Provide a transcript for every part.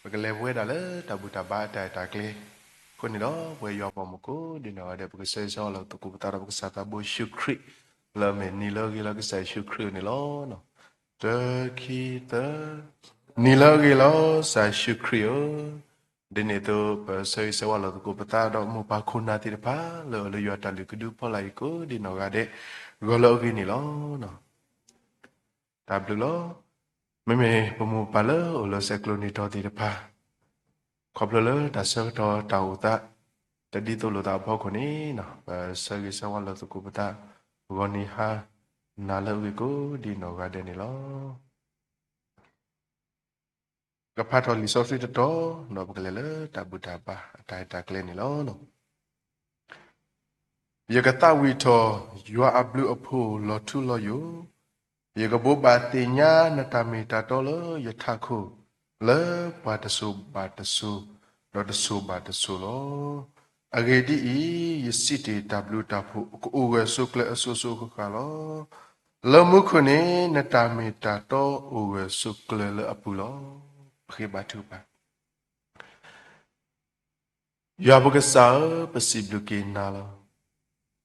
ပကလဲၤပဝဲဒၣ်လၢတၢ်ဘူၣ်တၢ်ဘါအတၢ်အဲၣ်တၢ်ကျဲ, အဃိန့ၣ်ဒီး ပဝဲယွၤအပှၤမုၣ်ကိးဒံနီၢ်ဂၤဒဲး ပကဆၢဂ့ၤဆၢဝါလီၤသကိးပသးဒီးပကစၢ်သးဘိယ့ၣ်ၡူးခရံာ်, လၢအမ့ၢ်နံၤလၢအဂ့ၤလီၤကစၢ်ယ့ၣ်ၡူးခရံာ်အအိၣ်န့ၣ်လီၤ. တၢ ခံ သၢ, နံၤလၢအဂ့ၤလီၤ ကစၢ်ယ့ၣ်ၡူးခရံာ်ဧၢ, ဒ်န့ၣ်အသိး ပဆၢဂ့ၤဆၢဝါလီၤသကိးပသးဒီးမိၢ်ပၢ်ခိၣ်နၢ်သ့ၣ်တဖၣ် လၢအအိၣ်လၢယွၤတၢ်လုၢ်ကဒုအဖီလာ်အံၤကိးဒံနီၢ်ဂၤဒဲး ဂီၤလၢအဂ့ၤန့ၣ်လီၤ. တၢ်ဘျုးလီၤ. မ့မ့ၢ်ပမိၢ်ပပၢ်လၢအအိၣ်လၢစဲးကျိးနံၤတီၤသ့ၣ်တဖၣ် ခီဖျိလၢတၢ်ဆၢကတီၢ်တၢ်အိၣ်သး တဒ်သိးလိာ်သးအဖီခိၣ်န့ၣ်, ပဆၢဂ့ၤဆၢဝါလီၤသကိးပသး ဂီၤနံၤဟါ နၤလၢအဂ့ၤကိးဒံနီၢ်ဂၤဒဲးန့ၣ်လီၤ. ကဖးထီၣ်လံာ်စီဆှံတတီၤ ဒီးပကလဲၤလၢတၢ်ဘူၣ်တၢ်ဘါအတၢ်အဲၣ်တၢ်ကျဲန့ၣ်လီၤ. ယကသးဝံၣ်ထီၣ်ယွၤအဘျုးအဖှိၣ်လီၤထူလီၤယိာ်, ယကဘိးဘၣ်သ့ၣ်ညါနတၢ်မ့ၢ်တၢ်တီလၢယထးခိၣ်, လၢပှၤတစိၤဘၣ်တစိၤ, ဒီးတစိၤဘၣ်တစိၤလီၤ. အဂ့ၢ်ဒ်အံၤ, ယစံးတ့ၢ်တၢ်ဘျုးတၢ်ဖှိၣ်ကအိၣ်ဂၢၢ်ဆိးကျၢၤအစိၤစိၤအဃၣ်ဃၣ်လီၤ. လၢမူခိၣ်န့ၣ် နတၢ်မ့ၢ်တၢ်တီအိၣ်ဂၢၢ်ဆိးကျၢၤလၢအပူၤလီၤ. ပဃ့ဘါထုကဖၣ် ယွၤပကစၢ်ဧၢ, ပစံးဘျုးက့ၤနၤလီၤ.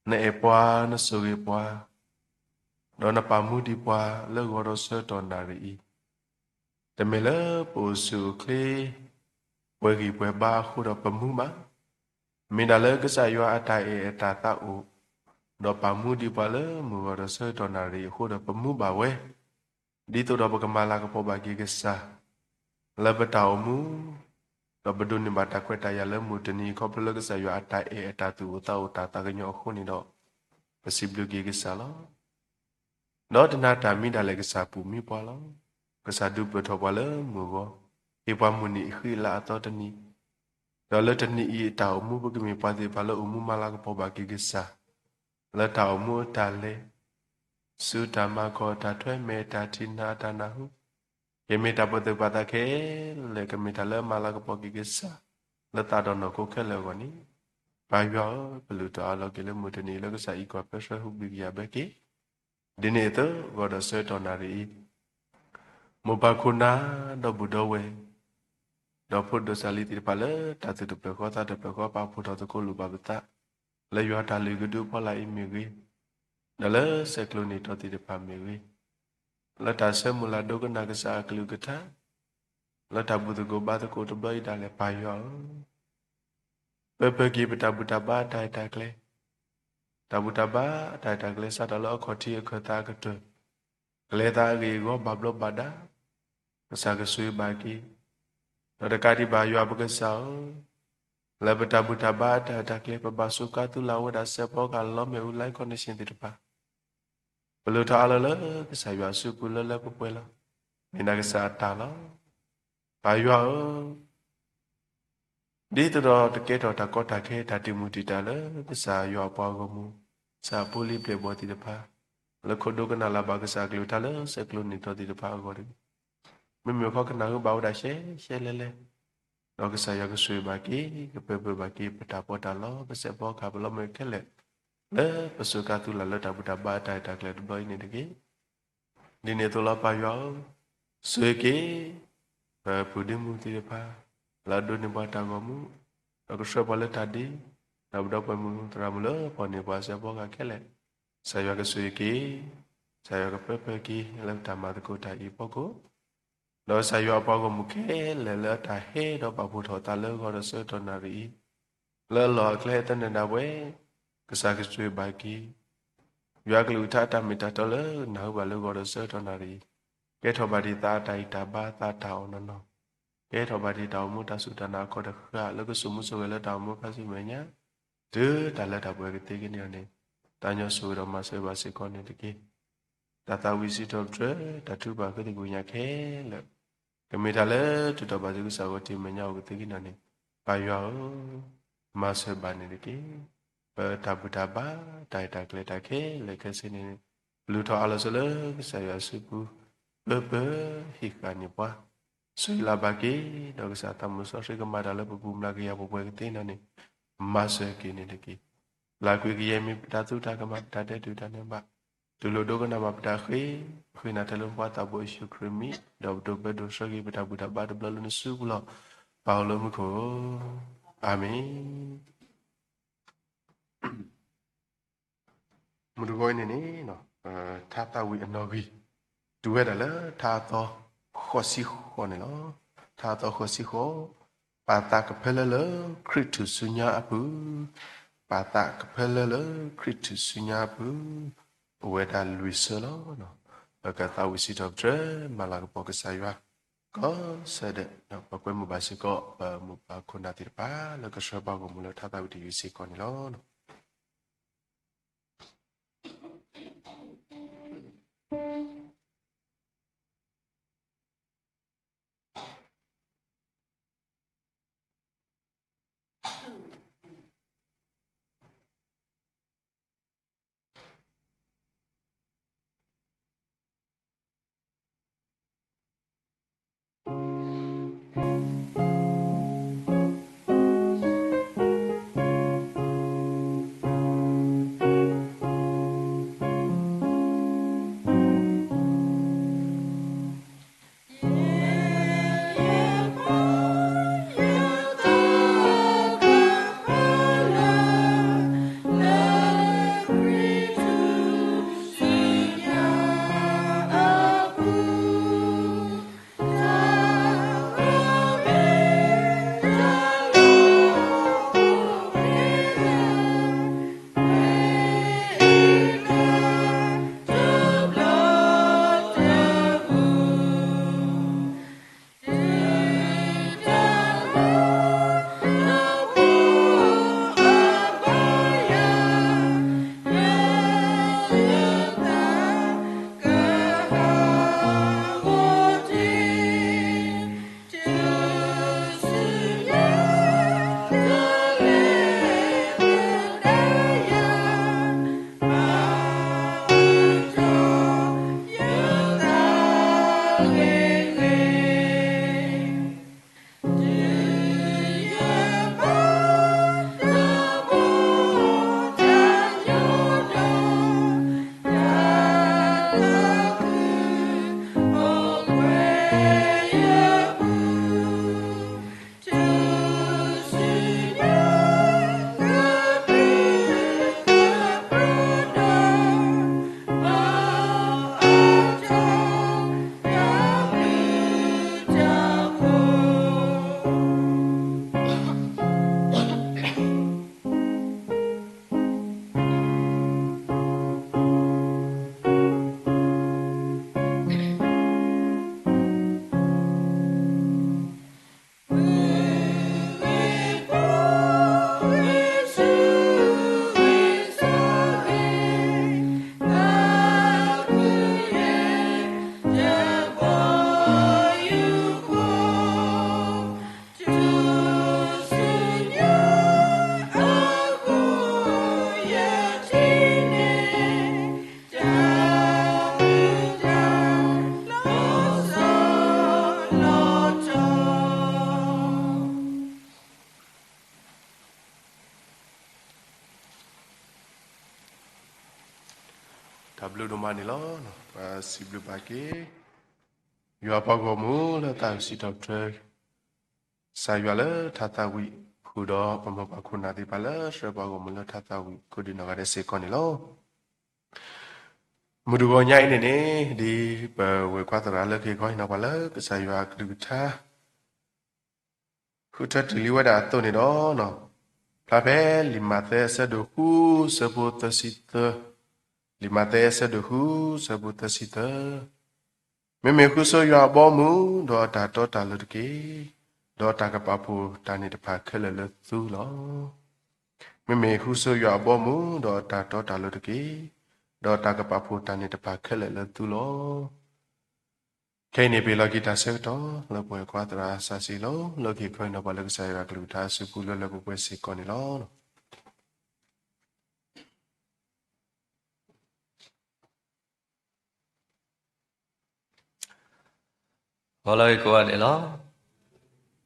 နအဲၣ်ပှၤ, နဆိၣ်ဂ့ၤပှၤ, ဒီးနပာ်မူဒံးပှၤလၢဂီၤဒီးဆၢကတီၢ်နၣ်ရံၣ်အံၤ, တမ့ၢ်လၢပအိၣ်ဆူၣ်အိၣ်ချ့ ပှဲၤဂံၢ်ပှဲၤဘါအဃိဒီးပမူဘၣ်. မ့ၢ်ဒၣ်လၢကစၢ်ယွၤအတၢ်အဲၣ်အတၢ်သးအိၣ်, ဒီးပာ်မူဒံးပှၤလၢမုၢ်ဂီၤဒီးဆၢကတီၢ်နၣ်ရံၣ်အဃိဒီးပမူဘၣ်ဝဲ ဒ်သိးဒီးပကမၤလၤကပီၤဘၣ်က့ၤကစၢ် လၢပတၢ်အိၣ်မူ, ဒီးပဒိးန့ၢ်ဘၣ်တၢ်ခွဲးတၢ်ယာ်လၢမုၢ်တနံၤအံၤ ခီဖျိလၢကစၢ်ယွၤအတၢ်အဲၣ်အတၢ်သူၣ်အိၣ်သးအိၣ်တၢ်သးကညီၤအဃိန့ၣ်ဒီး, ပစံးဘျုးက့ၤကစၢ်လီၤ. ဒီးတနၤတၢ်မံဒၣ်လဲာ်ကစၢ်ပူၤမံပှၤလီၤ. ကစၢ်ဒုးပၢၢ်ထီၣ်ပှၤလၢမုၢ်ဂီၤ, ဟ့ၣ်ပှၤမုၢ်နံၤအဃံအလၤအသီတနံၤ, ဒီးလၢတနံၤအံၤအတၢ်အိၣ်မူပကမ့ၢ်ပှၤသ့ၣ်တဖၣ်လၢအိၣ်မူမၤလၤကပီၤဘၣ်က့ၤကစၢ် လၢတၢ်အိၣ်မူအတၢ်လဲၤ, ဆူတၢ်မၤကီၢ်တၢ်ထွဲ မဲာ်တၢ်ထံၣ်နၤအတၢ်နၢ်ဟူ, ကမ့ၢ်တၢ်ပသ့ၣ်ပာ်သးခဲလၢာ် ကမ့ၢ်တၢ်လၢအမၤလၤကပီၤက့ၤကစၢ် လၢသးဒီးနီၢ်ခိခဲလၢာ်အဂီၢ်န့ၣ်, ပၢ်ယွၤဧၢ, ပလုၢ်ထီၣ်အးလီၤက့ၤလၢမုၢ်တနံၤအံၤ လၢကစၢ်အံးကီၢ်ပၢဆှၢဟူးဘှံးကယၤဘၢက့ၤ, ဒ်န့ၣ်အသိး ဂီၤဒီးဆၢကတီၢ်နၣ်ရံၣ်အံၤ မိၢ်ပၢ်ခိၣ်နၢ် ဒီပုၢ်ဒီဝဲၢ် ဒီးဖိဒိၣ်စၢ်လံၤသ့ၣ်တဖၣ်လၢတၢ်သူၣ်တဖျၢၣ်ဃီသးတဖျၢၣ်ဃီ ပာ်ဖှိၣ်ထီၣ်သကိးလိၣ်ဘၣ်ပသး လၢယွၤတၢ်လုၢ်ကဒုအဖီလာ်အံၤမ့ၢ်ဂ့ၤ, ဒီးလၢစဲးကျိးနံၣ်တီၤသ့ၣ်တဖၣ်မ့ၢ်ဂ့ၤ, လၢတၢ်ဆၢမုၢ်လၢ်ဒိကနၣ်ကစၢ်အကလုၢ်ကထါ, လၢတၢ်ဘူၣ်သကိးဘါသကိးတဘျီအံၤဒၣ်လဲာ် ပၢ်ယွၤဧၢ, ပၢၢ်ပၢၢ်က့ၤပတၢ်ဘူၣ်တၢ်ဘါအတၢ်အဲၣ်တၢ်ကျဲ, တၢ်ဘူၣ်တၢ်ဘါအတၢ်အဲၣ်တၢ်ကျဲ စးထီၣ်လၢအခီၣ်ထံးအခၢၣ်သးအကတၢၢ်, ကလဲၤသးအဂ့ၢ်အဂီၢ်ဘၣ်ဘျီးဘၣ်ဒါ, ကစၢ်ကဆိၣ်ဂ့ၤဘၣ်က့ၤ, ဒီးတကးဒံးဘၣ်ယွၤပကစၢ်ဧၢ, လၢပတၢ်ဘူၣ်တၢ်ဘါအတၢ်အဲၣ်တၢ်ကျဲ ပဘၣ်စူးကါသူလၢ်ဝဲဒၣ်စဲးဖီကဟၣ်လီမ့ၣ်အူ လၢ condition သ့ၣ်တဖၣ်, ပလုၢ်ထီၣ်အးလီၤလၢကစၢ်ယွၤအစုပူၤလၢလၢပှဲၤပှဲၤလီၤ. မ့ၢ်ဒၣ်ကစၢ်အတၢ်လီၤ. ပၢ်ယွၤဧၢ, ဒ်သိးဒီးတကဲထီၣ်တၢ်ကီတၢ်ခဲ တၢ်တံာ်မုၢ်တံာ်တာ်လၢကစၢ်ယွၤအပှၤဂီၢ်မုၢ်, ကစၢ်အဖိလံၤပျဲၢ်ဘီၣ်သ့ၣ်တဖၣ်, လၢခိၣ်ဒိကနၣ်လၢ်ဘၣ်ကစၢ်အကလုၢ်ကထါလၢစဲးကျိးနံၣ်တီၤသ့ၣ်တဖၣ်အဂီၢ်တက့ၢ်. မ့မ့ၢ်ခီကနၣ်ဟူဘၣ်ဝဲဒၣ်ရှဲရှဲလဲလဲ, ဒီးကစၢ်ယွၤကဆိၣ်ဂ့ၤဘၣ်က့ၤ, ကပၢၢ်ပၢၢ်ဘၣ်က့ၤ ပတၢ်ပီးတၢ်လီ ပစဲးဖီကဟၣ်ပလီမ့ၣ်အူခဲလၢာ်, လၢပစူးကါသူလၢ်လၢတၢ်ဘူၣ်တၢ်ဘါအတၢ်အဲၣ်တၢ်ကျဲတဘျီအံၤန့ၣ်တက့ၢ်. ဒ်န့ၣ်အသိးလီၤပၢ်ယွၤဧၢ, ဆိၣ်ဂ့ၤက့ၤ ပပုၢ်ဒ့မုၣ်သ့ၣ်တဖၣ်, လၢအဒိးန့ၢ်ပှၤတၢ်ဂီၤမူ, ဒီးကဆှၢပှၤလၢတၢ်ဒ့, ဒီးပဒီပုၢ်ဝဲၢ်မုၣ်သရၣ်မုၣ်လၢပှၤန့ၢ်ပှၤစဲးဖီကဟၣ်ခဲလၢာ်, ကစၢ်ယွၤကဆိၣ်ဂ့ၤက့ၤ, ကစၢ်ယွၤကပၢၢ်ပၢၢ်က့ၤ လၢပတၢ်မၤသကိးတၢ်အံၤအဖီခိၣ် ဒီးကစၢ်ယွၤအပှၤဂီၢ်မုၢ်ခဲလၢာ်လၢအတၢ်ဟဲဒီးပာ်ဖှိၣ်ထီၣ်အသးလၢဂီၤဒီးဆၢကတီၢ်နၣ်ရံၣ်အံၤ, လၢအလီၢ်အကျဲဟဲသနၢၣ်ဒၣ်ဝဲ, ကစၢ်ကဆိၣ်ဂ့ၤဘၣ်က့ၤ, ယွၤကလုၢ်ကထါအတၢ်မ့ၢ်တၢ်တီလၢနၢ်ဟူဘၣ်လၢဂီၤဒီးဆၢကတီၢ်နၣ်ရံၣ်အံၤ, ကဲထီၣ်ဘၣ်ဒံးသးအတၢ်ဂံၢ်တၢ်ဘါသးတၢ်အီၣ်နီၢ်နီၢ်, ကဲထီၣ်ဘၣ်ဒံးတၢ်အိၣ်မူတၢ်စူၢ်တၢ်နာ်အခီတဃၣ် လၢကစိာ်မူစိာ်ဂဲၤလၢတၢ်အိၣ်မူခါဆူမဲာ်ညါ, တုၤတၢ်လၢတၢ်ပှဲၤကသ့ကန့ၢ်အီၤန့ၣ်, သးညီဆိၣ်ဂ့ၤဒီးမၤစၢၤဘၣ်စ့ၢ်ကီးန့ၣ်တက့ၢ်. တၢ်သးဝံၣ်စံးထီၣ်ပတြၢၤ တၢ်ထုကဖၣ်ဃ့သကွံာ်ညါခဲလၢာ်, ကမ့ၢ်တၢ်လၢထုးထီၣ်ဘၣ်ဆူကစၢ်ဂီၢ်ထံးမဲာ်ညါအိၣ်ကသ့ကန့ၢ်အီၤန့ၣ်, ပၢ်ယွၤဧၢ, မၤစၢၤဘၣ်န့ၣ်တက့ၢ်. ပတၢ်ဘူၣ်တၢ်ဘါ တၢ်အဲၣ်တၢ်ကျဲတၢ်ခဲလၢာ်ခဲဆ့န့ၣ်, ပလုၢ်ထီၣ်အးလီၤဆိလၢကစၢ်ယွၤစုပူၤ, ပၢၢ်ပၢၢ်ဟံးဃာ်န့ၢ်ပှၤ, ဆိၣ်ဂ့ၤလၢ်ဘၣ်က့ၤ, ဒီးကစၢ်သးမုၢ်စီဆှံကမၤတၢ်လၢပပူၤမျးကယၤပှဲၤပှဲၤကသ့န့ၣ်, မၤစၢၤက့ၤန့ၣ်တက့ၢ်. လၢကွံာ်ကယဲၢ်မ့ၢ်ပတၢ်သူတၢ်ကမၣ် ပတၢ်ဒဲးတူၢ်တၢ်န့ၢ်ဘၣ် တူၢ်လိာ်ဒိကနၣ်မၤပတၢ်ဃ့, ပဃ့နၤထဲလၢပှၤသးဘိယ့ၣ်ၡူးခရံာ်မံၤ, ဒီးပဒိးဘျၢဒိးဆှၢက့ၤပတၢ်ဘူၣ်တၢ်ဘါတဘျီလၢနစုပူၤလီၤ. ပၢ်အိၣ်လၢမူခိၣ်, အၤမ့ၣ်. မုၢ်တဂီၤအံၤန့ၣ်န့ၣ်, ထါသးဝံၣ်အနီၣ်ဂံၢ်, တုၤဝဲဒၣ်လၢထါအသီဃိးဆံဃိးန့ၣ်လီၤ. ထါအသီဃိးဆံဃိး, ပာ်သးကဖၢလၢလၢခရံာ်ထူၣ်စုညါအပူၤ, ပာ်သးကဖၢလၢလၢခရံာ်ထူၣ်စုညါအပူၤ, အိၣ်ဝဲဒၣ်လွံၢ်ဆၢလီၤ. ပကသးဝံၣ်စံးထီၣ်ပတြၢၤ မၤလၤကပီၤကစၢ်ယွၤ ကိးဆၢဒဲး, ဒီးပကွဲမုာ်ဘၣ်စ့ၢ်ကီး ပမိၢ်ပၢ်ခိၣ်နၢ်သ့ၣ်တဖၣ် လၢကဆှၢပှၤဂီၢ်မုၢ်လၢထါသးဝံၣ်တယုၢ်စ့ၢ်ကီးန့ၣ်လီၤ.တၢ်ဘျုးဒိၣ်မးန့ၣ်လီၤ. ပစံးဘျုးဘၣ်က့ၤ ယွၤပှၤဂီၢ်မုၢ်လၢသးစံးထီၣ်ပတြၢၤ ကစၢ်ယွၤလၢထါသးဝံၣ်ပူၤဒီး ပမိၢ်ပၢ်ခိၣ်နၢ်သ့ၣ်တဖၣ်လၢဆှၢပှၤဂီၢ်မုၢ်လၢထါသးဝံၣ်ကိးဒံးနီၢ်ဂၤဒဲးစ့ၢ်ကီးန့ၣ်လီၤ. မုၢ်တဂီၤညါအံၤန့ၣ်န့ၣ် ဒ်ပဝဲၢ်ကွၢ်သရၣ်လၢကဟ့ၣ်ခီဟ့ၣ်နီၤပှၤလၢကစၢ်ယွၤအကလုၢ်ကထါ ဃုထၢတ့ၢ်လံဝဲဒၣ်အသိးန့ၣ်ဒီး, ဖျါဖဲလံာ်မးသဲအဆၢဒိၣ်ဃု ဆၢဖိသၢဆံသၢ, လံာ်မးသဲအဆၢဒိၣ်ဃု ဆၢဖိသၢဆံသၢ, မ့မ့ၢ်ဃုဆိယွၤအဘီအမုၢ် ဒီးအတၢ်တီတၢ်လိၤတက့ၢ်, ဒီးတၢ်ကပာ်ဖှိၣ်တၢ်န့ၣ်တဖၣ်ခဲလၢာ်လၢသုလီၤ. မ့မ့ၢ်ဃုဆိယွၤအဘီအမုၢ် ဒီးအတၢ်တီတၢ်လိၤတက့ၢ်, ဒီးတၢ်ကပာ်ဖှိၣ်တၢ်န့ၣ်တဖၣ်ခဲလၢာ်လၢသုလီၤ. ခဲအံၤန့ၣ် ပဟ့ၣ်လီၤက့ၤတၢ်ဆၢကတီၢ် လၢပဝဲၢ်ကွၢ်သရၣ်စးစ့လီၤ လၢကဟ့ၣ်ခီဟ့ၣ်နီၤပှၤလၢကစၢ်ယွၤအကလုၢ်ကထါအစုပူၤလၢလၢပှဲၤပှဲၤစ့ၢ်ကီးန့ၣ်လီၤ. ဂီၤလၢအဂ့ၤကိးဂၤဒဲးလီၤ.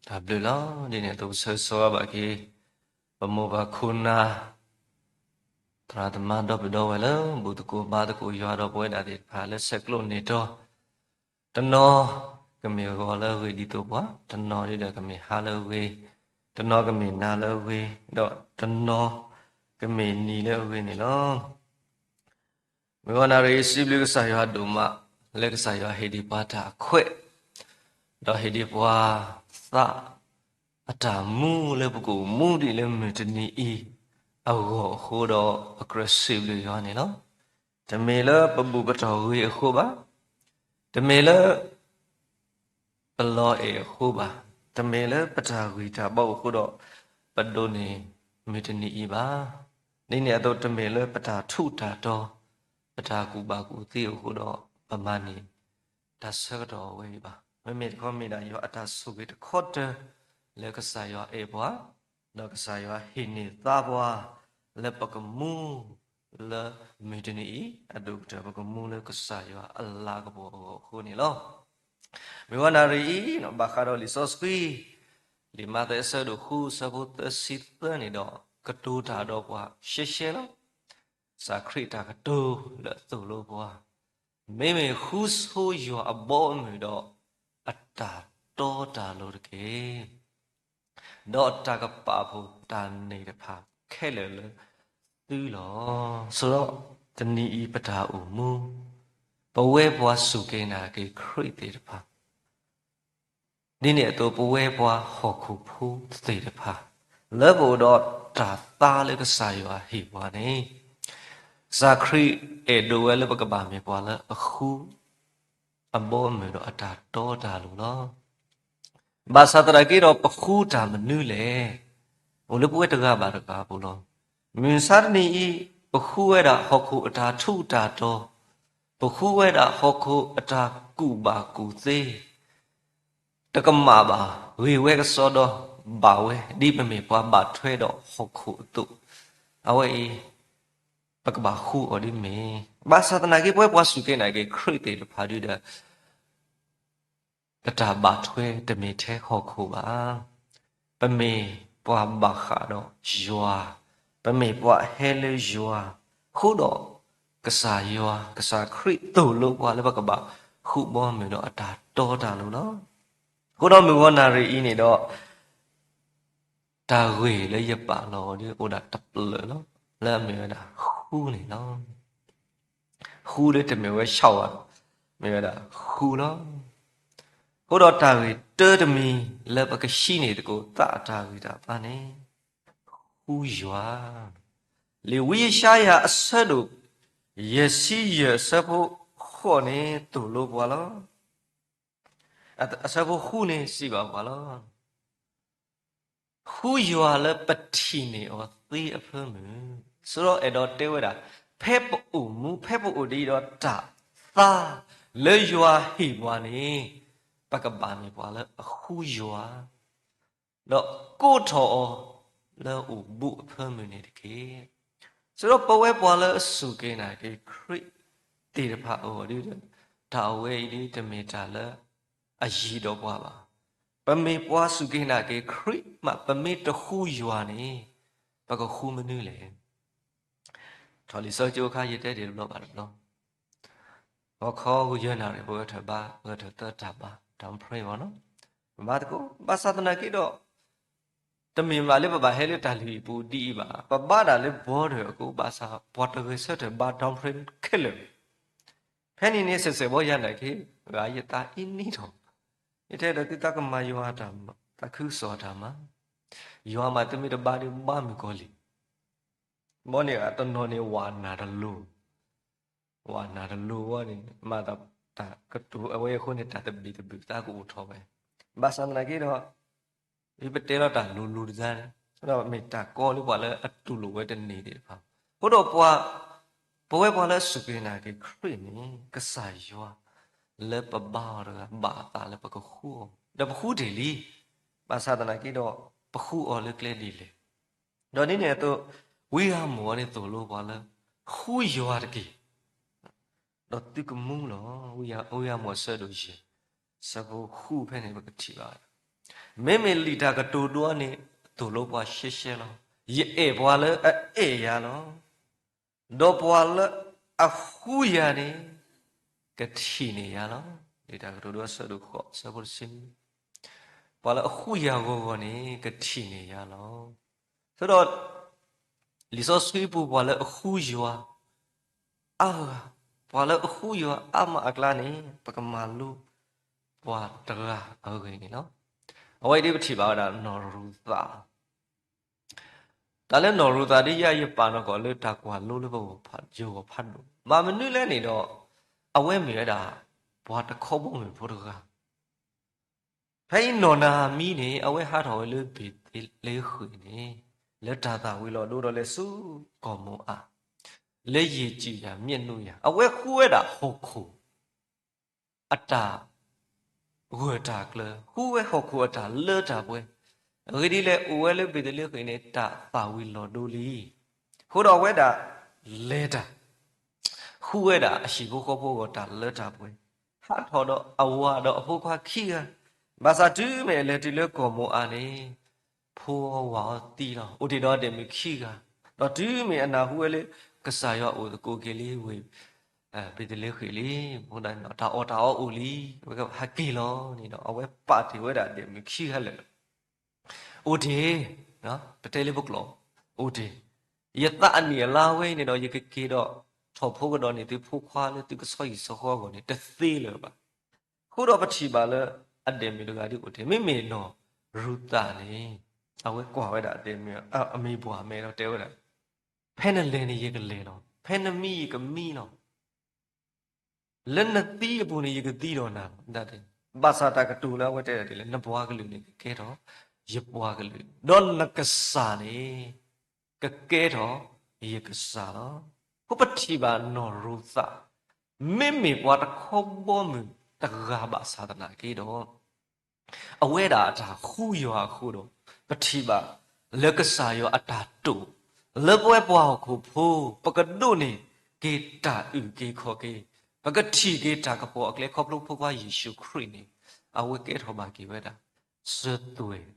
တၢ်ဘျုးလီၤ. ဒ်န့ၣ်အသိးပဆၢဂ့ၤဆၢဝါဘၣ်က့ၤ ပမိၢ်ပၢ်ခိၣ်နၢ် သရၣ်သမါဒီပုၢ်ဒီဝဲၢ်လၢ ဘူၣ်သကိးဘါသကိးယွၤဒီးပဝဲဒၣ်သ့ၣ်တဖၣ်လၢဆဲးကျိးန့ၢ်တီၤ, တနီၤကမ့ၢ်ဂီၤလၢအဂ့ၤဒ်သိးပှၤ, တနီၤဒ်ဒီးကမ့ၢ်ဟါလၢအဂ့ၤ, တနီၤကမ့ၢ်နၤလၢအဂ့ၤ, ဒီးတနီၤကမ့ၢ်နံၤလၢအဂ့ၤန့ၣ်လီၤ. မုၢ်ဂီၤနၣ်ရံၣ်အံၤ စံးဘျုးကစၢ်ယွၤဒိၣ်မး လၢကစၢ်ယွၤဟ့ၣ်ဒံးပှၤတၢ်အခွဲး, ဒီးဟ့ၣ်ဒံးပှၤသး အတၢ်မူလၢပကအိၣ်မူဒံးလၢမုၢ်တနံၤအံၤ အဂီၢ်အဃိဒီး ပကြၢးစံးဘျုးယွၤန့ၣ်လီၤ. တမ့ၢ်လၢပဘူၣ်ပတီၢ်ဂ့ၤအဃိဘၣ်, တမ့ၢ်လၢ ပလီၤအဲၣ်အဃိဘၣ်, တမ့ၢ်လၢပတၢ်ဂံၢ်တၢ်ဘါအဃိဒီး ပဒိးန့ၢ်မုၢ်တနံၤအံၤဘၣ်. ဒ်န့ၣ်အသိး တမ့ၢ်လၢပတၢ်ထူးတၢ်တီၤ, ပတၢ်ကူၣ်ဘၣ်ကူၣ်သ့အဃိဒီး ပမၤန့ၢ်တၢ်ဆၢကတီၢ်အဝဲအံၤဘၣ်. မ့မ့ၢ်တခီမ့ၢ်ဒၣ်ယွၤအတၢ်ဆိၣ်ဂ့ၤတခီတၢၤ လၢကစၢ်ယွၤအဲၣ်ပှၤ ဒီးကစၢ်ယွၤဟ့ၣ်န့ၢ်သါပှၤ လၢပကမူ လၢမုၢ်တနံၤအံၤ အဒိၣ်ကတၢၢ် ပကမူလၢကစၢ်ယွၤအလၤကပီၤအဂီၢ်အဃိန့ၣ်လီၤ. မုၢ်ဂီၤနၣ်ရံၣ်အံၤ ဘၣ်ဃးဒီးလံာ်စီဆှံ လံာ်မးသဲအဆၢဒိၣ်ဃု အဆၢဖိသၢဆံသၢန့ၣ်ဒီး ကတိၤတၢ်ဒီးပှၤရှဲရှဲလီၤ. ကစၢ်ခရံာ်အတၢ်ကတိၤလၢအသိၣ်လိပှၤ မ့မ့ၢ်ဃုဆိယွၤအဘီအမုၢ်ဒီး အတၢ်တီတၢ်လိၤတက့ၢ်. ဒီးတၢ်ကပာ်ဖှိၣ်တၢ်န့ၣ်တဖၣ်ခဲလၢာ်လၢသုလီၤ. ဆိုတော့ တနံၤအံၤပတၢ်အိၣ်မူ ပဝဲပှၤစူၢ်က့ၤနာ်က့ၤခရံာ်သ့ၣ်တဖၣ် ဒ်န့ၣ်အသိး ပဝဲပှၤဟီၣ်ခိၣ်ဖိသ့ၣ်တဖၣ် လၢပအိၣ်ဒီးတၢ်သါလၢကစၢ်ယွၤဟ့ၣ်ပှၤန့ၣ် ကစၢ်ခရံာ်အဲၣ်ဒိးဝဲလၢပကဘၣ်မ့ၢ်ပှၤလၢအဃု အဘီအမုၢ်ဒီးအတၢ်တီတၢ်လိၤလီၤ. ဘၣ်ဆၣ်သနာ်က့ဒီး ပဃုတၢ်မနုၤလဲၣ်. အိၣ်လၢပဝဲတဂၤဘၣ်တဂၤအပူၤလီၤ. မုၢ်မဆါတနံၤအံၤ ပဃုဝဲဒၣ်ဟီၣ်ခိၣ်အတၢ်ထူးတၢ်တီၤ, ပဃုဝဲဒၣ်ဟီၣ်ခိၣ်အတၢ်ကူၣ်ဘၣ်ကူၣ်သ့ တကမၣ်ဘၣ်, ဂ့ၤဝဲကစီဒီဘၣ်ဝဲ ဒ်ပမ့ၢ်ပှၤဘၣ်ထွဲဒီးဟီၣ်ခိၣ်အသိး, အဝဲအံၤ ပကဘၣ်ဃုအီၤဒ်မ့ၢ်. ဘၣ်ဆၣ်သနာ်က့ ပဝဲပှၤစူၢ်က့ၤနာ်က့ၤခရံာ်သ့ၣ်တဖၣ်ဒုဒီး ပတၢ်ဘၣ်ထွဲတမ့ၢ်ထဲဟီၣ်ခိၣ်ဘၣ်. ပမ့ၢ်ပှၤဘၣ်ဃးဒီးယွၤ, ပမ့ၢ်ပှၤဟဲလၢယွၤ, အဃိဒီး ကစၢ်ယွၤ ကစၢ်ခရံာ်သိၣ်လိပှၤလၢပကဘၣ်ဃုဘီမုၢ်ဒီးအတၢ်တီတၢ်လိၤလီၤ. အဃိဒီးမုၢ်ဂီၤနၣ်ရံၣ်အံၤန့ၣ်ဒီး တၢ်ဂ့ၢ်လၢယပာ်လီၤအီၤဒ်အိၣ်ဒၣ်တဖျၢၣ်လီၤ, လၢအမ့ၢ်ဝဲဒၣ်ဃုန့ၣ်လီၤ. ဃုလၢတမ့ၢ်ဝဲဆၣ်ဝါ, မ့ၢ်ဝဲဒၣ်ဃုလီၤ. အဃိဒီးတၢ်ဂ့ၢ်တၢတမံၤလၢပကဟံးန့ၢ်သကိးသးအတၢ်ဂံၢ်တၢ်ဘါန့ၣ် ဃုယွၤ, လံာ်ဝံယၡါယၤအဆၢဒိၣ် ယဲၢ်ဆံယဲၢ်အဆၢဖိဃိးန့ၣ်သိၣ်လိပှၤလီၤ. အဆၢဖိဃုန့ၣ်စံးဘၣ်ပှၤလီၤ. ဃုယွၤလၢပထံၣ်န့ၢ်အီၤသ့အဖၢမုၢ်, ဆိုတော့ အဲၣ်ဒိးတဲဝဲဒၣ် ဖဲပအိၣ်မူ ဖဲပအိၣ်ဒံးဒီးတၢ်သါ လၢယွၤဟ့ၣ်ပှၤန့ၣ် ပကဘၣ်မ့ၢ်ပှၤလၢအဃုယွၤ ဒီးကိးထီၣ်အီၤလၢအိၣ်ဘူးအဖၢမုၢ်န့ၣ်တက့ၢ်. ဆိုတော့ ပဝဲပှၤလၢအစူၢ်က့ၤနာ်က့ၤခရံာ်သ့ၣ်တဖၣ်အဂီၢ်ဒ်ဒီး တၢ်အဝဲအံၤဒ်တမ့ၢ်တၢ်လၢအယံၤဒီးပှၤဘၣ်. ပမ့ၢ်ပှၤစူၢ်က့ၤနာ်က့ၤခရံာ်မး ပမ့ၢ်တဃုယွၤန့ၣ် ပကဃုမနုၤလဲၣ်. ထီၣ်လံာ်စီဆှံကၠိအခါ ယတဲဒ်တဘျီဘၣ်တဘျီ ဂီၤခီဂုာ်ယဲၢ်နၣ်ရံၣ် ပဝဲထၢၣ်ဘါ ဂဲၤထၢၣ်သၢတၢ်ဘါ တၢ် pray ဘၣ်နီၤ, ပဘါသကိး ဘၣ်ဆၣ်သနာ်က့ဒီး တမ့ၢ်ဘၣ်လၢပဘၣ်ဟဲလၢတၢ်လုၢ်ဟံၣ်ပူၤဒ်အံၤဘၣ်, ပဘါဒၣ်လၢ border အဃိ ဘၣ်ဆၣ်ပှၤတဂဲၤဆၢထၢၣ်ဘါ တၢ် pray ခဲလၢာ်, ဖဲန့ၣ်န့ၣ် စဲးစဲးဘီယၤနာ်က့ ဂၤယသးအံၤနံၤထီၣ်, ယတဲဒီးသုသးကမၤယွၤတၢ်မၤ သးခုကစီၣ်တၢ်မၤ, ယွၤမးသုမ့ၢ်တဘါဒီးဘါမုၣ်ကီၤလံၢ် ဘီန့ၣ်တနီၤန့ၣ် ဝးနၢ်တလိၤ, ဝးနၢ်တလိၤဝဲန့ၣ် မၤတၢ်ကတိၤအဝဲအဃိန့ၣ် တၢ်သဘံၣ်သဘုၣ်သးကအိၣ်ထီၣ်ဝဲ, ဘၣ်ဆၣ်သနာ်က့ဒီး ပတဲလီၤတၢ်လိၤလိၤတခါန့ၣ် မ့ၢ်တၢ်ကီလၢပှၤလၢအတူၢ်လိာ်ဝဲတန့ၢ်သ့ၣ်တဖၣ်, အဃိဒီးပှၤ ပဝဲပှၤလၢအစူၢ်က့ၤနာ်က့ၤခရံာ်န့ၣ် ကစၢ်ယွၤ လၢပဘါအီၤတဂၤ ဘၣ်အသးလၢပကဃုအီၤ ဒီးပဃုတ့ၢ်လံ, ဘၣ်ဆၣ်သနာ်က့ဒီး ပဃုအီၤလၢကျဲဒ်လဲၣ်. ဒီးဒ်န့ၣ်အသိး ဝံယၢမူးအံၤန့ၣ်သိၣ်လိပှၤလၢ ဃုယွၤတက့ၢ်, ဒီးသုကမူလီၤ. ဝံယၢမူးအဆၢဒိၣ်ယဲၢ် ဆၢဖိဃုဖဲန့ၣ် ပကထံၣ်ဘၣ်, မ့မ့ၢ်လံာ်တၢ်ကတိၤဒိန့ၣ် သိၣ်လိပှၤရှဲရှဲလီၤ. ယအဲၣ်ပှၤလၢအအဲၣ်ယၤလီၤ. ဒီးပှၤလၢအဃုယၤန့ၣ် ကထံၣ်န့ၢ်ယၤလီၤ. လံာ်တၢ်ကတိၤဒိအဆၢဒိၣ်ဃိး အဆၢဖိတဆံနွံ, ပှၤလၢအဃုယၤအဂီၢ်ဂီၢ်န့ၣ် ကထံၣ်န့ၢ်ယၤလီၤ. အဃိဒီး လံာ်စီဆှံပူၤ ပှၤလၢအဃုယွၤအါဂၤ, ပှၤလၢအဃုယွၤအါမးအကျါန့ၣ် ပကမၤလိပှၤတဂၤအဂ့ၢ်န့ၣ်လီၤ. အဝဲအံၤဒ်ပထံၣ်ဘၣ်ဝဲဒၣ်နီၢ်ရူၤသးလီၤ. တၢ်လၢနီၢ်ရူၤသးဒ်ယၤ ယပာ်နီၢ်ကီၢ်လၢတၢ်ကွၢ်လိလၢပဂီၢ်ဖးဒိၣ်, ယဂီၢ်ဖးဒိၣ်, ဘၣ်မနုၤလဲၣ်န့ၣ်ဒီး အဝဲမ့ၢ်ဝဲဒၣ် ပှၤတခီဘီမုၢ်ဖိတဂၤ ဖဲအံၤနီၢ်နၤမံန့ၣ် အဝဲဟးထီၣ်ဝဲလၢဘ့းလ့ဃ့ၣ်န့ၣ် လၢတၢ်သၣ်ဝံၤလီၤဒိဒီးလဲၤဆူကီၢ်မိၤအၤ, လၢယံာ်စံယၤမျဲၢ်နူယၤ, အဝဲဃုဝဲဒၣ်ဟီၣ်ခိၣ်အတၢ်ဂၢၢ်တၢ်ကျၢၤ, ဃုဝဲဟီၣ်ခိၣ်အတၢ်လၢတၢ်ပှဲၤ, အဂ့ၢ်ဒ်လဲၣ် အိၣ်ဝဲလၢဘ့းလ့ဃ့ၣ်န့ၣ် တၢ်သၣ်ဝံၤလီၤဒိလံ. အဃိဒီးအဝဲဒၣ်လဲၤတၢ် ဃုဝဲဒၣ်အဟံၣ်ဖိဃီဖိအဂီၢ်တၢ်လၢတၢ်ပှဲၤ, ဟးထီၣ်ဒီးအဝၤဒီးအဖိခွါခံဂၤ, ဘၣ်ဆၣ်တုၤမ့ၢ်အလဲၤတုၤလၢကီၢ်မိၤအၤန့ၣ် ဖိအီဝၤအီသံလီၤ. အိၣ်တ့ၢ်ဒီးအဒဲးမုၣ်ခံဂၤ, ဒီးတုၤမ့ၢ်အနၢ်ဟူဝဲလၢ ကစၢ်ယွၤအိၣ်သကိးက့ၤလံဝ့ၢ် ဘ့းသလ့ဃ့ၣ်လံ, အဃိဒီးတၢ်အီၣ်တၢ်အီအိၣ်လံ, အဝဲဟဲက့ၤလီၤန့ၣ်ဒီး အဝဲပာ်တ့ၢ်ဝဲဒၣ်ဒဲးမုၣ်ခံဂၤလၢာ်လီၤ. အိၣ်တ့ၢ်, ပတဲလၢပကျိာ်, အိၣ်တ့ၢ်, ယသးအနံၣ်အလါဝဲအံၤန့ၣ်ဒီး ယကက့ၤဒီးထီၣ်ဖိကဒီးန့ၢ်သုဖိခွါလၢသုကဆီဟံၣ်ဆီဃီအဂီၢ်န့ၣ် တသ့လၢၤဘၣ်. အဃိဒီးပထံၣ်ဘၣ်လၢ အဒဲးမုၣ်တဂၤဒ်အိၣ်တ့ၢ်, မ့မ့ၢ်နီၢ်ရူၤသးန့ၣ် အဝဲကွၢ်ဝဲဒၣ်အဒဲးမုၣ်အမ့ၢ်ပှၢ်မဲဒီးတဲဝဲဒၣ်, ဖဲနလဲၤန့ၣ်ယကလဲၤလီၤ, ဖဲနမံယကမံလီၤ. လၢနသံအပူၤန့ၣ် ယကသံဒီးနၤလီၤ. ဘၣ်ဆၣ်တၢ်ကတိၤလၢအဝဲတဲဒၣ်ဒ်လဲၣ်, နပှၤကလုာ်န့ၣ် ကကဲထီၣ်ယပှၤကလုာ်, ဒီးနကစၢ်န့ၣ် ကကဲထီၣ်ယကစၢ်လီၤ. အဃိပထံၣ်ဘၣ်နီၢ်ရူၤသး မ့မ့ၢ်ပှၤတခီဘီမုၢ်တဂၤဘၣ်ဆၣ်သနာ်က့ဒီး အဝဲဒၣ်အတၢ်ဃုယွၤအဃိဒီး ပထံၣ်ဘၣ်လၢကစၢ်ယွၤအတၢ်တိာ် လၢပဝဲပှၤဟီၣ်ခိၣ်ဖိ ပကဒိးန့ၢ်က့ၤတၢ်အုၣ်က့ၤခီၣ်က့ၤ, ပကထံၣ်က့ၤတၢ်ကပီၤအကျဲခီဖျိဖိခွါယ့ၣ်ၡူးခရံာ်န့ၣ် အဝဲကဲထီၣ်ဘၣ်က့ၤဝဲဒၣ် စၢၤသွဲၣ်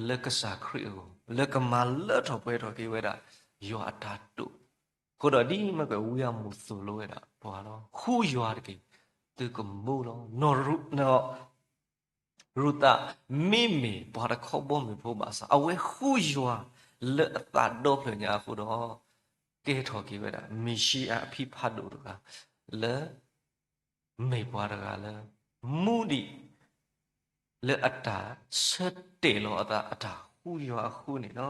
လၢကစၢ်ခရံာ်အဂီၢ် လၢကမၤလၢထီၣ်ပှဲၤထီၣ်က့ၤဝဲဒၣ် ယွၤအတၢ်တိာ်. အဃိဒီးဒ်မ့ၢ်ကွဲးဝံအမိၢ်သိၣ်လိဝဲဒၣ်ပှၤလီၤ, ဃုယွၤတက့ၢ်, သုကမူလီၤ. နီၢ်ရူၤသး မ့မ့ၢ်ပှၤတခီဘီမုၢ်ဖိဘၣ်ဆၣ် အဝဲဃုယွၤလၢအသးဒီဖျၢၣ်ညါအဃိဒီး ကဲထီၣ်က့ၤဝဲဒၣ် မ့ၣ်ၡံအၤအဖံဖးဒိၣ်တဂၤ လၢ မ့ၢ်ပှၤတဂၤလၢ မူဒံး လၢအတၢ်ဆၢတဲာ်လီၤအသး အတၢ်ဃုယွၤအဃိန့ၣ်လီၤ.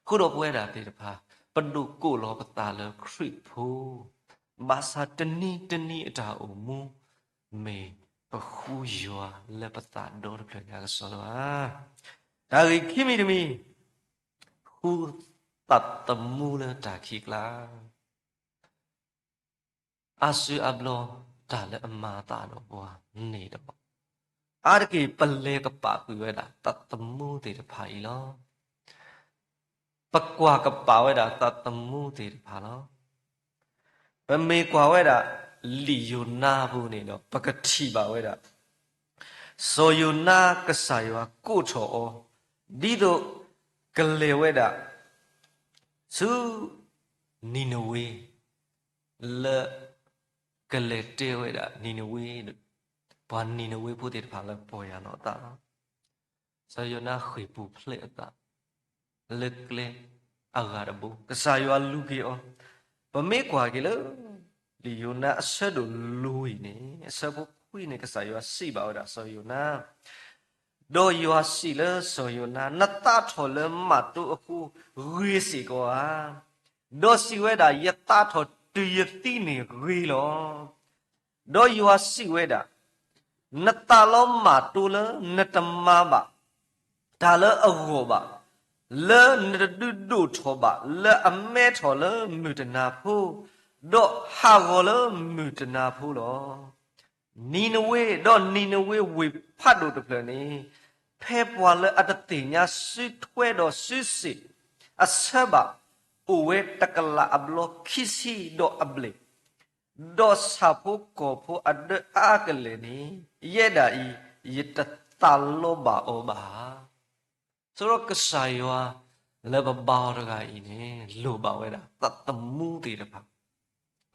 အဃိဒီးပဝဲဒၣ်သ့ၣ်တဖၣ် ပဒိၣ်ကိးလီၤပသးလၢခရံာ်ဖိ, ဘၣ်ဆၣ်တနံၤတနံၤအတၢ်အိၣ်မူ မ့ၢ်ပဃုယွၤလၢပသးဒီတဖျၢၣ်ညါကစီဒီဧါ. တၢ်ဂ့ၢ်ခံမံၤတမံၤ, ဃုသးသမူလၢတၢ်ခံးကျါ အါစုအါဘျီတၢ်လၢအမၤအသးဒီးပှၤန့ၣ်ဒီး, အါတက့ၢ်ပလဲၤကပာ်ကွံာ်ဝဲဒၣ်သးသမူသ့ၣ်တဖၣ်အံၤလီၤ. ပကွၢ်ကပာ်ဝဲဒၣ်သးသမူသ့ၣ်တဖၣ်လီၤ. ပမ့ၢ်ကွၢ်ဝဲဒၣ် လံာ်ယိၤနါအပူၤန့ၣ်ဒီး ပကထံၣ်ဘၣ်ဝဲဒၣ် စီၤယိၤနါကစၢ်ယွၤကိးထီၣ်အီၤ ဒ်သိးကလဲၤဝဲဒၣ် ဆူ နံၤနဝ့ လၢကလဲၤတဲဝဲဒၣ်နံၤနဝ့ ပှၤနံၤနဝ့ဖိသ့ၣ်တဖၣ်လၢပီၢ်ယၢ်လီၤအသးလီၤ. စီၤယိၤနါဃ့ၢ်ပူၤဖျဲးအသး လၢကျဲအဂၤတဘိ ကစၢ်ယွၤလူၤက့ၤအီၤ. ပမ့ၢ်ကွၢ်က့ၤလၢ လံာ်ယိၤနါအဆၢဒိၣ်လွံၢ်န့ၣ် အဆၢဖိခွံန့ၣ် ကစၢ်ယွၤစံးဘၣ်ဝဲဒၣ်စီၤယိၤနါ ဒီးယွၤစံးလၢစီၤယိၤနါ, နသးထီၣ်လၢမးတိအဃိ ဂ့ၤစ့ၢ်ကီးဧါ. ဒီးစံးဝဲဒၣ်, ယသးထီၣ်တုၤယသံန့ၣ်ဂ့ၤလီၤ. ဒီးယွၤစံးဝဲဒၣ်, နသးလီမးတိလၢနတမၤဘၣ် တၢ်လၢအဂီၢ်ဘၣ်, လၢနတဒုးဒိၣ်ထီၣ်ဘၣ် လၢအမဲထီၣ်လၢမုၢ်တနၤဖိ, ဒီးဟးဂီၤလၢမုၢ်တနၤဖိလီၤ. နံၤနဝ့, ဒီးနံၤနဝ့ဝ့ၢ်ဖးဒိၣ်တဖျၢၣ်န့ၣ် ဖဲပှၤလၢအတသ့ၣ်ညါစုထွဲဒီးစုစ့ၣ်အဆၢဘၣ် အိၣ်ဝဲတကလးအဘျီခံဆံဒီးအဘျဲၣ်, ဒီးဆၣ်ဖိကီၢ်ဖိအဒၢအါကလဲာ်န့ၣ် ယဲဒၣ်အံၤ ယတသးလီဘၣ်အီၤဘၣ်ဧါ. ဆိဒီးကစၢ်ယွၤလၢပဘါအီၤတဂၤအံၤန့ၣ် လိၣ်ဘၣ်ဝဲဒၣ်သးသမူသ့ၣ်တဖၣ်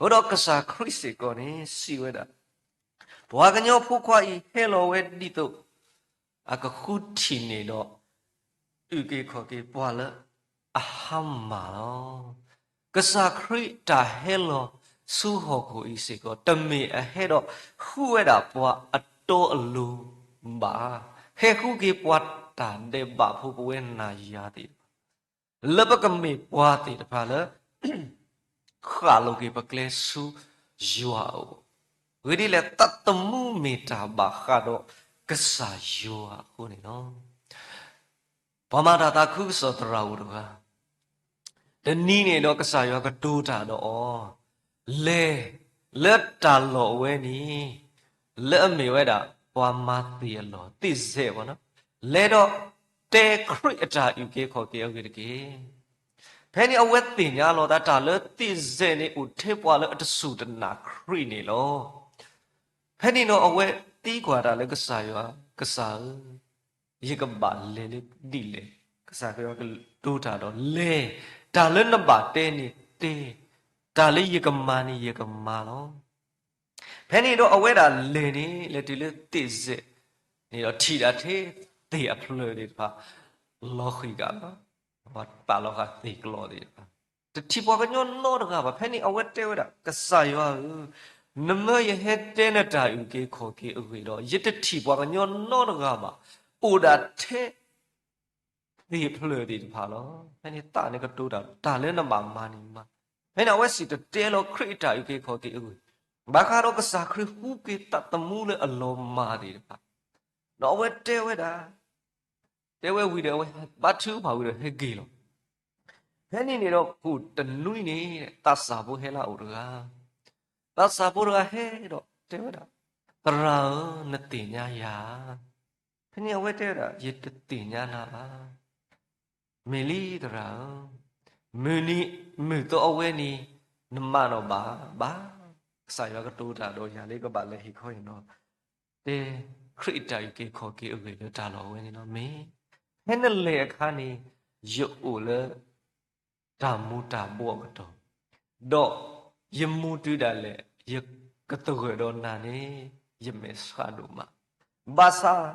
အဃိဒီးကစၢ်ခရံာ်စ့ၢ်ကီးန့ၣ် စံးဝဲဒၣ်, ပှၤကညီဖိခွါအံၤဟဲလီၤဝဲဒ်သိး အကဃုထံၣ်န့ၢ်ဒီး အုၣ်က့ၤခီၣ်က့ၤပှၤလၢအဟါမၢ်လီၤ. ကစၢ်ခရံာ်တၢ်ဟဲလီၤဆူဟီၣ်ခိၣ်အံၤစ့ၢ်ကီး တမ့ၢ်အဟဲဒီးဃုဝဲဒၣ်ပှၤအတီအလိၤဘၣ်, ဟဲဃုက့ၤပှၤတၢ်ဒဲးဘးဖိ ပဝဲနၤယၤသ့ၣ်တဖၣ် လၢပကမ့ၢ်ပှၤသ့ၣ်တဖၣ်လၢ ဃၣ်လိာ်က့ၤပကျဲဆူယွၤအအိၣ်, ဂ့ၢ်ဒ်လဲၣ် သးသမူမ့ၢ်တၢ်ဘၣ်ဃးဒီးကစၢ်ယွၤအဃိန့ၣ်လီၤ. ပှၤမၤတၢ်သးခုကစီၣ်သရၣ်အိၣ်တဂၤ, တနံၤန့ၣ်ဒီးကစၢ်ယွၤကတိၤတၢ်ဒီးအီၤ, လဲၤလၢတၢ်လီၢ်အဝဲန့ၣ် လၢအမ့ၢ်ဝဲဒၣ် ပှၤမၤသ့ၣ်အလီၢ် သ့ၣ်စဲးဘၣ်နီၤ, လဲၤဒီးတဲခရံာ်အတၢ်အုၣ်က့ၤခီၣ်က့ၤအဂ့ၢ်တက့ၢ်. ဖဲန့ၣ်အဝဲသ့ၣ်ညါလီၤသး တၢ်လၢသ့ၣ်စဲးန့ၣ် အိၣ်ထဲပှၤလၢအတစူၢ်တနာ်ခရံာ်န့ၣ်လီၤ. ဖဲန့ၣ်ဒီးအဝဲသံကွၢ်တၢ်လၢကစၢ်ယွၤ, ကစၢ်ဧၢ, ယကဘၣ်လဲၤလၢဒ်လဲၣ်. ကစၢ်ယွၤကတိၤတၢ်ဒီး လဲၤ, တၢ်လၢနဘၣ်တဲန့ၣ်တဲ, တၢ်လၢယကမၤန့ၣ်ယကမၤလီၤ. ဖဲန့ၣ်ဒီးအဝဲဒၣ်လဲၤန့ၣ် လဲၤတုၤလၢသ့ၣ်စဲးန့ၣ်ဒီး ထံၣ်ဒၣ်ထဲသ့ၣ်အဖျၢၣ်သ့ၣ်တဖၣ် လီၤဃံၤကးလီၤ, ပာ်လီၤဃာ်သ့ၣ်ကျီသ့ၣ်တဖၣ်, တထံၣ်ပှၤကညီနီတဂၤဘၣ်. ဖဲန့ၣ်အဝဲတဲဝဲဒၣ်, ကစၢ်ယွၤဧၢ, နမၢယဟဲတဲနတၢ်အုၣ်က့ၤခီၣ်က့ၤအဂ့ၢ်ဒီး ယတထံၣ်ပှၤကညီနီတဂၤဘၣ် အိၣ်ဒၣ်ထဲ သ့ၣ်ဖျၢၣ်သ့ၣ်တဖၣ်လီၤ. ဖဲန့ၣ်သးန့ၣ်ကတိၤတၢ် တၢ်လၢနဘၣ်မၤန့ၣ်မၤ, ဖဲန့ၣ်အဝဲစံၣ်တဲၤတဲလီၤခရံာ်အတၢ်အုၣ်က့ၤခီၣ်က့ၤအဂ့ၢ်, ဘၣ်ဃးဒီးကစၢ်ခရံာ်ဃုက့ၤသးသမူလၢအလီၤမၢ်သ့ၣ်တဖၣ်, ဒီးအဝဲတဲဝဲဒၣ်, တဲဝဲဝံၤဒီးအဝဲဘါထုကဖၣ်ဝံၤဒီးဟဲက့ၤလီၤ. ဖဲန့ၣ်န့ၣ်ဒီး ကိၣ်တနွံန့ၣ် သးစၢ်ဖိဟဲလၢအအိၣ်တဂၤ, သးစၢ်ဖိတဂၤဟဲဒီးတဲဝဲဒၣ်, သရၣ်ဧၢ, နသ့ၣ်ညါယၤဧါ. ဖဲန့ၣ်အဝဲတဲဝဲဒၣ်, ယတသ့ၣ်ညါနၤဘၣ်. မ့ၢ်လံသရၣ်ဧၢ, မုၢ်နံၤမုၢ်သီအဝဲန့ၣ် နမၤနီၣ်ဘၣ်ဘၣ်. ကစၢ်ယွၤကတိၤတၢ်ဒီးယၤလၢကဘၣ်လဲၤဟ့ၣ်ခီဟ့ၣ်နီၤ တဲခရံာ်အတၢ်အုၣ်က့ၤခီၣ်က့ၤအဂ့ၢ်လၢတၢ်လီၢ်အဝဲန့ၣ်လီၤ. မ့ၢ်ဖဲနလဲၤအခါန့ၣ် ယအိၣ်လၢတၢ်မူၤတၢ်ဘှီးအကတီၢ်, ဒီးယမူၤတုၤဒၣ်လဲာ် ယကသဂၢၢ်ဒီးနၤန့ၣ် ယမဲာ်ဆှးဒိၣ်မး, ဘၣ်ဆၣ်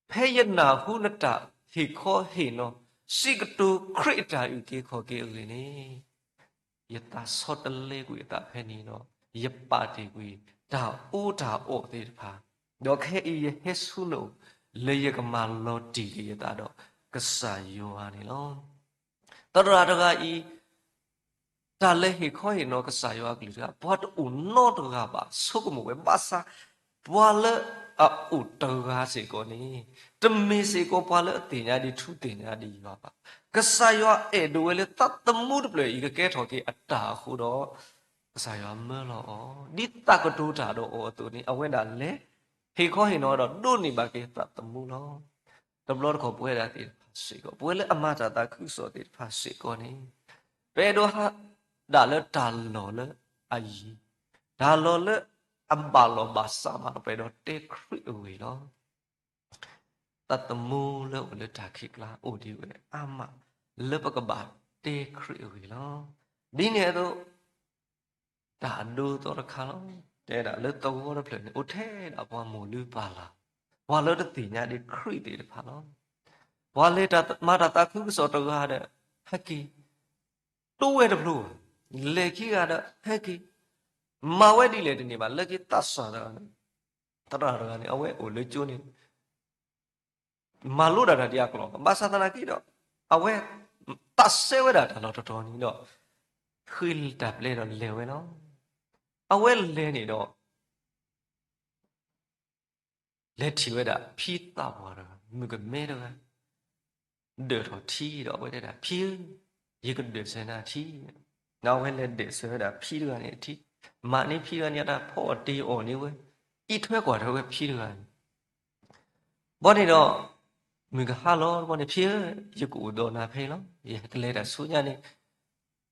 ဖဲယနၢ်ဟူနတၢ်ဟ့ၣ်ခီဟ့ၣ်နီၤ စံးကတိၤခရံာ်အတၢ်အုၣ်က့ၤခီၣ်က့ၤအဂ့ၢ်န့ၣ်, ယသးဆီတလဲကွံာ်အသးဖဲန့ၣ်ဒီး ယပာ်တ့ၢ်ကွံာ်တၢ်အီတၢ်အီသ့ၣ်တဖၣ်, ဒီးခဲအံၤယဟဲဆူနအိၣ် လၢယကမၤလီၤတံၢ်က့ၤယသးဒီးကစၢ်ယွၤန့ၣ်လီၤ. သရၣ်တဂၤအံၤ တၢ်လဲၤဟ့ၣ်ခီဟ့ၣ်နီၤကစၢ်ယွၤအကလုၢ်တဂၤ ပှၤတအိၣ်နီတဂၤဘၣ်ဆိကမိၣ်ဝဲ ဘၣ်ဆၣ် ပှၤလၢအအိၣ်တဂၤစ့ၢ်ကီးန့ၣ် တမ့ၢ်စ့ၢ်ကီးပှၤလၢအသ့ၣ်ညါဒံးထူသ့ၣ်ညါဒံးယွၤဘၣ်. ကစၢ်ယွၤအဲၣ်ဒိးဝဲလၢသးသမူတဖျၢၣ်အံၤကကဲထီၣ်က့ၤအတၢ်အဃိဒီး ကစၢ်ယွၤမၢလီၤအီၤ ဒ်သးကတိၤတၢ်ဒီးအီၤအသိးန့ၣ် အဝဲဒၣ်လဲၤဟ့ၣ်ခီဟ့ၣ်နီၤဒီးဒိးန့ၢ်ဘၣ်က့ၤသးသမူလီၤ. တဘျီတခီၣ်ပဝဲဒၣ်သ့ၣ်တဖၣ်စ့ၢ်ကီး ပဝဲလၢအမၤတၢ်သးခုကစီၣ်သ့ၣ်တဖၣ်စ့ၢ်ကီးန့ၣ် ပအဲၣ်ဒိးဟးဒၣ်လၢတၢ်လီၢ်လၢအယံၤ, တၢ်လီၢ်လၢအဘၣ်လီၢ်ဘၣ်စးမးဒီး ပအဲၣ်ဒိးတဲခရံာ်အဂ့ၢ်လီၤ. သးသမူလၢအိၣ်လၢတၢ်ခံးကျါအိၣ်ဒံးဝဲအါမး လၢပကဘၣ်တဲခရံာ်အဂ့ၢ်လီၤ. ဒ်န့ၣ်အသိး တၢ်အဒိအသီတခါလီၤ. တဲဒၣ်လၢသဝီတဖျၢၣ်န့ၣ် အိၣ်ထဲဒၣ်ပှၤမိၢ်လုၢ်ပၢ်လၢ်, ပှၤလၢတသ့ၣ်ညါဒံးခရံာ်သ့ၣ်တဖၣ်လီၤ. ပှၤလဲၤမၤတၢ်သးခုကစီၣ်တဂၤဒီး ဟဲက့ၤ တိဝဲတဖျိဘၣ်, လဲၤခံဂၤဒီး ဟဲက့ၤ မၤဝဲဒ်လဲၣ်တန့ၢ်ဘၣ်. လၢခံသးစၢ်တဂၤန့ၣ် သရၣ်တဂၤန့ၣ် အဝဲအိၣ်လၢကၠိန့ၣ် မၤလိတၢ်တၢ်ဒ်အကျိၤ, ဘၣ်ဆၣ်သနာ်က့ဒီး အဝဲသးစဲဝဲဒၣ်တၢ်လီၢ်တတီၤန့ၣ်ဒီး ဃ့တၢ်ပျဲဒီးလဲၤဝဲလီၤ. အဝဲလဲၤန့ၣ်ဒီး လဲၤထံၣ်ဝဲဒၣ်ဖံသးပှၢ်တဂၤ မုၣ်ကမဲတဂၤ ဒၢးထီၣ်ထံဒီး အဝဲတဲဒၣ် ဖံဧၢ, ယကဒၢးစၢၤနၤထံ. ဒီးအဝဲလဲၤဒၢးစၢၤဝဲဒၣ်ဖံတဂၤန့ၣ်အထံ, မၤန့ၢ်ဖံတဂၤန့ၣ်အတၢ်ဖီအီၣ်တ့ၢ်အီၣ်န့ၢ်ဝဲ, အံးထွဲကွၢ်ထွဲဝဲဖံတဂၤန့ၣ် ဘီန့ၣ်ဒီး မုၢ်ကဟါလီၤတဘီန့ၣ် ဖံဧၢ, ယကအိၣ်ဒီးနၤဖဲအံၤလီၤ. ယကလဲၤတၢ်ဆူညါန့ၣ်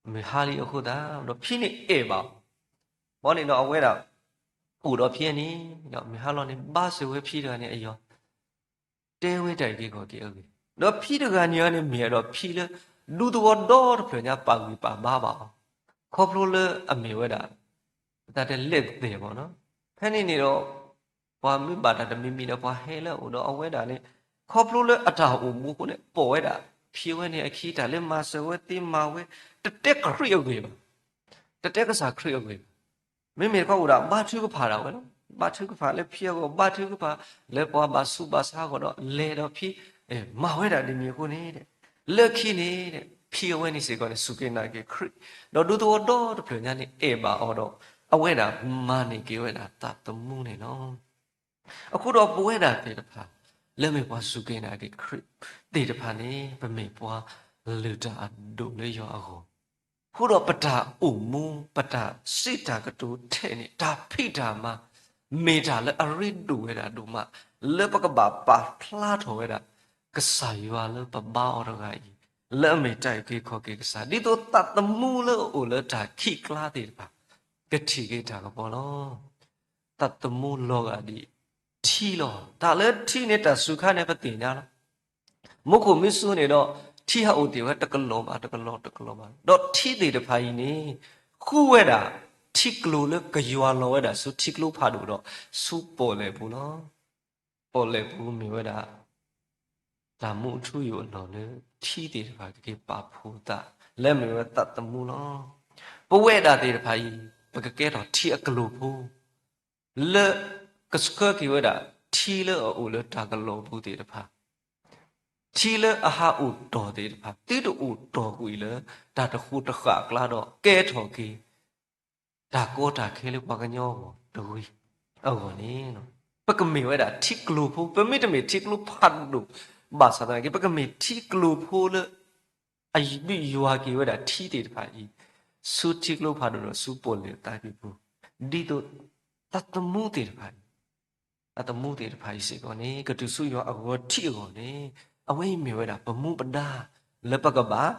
မုၢ်ဟါလံအဃိသတးဒီး ဖံန့ၣ်အဲၣ်ဘၣ်အီၤ. ဘီန့ၣ်ဒီးအဝဲဒၣ် အိၣ်ဒီးဖံန့ၣ် ဒီးမုၢ်ဟါလီၤန့ၣ် ဘါစၢၤဝဲဖံတဂၤန့ၣ်အယီၤ တဲဝဲတၢ်အုၣ်က့ၤခီၣ်က့ၤအဂ့ၢ်, ဒီးဖံတဂၤန့ၣ်အီၤန့ၣ် မ့ၢ်အဲၣ်ဒိးဖံလၢ ဒူသဝီဒီတဖျၢၣ်ညါပာ်ဂံၢ်ပာ်ဘါဘၣ်အီၤ, ခီဖျိလၢအမ့ၢ်ဝဲဒၣ် ပတၢ်တဲလဲၣ်သဲးဘၣ်နီၤ, ဖဲန့ၣ်န့ၣ်ဒီး ပှၤမ့ၢ်ဘၣ်တၢ်တမံၤမံၤဒီး ပှၤဟဲလၢအအိၣ်ဒီးအဝဲဒၣ်န့ၣ် ခီဖျိလၢအတၢ်အိၣ်မူအဃိန့ၣ် ပိာ်ဝဲဒၣ် ဖံးဝဲန့ၣ်အခံ တၢ်လၢမၤစၢၤဝဲသ့မၤဝဲ တတဲခရံာ်အဂ့ၢ်ဘၣ်, တတဲကစၢ်ခရံာ်အဂ့ၢ်ဘၣ်. မ့မ့ၢ်တခီအိၣ်ဒၣ် ဘါထုကဖၣ်ဒၣ်ဝဲလီၤ. ဘါထုကဖၣ်လၢဖံးအဂီၢ်, ဘါထုကဖၣ်လၢပှၤဘၣ်ဆူးဘၣ်ဆါအဂီၢ်ဒီး လဲၤဒီးဖံး, မၤဝဲဒၣ်ဒ်န့ၣ်အဃိန့ၣ် လၢခံန့ၣ် ဖံးအဝဲန့ၣ်စ့ၢ်ကီးန့ၣ် စူၢ်က့ၤနာ်က့ၤခရံာ်, ဒီးဒူသဝီဒီတဖျၢၣ်ညါန့ၣ် အဲၣ်ဘၣ်အီၤဒီး အဝဲဒၣ်မၤန့ၢ်က့ၤဝဲဒၣ်သးသမူန့ၣ်လီၤ. အဃိဒီးပဝဲဒၣ်သ့ၣ်တဖၣ် လၢမ့ၢ်ပှၤစူၢ်က့ၤနာ်က့ၤခရံာ်သ့ၣ်တဖၣ်န့ၣ် ပမ့ၢ်ပှၤလုၢ်တၢ်အဒိၣ်လၢယွၤအဂီၢ်, အဃိဒီးပတၢ်အိၣ်မူ ပတၢ်စံးတၢ်ကတိၤထဲန့ၣ် တၢ်ဖံးတၢ်မၤ မ့ၢ်တၢ်လၢအရ့ဒိၣ်ဝဲဒၣ်ဒိၣ်မး လၢပကဘၣ်ပာ်ဖျါထီၣ်ဝဲဒၣ် ကစၢ်ယွၤလၢပဘါအီၤတဂၤအံၤ လၢအမ့ၢ်တၢ်အုၣ်က့ၤခီၣ်က့ၤကစၢ် ဒ်သိးသးသမူလၢအအိၣ်လၢတၢ်ခံးကျါသ့ၣ်တဖၣ် ကထံၣ်က့ၤတၢ်ကပီၤလီၤ. သးသမူလီၤဂာ်ဒ်ထံလီၤ. တၢ်လၢထံန့ၣ် တၢ်စူၤခါန့ၣ် ပသ့ၣ်ညါလီၤ. မူခိၣ်မုၢ်ဆူန့ၣ်ဒီး ထံဟးအိၣ်တ့ၢ်ဝဲတကလီၤဘၣ်တကလီၤတကလီၤဘၣ်. ဒီးထံသ့ၣ်တဖၣ်အံၤန့ၣ် ဃုဝဲဒၣ် ထံကျိလၢကယွၤလီၤဝဲဒၣ်ဆူထံကျိဖးဒိၣ်ဒီး ဆူပီၣ်လဲၣ်ပူၤလီၤ. ပီၣ်လဲၣ်ပူၤမ့ၢ်ဝဲဒၣ် တၢ်မူအထူအယိာ်အလီၢ်လၢ ထံသ့ၣ်တဖၣ်ကက့ၤပာ်ဖှိၣ်သး လၢမ့ၢ်ဝဲသးသမူလီၤ. ပဝဲဒၣ်သ့ၣ်တဖၣ်အံၤ ပကကဲထီၣ်ထံအကျိၤဖိ လၢကဆှၢက့ၤဝဲဒၣ် ထံလၢအအိၣ်လၢတၢ်ကလီၤပူၤသ့ၣ်တဖၣ်, ထံလၢအဟးအိၣ်တီၢ်သ့ၣ်တဖၣ် သုတအိၣ်တီၢ်ကွံာ်လၢ တၢ်တဃိးတဃာ်အကျါဒီး ကဲထီၣ်က့ၤ တၢ်ကီတၢ်ခဲလၢပှၤကညီအဂီၢ်တဂ့ၤအဂီၢ်န့ၣ်, ပကမ့ၢ်ဝဲဒၣ်ထံကျိၤဖိ, ပမ့တမ့ၢ်ထံကျိဖးဒိၣ်ဘၣ်ဆၣ်သနာ်က့ ပကမ့ၢ်ထံကျိၤဖိလၢ အဘုယွၤက့ၤဝဲဒၣ်ထံသ့ၣ်တဖၣ်အံၤ ဆူထံကျိဖးဒိၣ်ဒီးဆူပီၣ်လဲၣ်အသးကံၢ်ပူၤ, ဒ်သိးသးသမူသ့ၣ်တဖၣ်အံၤ, သးသမူသ့ၣ်တဖၣ်အံၤစ့ၢ်ကီးန့ၣ် ကတုၤဆူယွၤအဂီၤထံးအဂီၢ်န့ၣ်, အဝဲအံၤမ့ၢ်ဝဲဒၣ်ပမူပဒါ လၢပကဘၣ်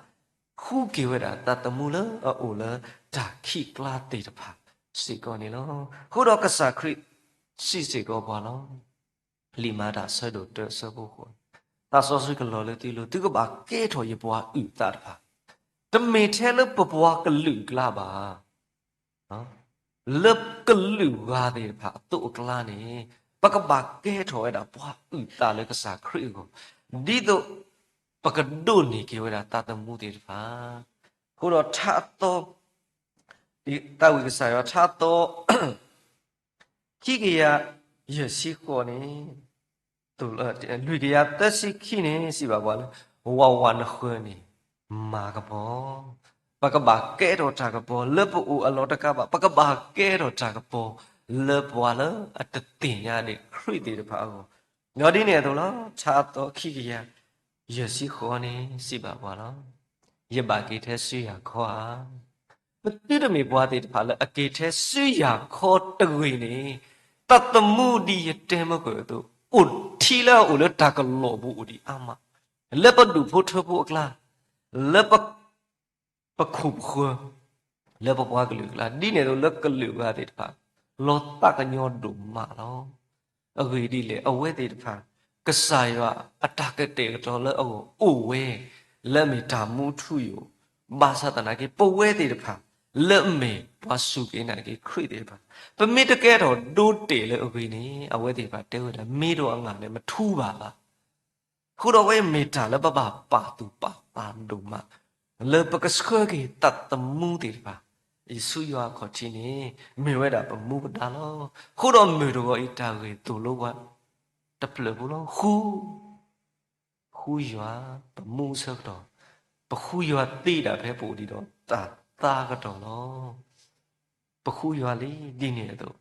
ဃုက့ၤဝဲဒၣ်သးသမူလၢအအိၣ်လၢတၢ်ခံးကျါသ့ၣ်တဖၣ်စ့ၢ်ကီးန့ၣ်လီၤ. အဃိဒီးကစၢ်ခရံာ်စံးစ့ၢ်ကီးပှၤလီၤ. လံာ်မၤတၢ်အဆၢဒိၣ်တၢအဆၢဖိဃိး, သးစီဆှံကလီၤလၢသုလိၤ, သုကဘၣ်ကဲထီၣ်ယပှၤအုၣ်သးတဖၣ်, တမ့ၢ်ထဲလၢပပှၤကလုာ်အကျါဘၣ် လၢကလုာ်ဂၤသ့ၣ်တဖၣ်အသိးအကျါန့ၣ်, ပကဘၣ်ကဲထီၣ်ဝဲဒၣ်ပှၤအုၣ်သးလၢကစၢ်ခရံာ်အဂီၢ်, ဒ်သိးပကဒိးန့ၢ်က့ၤဝဲဒၣ်သးသမူသ့ၣ်တဖၣ်. အဃိဒီးထါအသီ, တၢ်ဝံၣ်ကစၢ်ယွၤထါအသီ ခံကယၤယဲၢ်ဆံဃိးန့ၣ်, လွံၢ်ကယၤသၢဆံခံန့ၣ် စံးဘၣ်ပှၤလၢ ဝးဝးနဃၢၤန့ၣ် မၤကပီၤ, ပကဘၣ်ကဲထီၣ်တၢ်ကပီၤလၢပအိၣ်အလီၢ်တကးဘၣ်, ပကဘၣ်ကဲထီၣ်တၢ်ကပီၤလၢပှၤလၢအတသ့ၣ်ညါဒံးခရံာ်သ့ၣ်တဖၣ်အဂီၢ်, ဒီးဒ်န့ၣ်အသိးလီၤ. ထါအသီခံကယၤ ယဲၢ်ဆံဃိးန့ၣ် စံးဘၣ်ပှၤလီၤ. ယဘၣ်က့ၤထဲစုယၤခီဧါ. ပသုတမ့ၢ်ပှၤသ့ၣ်တဖၣ်လၢအက့ၤထဲစုယၤခီတဂ့ၤန့ၣ်, သးသမူဒ်ယတဲမၢကၢၢ်အသိး, အိၣ်ထံလၢအအိၣ်လၢတၢ်ကလီၤပူၤအိၣ်ဒံးအါမး, လၢပဒူၣ်ဖိထၢဖိအကျါ, လၢပ ပခိၣ်ပဃၢၤ, လၢပပှၤကလုာ်အကျါ, ဒ်န့ၣ်အသိးလၢကလုာ်ဂၤသ့ၣ်တဖၣ်, လီၤသးကညီၤဒိၣ်မးလီၤ. အဂ့ၢ်ဒ်လဲၣ်, အဝဲသ့ၣ်တဖၣ် ကစၢ်ယွၤအတၢ်ကတဲာ်ကတီၤလၢအဂီၢ်အိၣ်ဝဲ, လၢအမ့ၢ်တၢ်မူထူယိာ်, ဘၣ်ဆၣ်သနာ်က့ ပဝဲသ့ၣ်တဖၣ် လၢအမ့ၢ်ပှၤစူၢ်က့ၤနာ်က့ၤခရံာ်သ့ၣ်တဖၣ်, ပမ့ၢ်တကဲထီၣ်ဒိတ့ၢ်လၢအဂ့ၤန့ၣ်, အဝဲသ့ၣ်တဖၣ်တဲဝဲဒၣ် မ့ၢ်ဒီးအငါန့ၣ် မထူဘၣ်ဘၣ်. အဃိဒီးအဝဲမ့ၢ်တၢ်လၢပဘၣ်ပာ်သူၣ်ပာ်သးဒိၣ်မး, လၢပကဆှၢက့ၤသးသမူသ့ၣ်တဖၣ်, ယ့ၣ်ၡူးယွၤအခီၣ်ထံးန့ၣ် မ့ၢ်ဝဲဒၣ်ပမူပဒါလီၤ. အဃိဒီးမုၢ်တဂီၤအံၤတၢ်ဂ့ၢ်သိၣ်လိပှၤ တဖျၢၣ်ဖိလီၤ. ဃု, ဃုယွၤ, ပမူအဆၢကတီၢ်, ပဃုယွၤသ့ဒၣ်ဖဲပအိၣ်ဒံးဒီးတၢ်သါကတီၢ်လီၤ. ပဃုယွၤလံ, ဒ်န့ၣ်အသိး,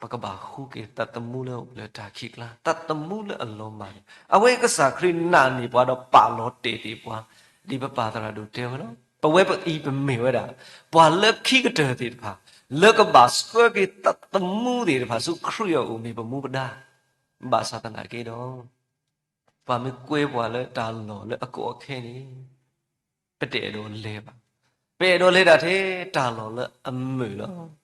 ပကဘၣ်ဃုက့ၤသးသမူလၢအိၣ်လၢတၢ်ခံးကျါ, သးသမူလၢအလီၤမၢ်န့ၣ်, အဝဲကစၢ်ခရံာ်နာ်န့ၢ်ပှၤဒီးပာ်လီၤတဲာ်သ့ၣ်ပှၤ, ဒ်ပပၢ်သရၣ်ဒိၣ်တဲဝဲလီၤ. ပဝဲပအံၤပမ့ၢ်ဝဲဒၣ် ပှၤလၢခံကတၢၢ်သ့ၣ်တဖၣ်, လၢကဘၣ်ဆှၢက့ၤသးသမူသ့ၣ်တဖၣ်ဆူခရံာ်အအိၣ်မ့ၢ်ပမူပဒါ, ဘၣ်ဆၣ်သနာ်က့ဒီး ပှၤမ့ၢ်ကွဲပှၤလၢတၢ်လီၢ်လၢအကီအခဲန့ၣ်, ပတအဲၣ်ဒိးလဲၤဘၣ်. ပအဲၣ်ဒိးလဲၤတၢ်ထဲတၢ်လီၢ်လၢအမုာ်လီၤ.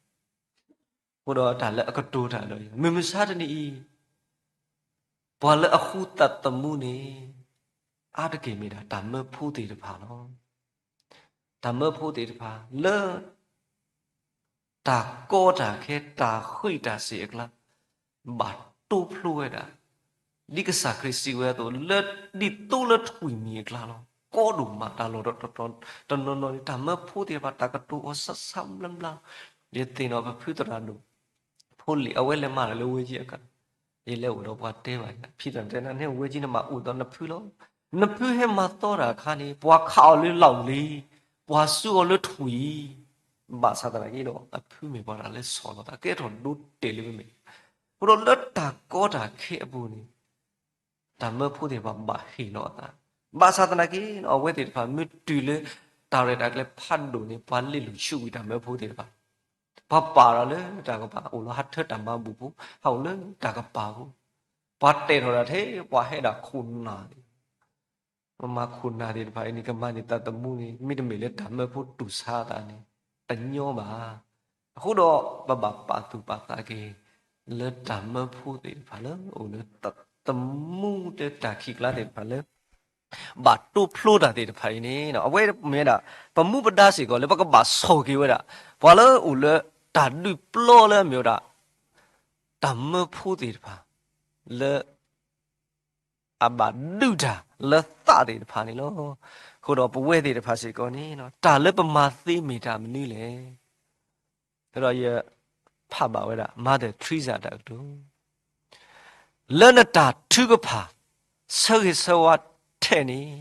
အဃိဒီးတၢ်လၢအကတိၤတၢ်ဒီး မုၢ်မဆါတနံၤအံၤ, ပှၤလၢအဃုသးသမူန့ၣ်, အါတက့ၢ်မ့ၢ်ဒၣ်တၢ်မၢဖိသ့ၣ်တဖၣ်လီၤ. တၢ်မၢဖိသ့ၣ်တဖၣ်လၢ တၢ်ကီတၢ်ခဲ တၢ်ဃံးတၢ်စ့ၤအကျါ ဘၣ်တိဖျိဝဲဒၣ် ဒ်ကစၢ်ခရံာ်စံးဝဲအသိး လၢဒ်သိလၢထွံၣ်မံၤအကျါလီၤ. ကီဒိၣ်မးတၢ်လီၢ်တတီၤတနီၤနီၤန့ၣ် တၢ်မၢဖိသ့ၣ်တဖၣ် တၢ်ကတိၤအီၤဆါဆါဘျါဘျါလီၤ. ယသ့ၣ်နီၣ်ပဖုသရၣ်ဒိၣ်ဖိလံၤ အဝဲလဲၤမၤတၢ်လၢဝ့ကံအခါ ယလဲၤအိၣ်ဒီးပှၤတဲဘၣ်ယၤ ဖံသရၣ်တဲ နဟဲဝ့ကံနမၤအိၣ်ဒီးနဖုလီၤ. နဖုဟဲမၤသီတၢ်အခါန့ၣ် ပှၤခးအီၤလၢလီၢ်လံၤ, ပှၤစုအီၤလၢထွံၣ်အံၤ, ဘၣ်ဆၣ်သနာ်က့ဒီး အဖုမ့ၢ်ပှၤတၢ်လၢဆီၣ်လီၤသး ကဲထီၣ်ဒိတဲာ်လၢပမဲာ်, အဃိဒီးလၢတၢ်ကီတၢ်ခဲအပူၤန့ၣ် တၢ်မၢဖိသ့ၣ်တဖၣ်ဘၣ်ဟ့ၣ်လီၤအသး, ဘၣ်ဆၣ်သနာ်က့ အဝဲသ့ၣ်တဖၣ်မ့ၢ်တုၤလၢ တၢ်ရဲၣ်တၢ်ကျဲၤဖးဒိၣ်န့ၣ် ပှၤလ့ၣ်လူၤဆူးဝံၤတၢ်မၢဖိသ့ၣ်တဖၣ် ပှၤပာ်ဒီးလၢတၢ်ကပၤ အိၣ်လၢဟးထၢတၢ်မၤဘူၣ်ဖိ ဟးအိၣ်လၢတၢ်ကပၤဖိ, ပှၤတဲာ်ထီၣ်တၢ်ထဲ ပှၤဟဲဒၣ်ခိၣ်နၢ်န့ၣ် ပမၤခိၣ်နၢ်သ့ၣ်တဖၣ်အံၤန့ၣ် ကမၤန့ၢ်သးသမူန့ၣ် မ့တမ့ၢ်လၢတၢ်မၢဖိတူၢ်ဆါအသးန့ၣ် တညီဘၣ်. အဃိဒီးပဘၣ်ပာ်သူၣ်ပာ်သးက့ၤ လၢတၢ်မၢဖိသ့ၣ်တဖၣ်လၢအိၣ်လၢတၢ်သမူလၢတၢ်ခံးကျါသ့ၣ်တဖၣ်လၢ ဘၣ်တိဖျိတၢ်သ့ၣ်တဖၣ်အံၤန့ၣ် အဝဲမ့ၢ်ဝဲဒၣ် ပမူပဒါစ့ၢ်ကီးလၢပကဘၣ်ဆိၣ်က့ၤဝဲဒၣ် ပှၤလၢအိၣ်လၢတၢ်ဒုးပျီလၢအမ့ၢ်ဝဲဒၣ် တၢ်မၢဖိသ့ၣ်တဖၣ် လၢ အဘၣ်ဒုးတၢ်လၢသးသ့ၣ်တဖၣ်န့ၣ်လီၤ. အဃိဒီးပဝဲသ့ၣ်တဖၣ်စ့ၢ်ကီးန့ၣ် တၢ်လၢပမၤသ့မ့ၢ်တၢ်မနုၤလဲၣ်. ဒီးယဖးဘၣ်ဝဲဒၣ် Mother Teresa အတၢ်ကတိၤ လၢနတၢ်ထုကဖၣ် ဆၢဂ့ၤဆၢဝါထဲန့ၣ်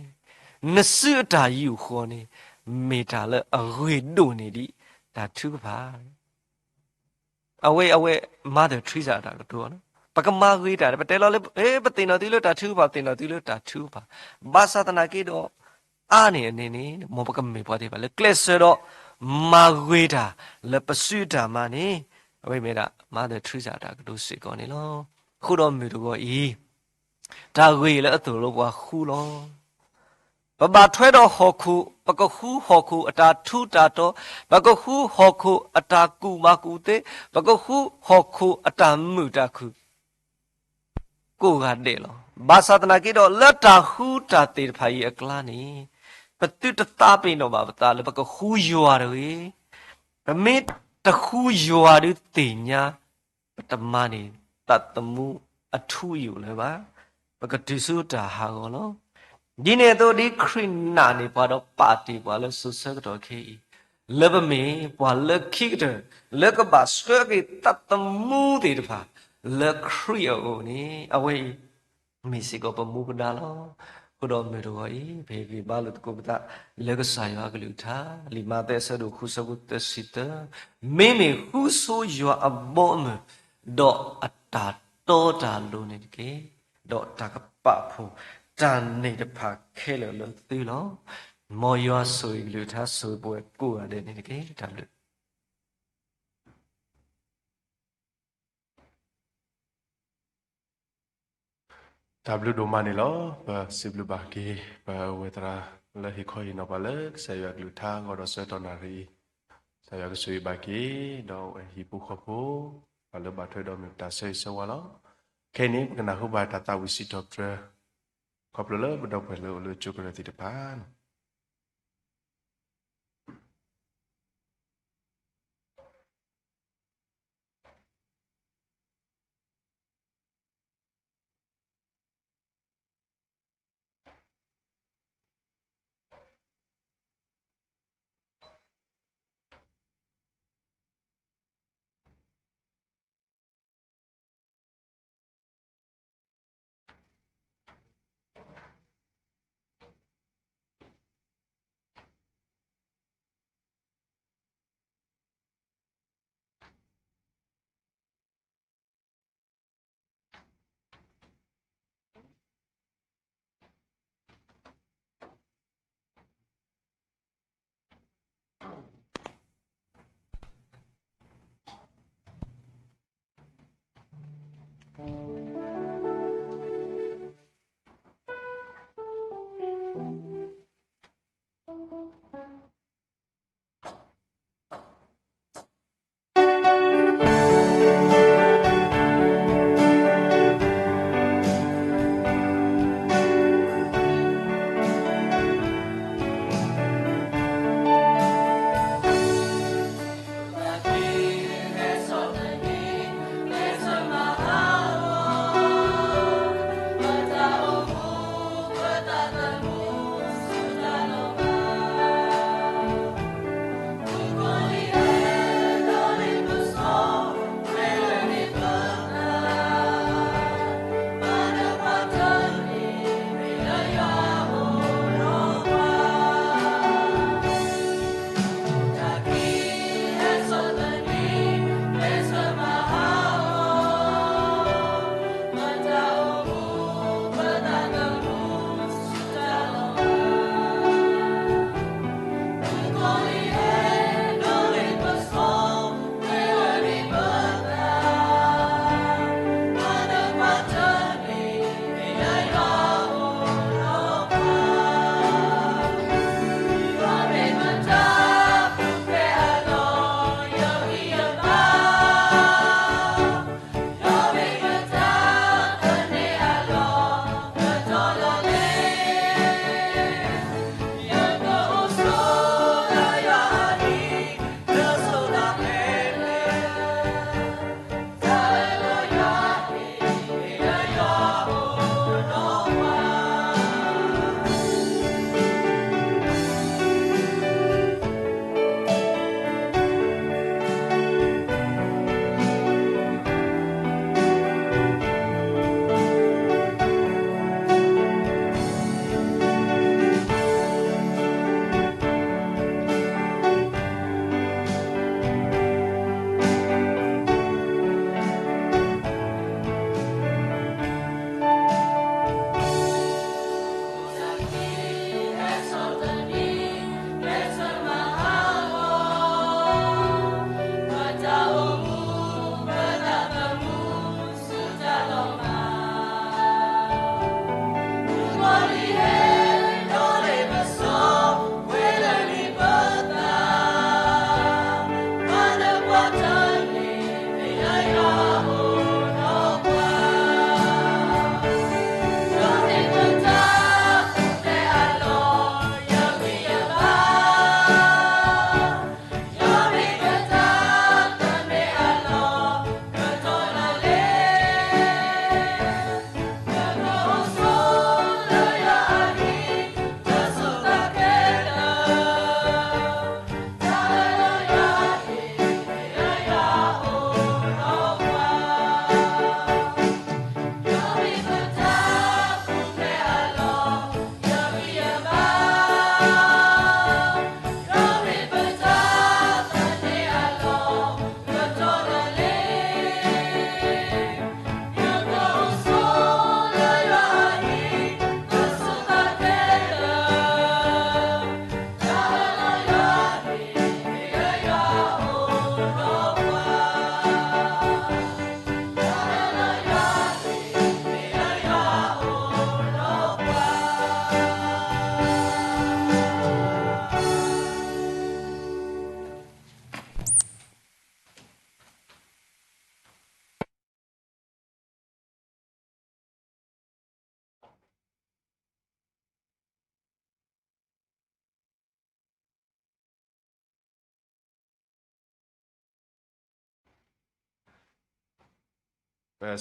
နစုအတၢ်ယူာ်ဃီၤန့ၣ် မ့ၢ်တၢ်လၢအဂ့ၤဒိၣ်န့ၢ်ဒံးတၢ်ထုကဖၣ် အဝဲ အဝဲ Mother Teresa အတၢ်ကတိၤလီၤ. ပကမၤဂ့ၤတၢ် ပတဲလီၤလၢ ပသ့ၣ်နီၣ်သုလၢတၢ်ထုကဖၣ် ပသ့ၣ်နီၣ်သုလၢတၢ်ထုကဖၣ်, ဘၣ်ဆၣ်သနာ်က့ဒီး အါန့ၢ်အန့ၣ်န့ၣ် မ်ပကမ့ၢ်ပှၤသ့ၣ်တဖၣ်လၢကျဲးစၢးဒီး မၤဂ့ၤတၢ်လၢပစုတၢ်မၤန့ၣ် အဝဲမ့ၢ်ဒၣ် Mother Teresa အတၢ်ကတိၤစ့ၢ်ကီးန့ၣ်လီၤ. အဃိဒီးမုၢ်တဂီၤအံၤ တၢ်ဂ့ၢ်လၢအသိၣ်လိပှၤဃုလီၤ. ပဘၣ်ထွဲဒီးဟီၣ်ခိၣ်, ပကဃုဟီၣ်ခိၣ်အတၢ်ထူးတၢ်တီၤ, ပကဃုဟီၣ်ခိၣ်အတၢ်ကူၣ်ဘၣ်ကူၣ်သ့, ပကဃုဟီၣ်ခိၣ်အတၢ်မုာ်တၢ်ခုၣ် ကိးဂၤဒဲးလီၤ. ဘၣ်ဆၣ်သနာ်က့ဒီး လၢတၢ်ဃုတၢ်သ့ၣ်တဖၣ်အံၤအကျါန့ၣ် ပသုတသးပ့ၤနီၣ်ဘၣ်ပသးလၢပကဃုယွၤတဂ့ၤ. ပမ့ၢ်တဃုယွၤဒုးသ့ၣ်ညါ ပတမၤန့ၢ်သးသမူအထူအယိာ်လၢၤဘၣ်. ပကတုၤဆူတၢ်ဟးဂီၤလီၤ. ဒ်န့ၣ်အသိး ဒ်ခရံာ်နာ်န့ၢ်ပှၤဒီးပာ်တ့ၢ်ပှၤလၢစိၤဆၢကတီၢ်ခဲအံၤ, လၢပမ့ၢ်ပှၤလၢခံကတၢၢ် လၢကဘၣ်ဆှၢက့ၤသးသမူသ့ၣ်တဖၣ် လၢခရံာ်အအိၣ်န့ၣ် အဝဲအံၤ မ့ၢ်စ့ၢ်ကီးပမူပဒါလီၤ. အဃိဒီးမုၢ်တဂီၤအံၤ ပဟ့ၣ်ဂံၢ်ဘါလိာ်သကိးပသး လၢကစၢ်ယွၤအကလုၢ်ကထါ လံာ်မးသဲအဆၢဒိၣ်ဃု အဆၢဖိသၢဆံသၢ, မ့မ့ၢ်ဃုဆိယွၤအဘီအမုၢ်, ဒီးအတၢ်တီတၢ်လိၤန့ၣ်တက့ၢ်. ဒီးတၢ်ကပာ်ဖှိၣ်တၢ်န့ၣ်တဖၣ်ခဲလၢာ်လၢသုလီၤ. မ်ယွၤဆိၣ်ဂ့ၤကလုၢ်ကထါ ဆိၣ်ဂ့ၤပဝဲကိးဂၤဒဲးန့ၣ်တက့ၢ်. တၢ်ဘျုး တၢ်ဘျုးဒိၣ်မးန့ၣ်လီၤ. ပစံးဘျုးဘၣ်က့ၤ ပဝဲသရၣ်လၢဟ့ၣ်ခီဟ့ၣ်နီၤပှၤလၢကစၢ်ယွၤကလုၢ်ကထါ ဂီၤဒီးဆၢကတီၢ်နၣ်ရံၣ်အံၤ, ကစၢ်ယွၤကဆိၣ်ဂ့ၤဘၣ်က့ၤ ဒီးအဝဲဟံၣ်ဖိဃီဖိ ပှၤလၢဘၣ်ထွဲဒီးမ့ၢ်ပတၢ်ဆၢဂ့ၤဆၢဝါလီၤ. ခဲအံၤန့ၣ် ပကနၢ်ဟူဘၣ်တၢ်သးဝံၣ်စံးထီၣ်ပတြၢၤ ခီဖျိလၢပဒီပုၢ်ဝဲၢ်လၢအိၣ်လၢကၠိကရၢၢ်သ့ၣ်တဖၣ်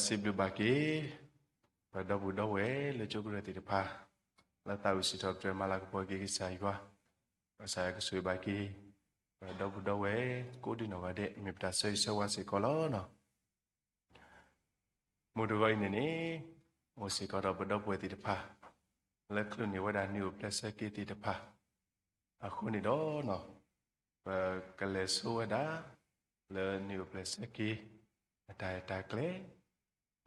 စံးဘျုးဘၣ်က့ၤ ပဒီပုၢ်ဒီဝဲၢ်လၢကၠိကရၢၢ်သ့ၣ်တဖၣ် လၢသးဝံၣ်စံးထီၣ်ပတြၢၤမၤလၤကပီၤက့ၤကစၢ်ယွၤ, ကစၢ်ယွၤကဆိၣ်ဂ့ၤဘၣ်က့ၤ ပဒီပုၢ်ဒီဝဲၢ်ကိးဒံနီၢ်ဂၤဒဲး မ့ၢ်ပတၢ်ဆၢဂ့ၤဆၢဝါစ့ၢ်ကီးလီၤ. မုၢ်တဂီၤအံၤန့ၣ်န့ၣ် အိၣ်စ့ၢ်ကီးဒီးပဒီပုၢ်ဝဲၢ်သ့ၣ်တဖၣ် လၢချုးန့ၢ်ဝဲဒၣ်နံၣ်အိၣ်ဖျဲၣ်ဆၢက့ၤသ့ၣ်တဖၣ် အဃိန့ၣ်ဒီး ပကလဲၤဆိဝဲဒၣ် လၢနံၣ်အိၣ်ဖျဲၣ်ဆၢက့ၤ အတၢ်အဲၣ်တၢ်ကျဲ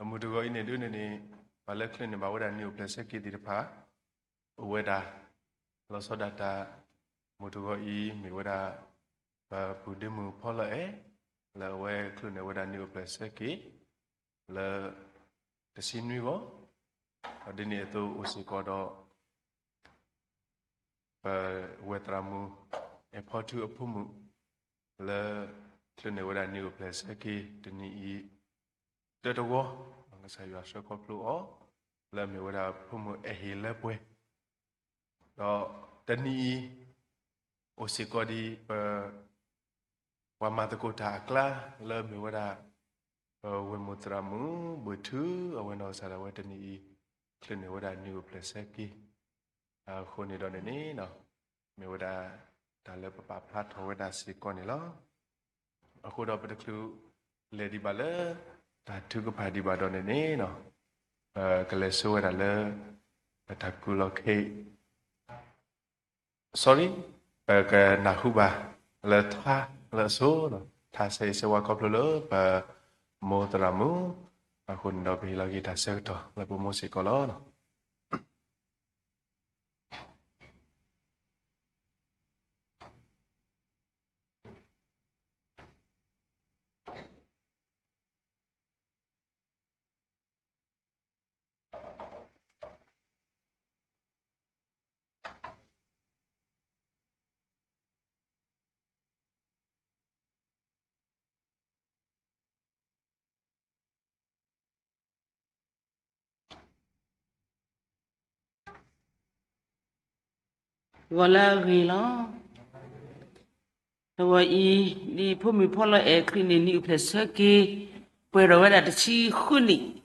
အမုၢ်တဂီၤအံၤန့ၣ်ဒ်န့ၣ်န့ၣ် ပှၤလၢချုးန့ၢ်ဘၣ်ဝဲဒၣ်နံၣ်အိၣ်ဖျဲၣ်ဆၢက့ၤသ့ၣ်တဖၣ် အိၣ်ဝဲဒၣ် လီၤဆီဒၣ်တၢ် မုၢ်တဂီၤအံၤမ့ၢ်ဝဲဒၣ် ပပုၢ်ဒ့မုၣ်ဖီလီၤအဲၣ် လၢအဝဲချုးန့ၢ်ဝဲဒၣ်နံၣ်အိၣ်ဖျဲၣ်ဆၢက့ၤ လၢ တဆံနွံဂီၤ ဒီးဒ်န့ၣ်အသိးအိၣ်စ့ၢ်ကီးဒီး ပဝဲၢ်သရၣ်မုၣ် အဲၣ်ဖီထူအဖိမုၣ် လၢချုးန့ၢ်ဝဲဒၣ်နံၣ်အိၣ်ဖျဲၣ်ဆၢက့ၤ တနံၣ်အံၤ တၢတဝီ ကစၢ်ယွၤဆှၢခီဖျိအီၤ လၢအမ့ၢ်ဝဲဒၣ်ဖိမုၣ်အဲၣ်ဟ့ၣ်လၢပှဲၤ ဒီးတနံၣ်အံၤ အိၣ်စ့ၢ်ကီးဒံးပ ပှၤမၤသကိးတၢ်အကျါ လၢအမ့ၢ်ဝဲဒၣ် ပဝဲၢ်မုၢ်သရၣ်မုၣ် ဘှ့ၣ်ထူ အဝဲနီၢ်ကစၢ်ဒၣ်ဝဲတနံၣ်အံၤ ချုးန့ၢ်ဝဲဒၣ်နံၣ်အိၣ်ဖျဲၣ်ဆၢက့ၤ အဃိန့ၣ်ဒီးန့ၣ်န့ၣ် မ့ၢ်ဝဲဒၣ် တၢ်လၢပပာ်ဖျါထီၣ်ဝဲဒၣ်စ့ၢ်ကီးန့ၣ်လီၤ. အဃိဒီးပတချုးလဲၤဒံးဘၣ်လၢ တၢ်ထုကဖၣ်ဒံးဘၣ်ဒီးန့ၣ်န့ၣ် ပကလဲၤဆိဝဲဒၣ်လၢ ပတၢ်ကူၣ်လီၤခဲအံၤ sorry ပကနၢ်ဟူဘၣ်လၢထါလၢအဆိ ထါဆၢဂ့ၤဆၢဝါခီဖျိလၢပမိၢ်သရၣ်မုၣ် အဃိန့ၣ်ဒီးပဟ့ၣ်လီၤက့ၤတၢ်ဆၢကတီၢ်လၢပမိၢ်စ့ၢ်ကီးလီၤ. ဂီၤလၢအဂ့ၤလီၤ. တဂီၤအံၤ ဒ်ဖိမုၣ်ဖီလီၤအဲၣ်ချုးန့ၢ်နံၣ်အိၣ်ဖျဲၣ်ဆၢက့ၤ ပှဲၤထီၣ်ဝဲဒၣ်တဆံဃုနံၣ်,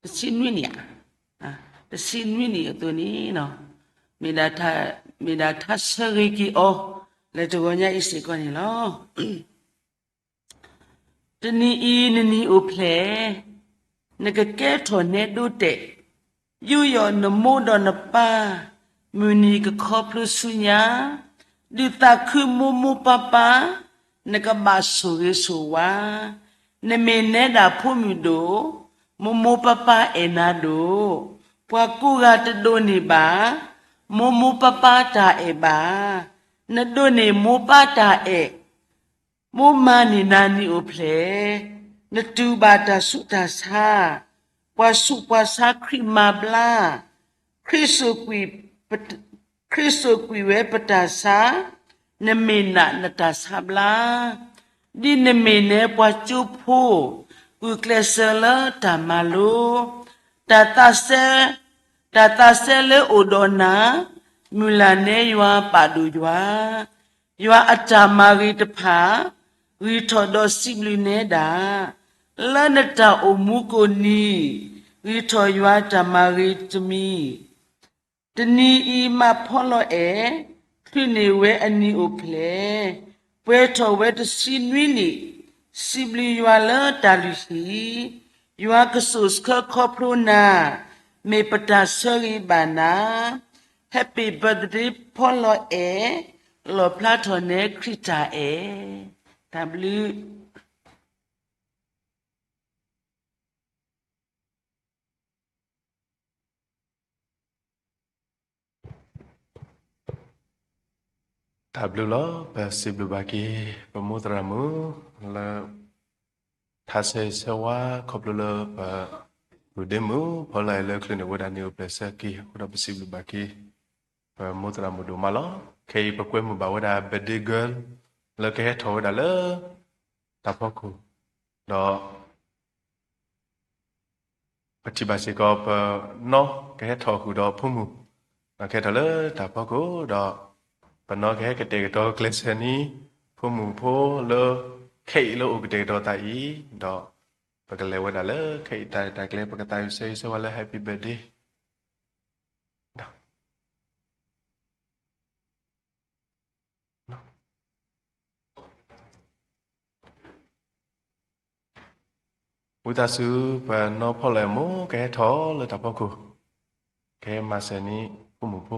တဆံနွံနံၣ်ဧါ, တဆံနွံနံၣ်အသိးန့ၣ် မ့ၢ်ဒၣ်ထါဆၢဂ့ၤက့ၤအီၤ လၢတဂီၤညါအံၤစ့ၢ်ကီးန့ၣ်လီၤ. တနံၤအံၤနနံၣ်အိၣ်ဖျဲၣ်, နကကဲထီၣ်နဲဒိတဲာ်, ယူးယီၣ်နမိၢ်ဒီးနပၢ်, မုၢ်နံၤကခီဖျိဆူညါ, ဒုးသးခုမိၢ်မိၢ်ပၢ်ပၢ်, နကဘၣ်ဆိၣ်ဂ့ၤဆိၣ်ဝါ, နမ့ၢ်နဲဒၣ်ဖိမုၣ်ဒိၣ်, မိၢ်မိၢ်ပၢ်ပၢ်အဲၣ်နၤဒိၣ်, ပှၤကိးဂၤတဒိးန့ၢ်ဘၣ် မိၢ်မိၢ်ပၢ်ပၢ်တၢ်အဲၣ်ဘၣ်, နဒိးန့ၢ်မိၢ်ပၢ်တၢ်အဲၣ်, မိၢ်မၤန့ၢ်နၤနံၣ်အိၣ်ဖျဲၣ်, နတူၢ်ဘၣ်တၢ်ဆူးတၢ်ဆါ, ပှၤဆူးပှၤဆါခရံာ်မၤဘျါ, ခရံာ်စိာ်ကွံာ်ဝဲပတၢ်ဆါ, နမ့ၢ်နာ်နတၢ်ဆါဘျါ, ဒ်နမ့ၢ်နဲပှၤကၠိဖိ, ဂုာ်ကျဲးစၢးလၢတၢ်မၤလိ, တၢ်သးစဲ, တၢ်သးစဲလၢအိၣ်ဒီးနၤ, မုၢ်လၢ်နဲယွၤပာ်ဒိၣ်ယွၤ, ယွၤအတၢ်မၤဂ့ၤတဖၣ်, ဂံၢ်ထီၣ်ဒီးစံးဘျုးနဲဒၣ်, လၢနတၢ်အိၣ်မူကိးနံၤ, ဂံၢ်ထီၣ်ယွၤတၢ်မၤဂ့ၤတမံၤ, တနံၤအံၤမးဖီလီၤအဲၣ်, ချုးန့ၢ်ဝဲအနံၤအိၣ်ဖျဲၣ်, ပှဲၤထီၣ်ဝဲတဆံနွံနံၣ်, စံးဘျုးယွၤလၢတၢ်လုၢ်ဟံၣ်, ယွၤကစိာ်ဆှၢခီဖျိနၤ, မ့ၢ်ပတၢ်ဆၢဂ့ၤဘၣ်နၤ, Happy birthday ဖီလီၤအဲၣ်, လီၣ်ဖျါထီၣ်နဲခရံာ်တၢ်အဲၣ်, တၢ်ဘျုး တၢ်ဘျုးလီၤ. ပစံးဘျုးဘၣ်က့ၤ ပမိၢ်သရၣ်မုၣ် လၢ ထါဆၢဂ့ၤဆၢဝါခီဖျိလၢပ ပုၢ်ဒ့မုၣ် ဖီလီၤအဲၣ်လၢချုးန့ၢ်ဝဲဒၣ်နံၣ်အိၣ်ဖျဲၣ်ဆၢက့ၤ အဃိဒီးပစံးဘျုးဘၣ်က့ၤ ပမိၢ်သရၣ်မုၣ်ဒိၣ်မးလီၤ. ခဲအံၤပကွဲမုာ်ဘၣ်ဝဲဒၣ် birthday girl လၢကဟဲထီၣ်ဝဲဒၣ်လၢ တၢ်ဖီခိၣ် ဒီး ပထံၣ်ဘၣ်စ့ၢ်ကီး ပနီၢ်ကဟဲထီၣ်ဃုာ်ဒီးဖိမုၣ်, နီၢ်ကဟဲထီၣ်လၢတၢ်ဖီခိၣ်ဒီး ပနီၢ်ကဟဲကတဲာ်ကတီၤကျဲးစၢးန့ၣ် ဖိမုၣ်ဖိလၢ ခဲအံၤလၢအိၣ်ကတဲာ်ကတီၤသးအံၤ, ဒီး ပကလဲၤဝဲဒၣ်လၢခဲအံၤတၢ်ရဲၣ်တၢ်ကျဲၤ ပကသးဝံၣ်ဆၢဂ့ၤဆၢဝါလၢ Happy Birthday ဝံသးစူၤ ပနီၢ်ဖီၣ်လီၤအမိၢ် ကဟဲထီၣ်လၢတၢ်ဖီခိၣ်, ကဟဲမၤစၢၤန့ၢ်ဖိမုၣ်ဖိ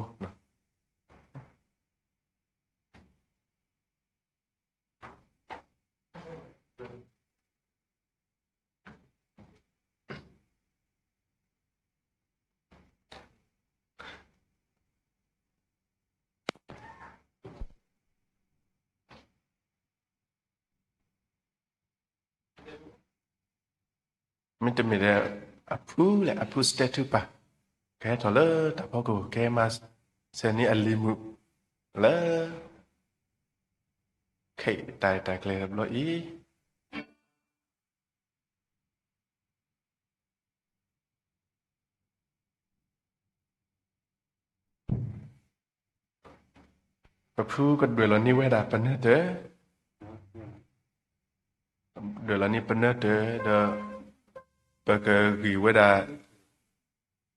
မ့တမ့ၢ်ဒီး အဖုလဲၣ် အဖုစတဲထုပၢ် ကဟဲထီၣ်လၢတၢ်ဖီခိၣ် ကဟဲမၤစၢၤန့ၢ်အလံၤမုာ်လၢ ခဲအံၤတၢ်ရဲၣ်တၢ်ကျဲၤတဘျီအံၤ ပဖုကဒွဲၣ်လီၤန့ၢ်ဝဲဒၣ်ပနၢ်တၢၢ်, ဒွဲၣ်လီၤန့ၢ်ပနၢ်တၢၢ်ဒီး ပကဂံၢ်ဝဲဒၣ်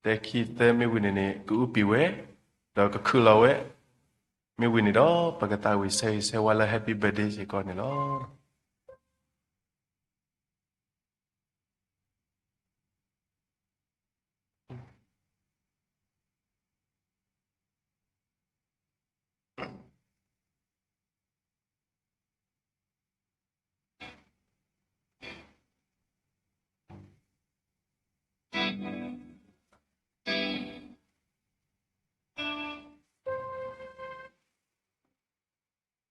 တၢခံသၢမ့ၢ်ဝံၤန့ၣ်န့ၣ် ကအူပံာ်ဝဲ ဒီးကခုၣ်လီၤဝဲ မ့ၢ်ဝံၤန့ၣ်ဒီး ပကသးဝံၣ်ဆၢဂ့ၤဆၢဝါလၢ Happy Birthday စ့ၢ်ကီးန့ၣ်လီၤ. တၢ ခ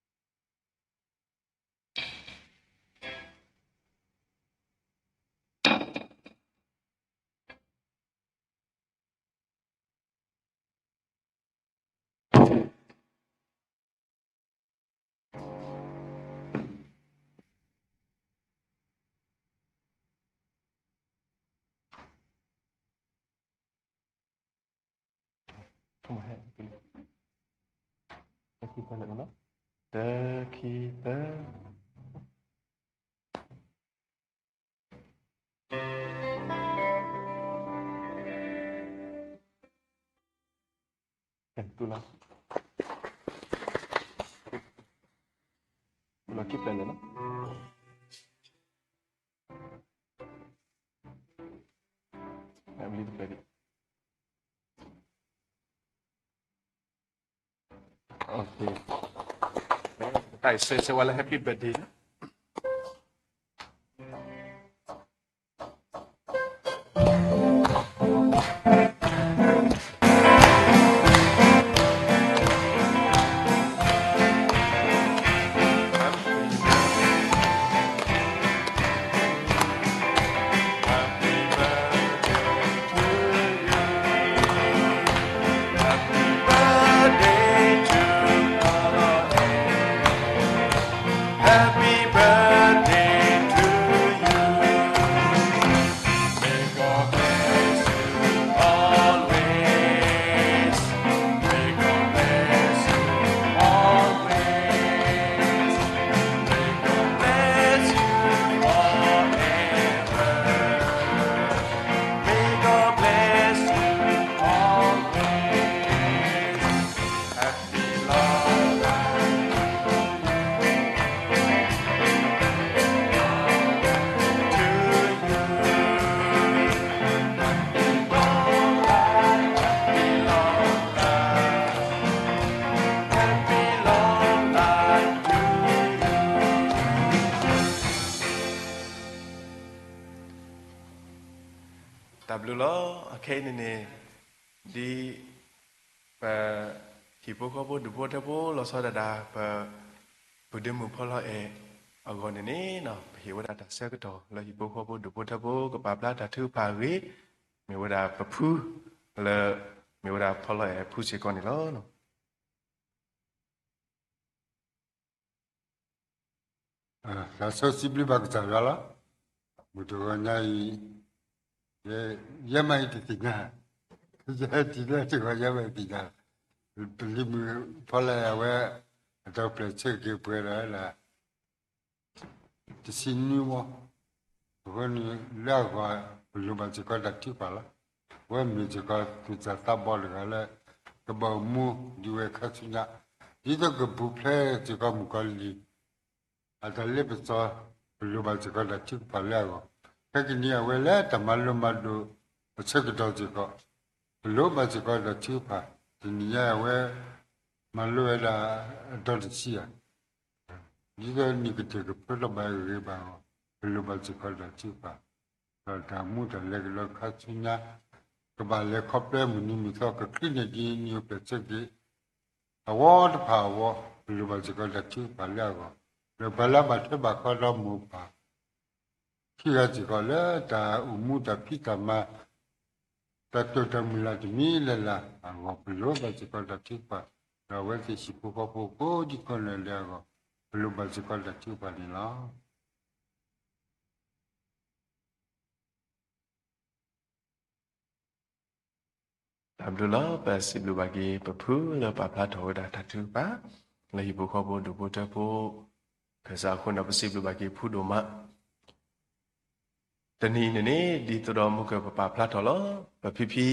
ံ သၢ တူၢ်လီၤ, တူၢ်လီၤခံဖျၢၣ်န့ၣ်လီၤ, အဘျုးတဖျၢၣ်ဒံး, တၢ်အံၤဆၢဂ့ၤဆၢဝါလၢ Happy Birthday န့ၣ် Happy birthday to you. May God bless you always. May God bless you always. May God bless you forever. May God bless you always. Happy long life to you. Happy long life, happy long life, happy long life to you. တၢ်ဘျုးလီၤ. အခဲအံၤန့ၣ်န့ၣ် ဒ် ပ ဟံၣ်ဖိဃီဖိဒူၣ်ဖိထၢဖိလီၤဆီဒၣ်တၢ် ပ ပုၢ်ဒ့မုၣ်ဖီလီၤအဲၣ်အဂီၢ်န့ၣ်န့ၣ် ပဟ့ၣ်ဝဲဒၣ်တၢ်ဆၢကတီၢ်လၢ ဟံၣ်ဖိဃီဖိဒူၣ်ဖိထၢဖိ ကပာ်ဖျါတၢ်ထုကဖၣ်အဂ့ၢ် မ့ၢ်ဝဲဒၣ်ပဖု လၢ မ့ၢ်ဝဲဒၣ်ဖီလီၤအဲၣ်အဖုစ့ၢ်ကီးန့ၣ်လီၤ. သးစီဆှံဘျုးဘၣ်ကစၢ်ယွၤလီၤ. မုၢ်တဂီၤညါအံၤ ယဲမၤအံၤတသ့ၣ်ညါ, ယဲတံၤလၢတဂီၤယဲမၤအံၤတသ့ၣ်ညါ, ပလံၤမုၣ်ဖီလီၤအဲၣ်ဝဲ အတၢ်ပျဲၢ်ဆၢက့ၤပှဲၤဒီး တဆံနွံဝီ အဃိန့ၣ်လၢအဂီၢ် ပလိၣ်ဘၣ်စ့ၢ်ကီးတၢ်ထုကဖၣ်လီၤ. အဝဲမ့ၢ်စ့ၢ်ကီးသူၣ်စၢ်သးဘီၣ်တဂၤလၢ ကဘၣ်အိၣ်မူဒ်ဝဲခါဆူညါ, ဒ်သိးကပူၤဖျဲးစ့ၢ်ကီးမုၣ်ကီၤလံၢ် အတၢ်လ့ပစီ, ပလိၣ်ဘၣ်စ့ၢ်ကီးတၢ်ထုကဖၣ်လၢအဂီၢ်, ခဲကနံၣ်အံၤအဝဲလၢတၢ်မၤလိမၤဒိးအဆၢကတီၢ်စ့ၢ်ကီး, ပလိၣ်ဘၣ်စ့ၢ်ကီးတၢ်ထုကဖၣ်, တနံၤညါအဝဲ မၤလိဝဲဒၣ်အတီတဆံယၤ, ဒ်သိးနံၣ်ကတၢၢ်ကဖျိထီၣ်ဘၣ်ဂ့ၤဂ့ၤဘၣ်အဂီၢ်, ပလိၣ်ဘၣ်စ့ၢ်ကီးတၢ်ထုကဖၣ်, ဒီးတၢ်မူတၢ်လဲၤကဒီးခါဆူညါ ကဘၣ်လဲၤခီဖျိမုၢ်နံၤမုၢ်သီ ကချုးန့ၢ်ဒ်နံၣ်အိၣ်ဖျဲၣ်ဆၢက့ၤ အဝီတဖၣ်အဂီၢ်, ပလိၣ်ဘၣ်စ့ၢ်ကီးတၢ်ထုကဖၣ်လၢအဂီၢ်, ဒီးပှၤလၢအဘၣ်ထွဲဘၣ်ဃးဒီးမိၢ်ပၢ် ခံဂၤစ့ၢ်ကီးလၢတၢ်အိၣ်မူတၢ်ဖံးတၢ်မၤ တၢ်တိာ်တၢ်မုၢ်လၢ်တမံၤလၢ်လၢ်အဂီၢ်, ပလိၣ်ဘၣ်စ့ၢ်ကီးတၢ်ထုကဖၣ်, ဒီးအဝဲသ့ၣ်ဟံၣ်ဖိဃီဖိကိးဒံကိးနီၢ်ဒဲးအဂီၢ်, ပလိၣ်ဘၣ်စ့ၢ်ကီးတၢ်ထုကဖၣ်န့ၣ်လီၤ. တၢ်ဘျုးလီၤ. ပစံးဘျုးဘၣ်က့ၤပဖုလၢပာ်ဖျါထီၣ်ဝဲဒၣ်တၢ်ထုကဖၣ် လၢဟံၣ်ဖိဃီဖိဒူၣ်ဖိထၢဖိ ကစၢ်အဃိန့ၣ် ပစံးဘျုးဘၣ်က့ၤဖုဒိၣ်မး. တနံၤအံၤန့ၣ်န့ၣ် ဒ်သိးဒီးမုၢ်ကၢၢ်ပပာ်ဖျါထီၣ်လီၤ. ပဖံဖံ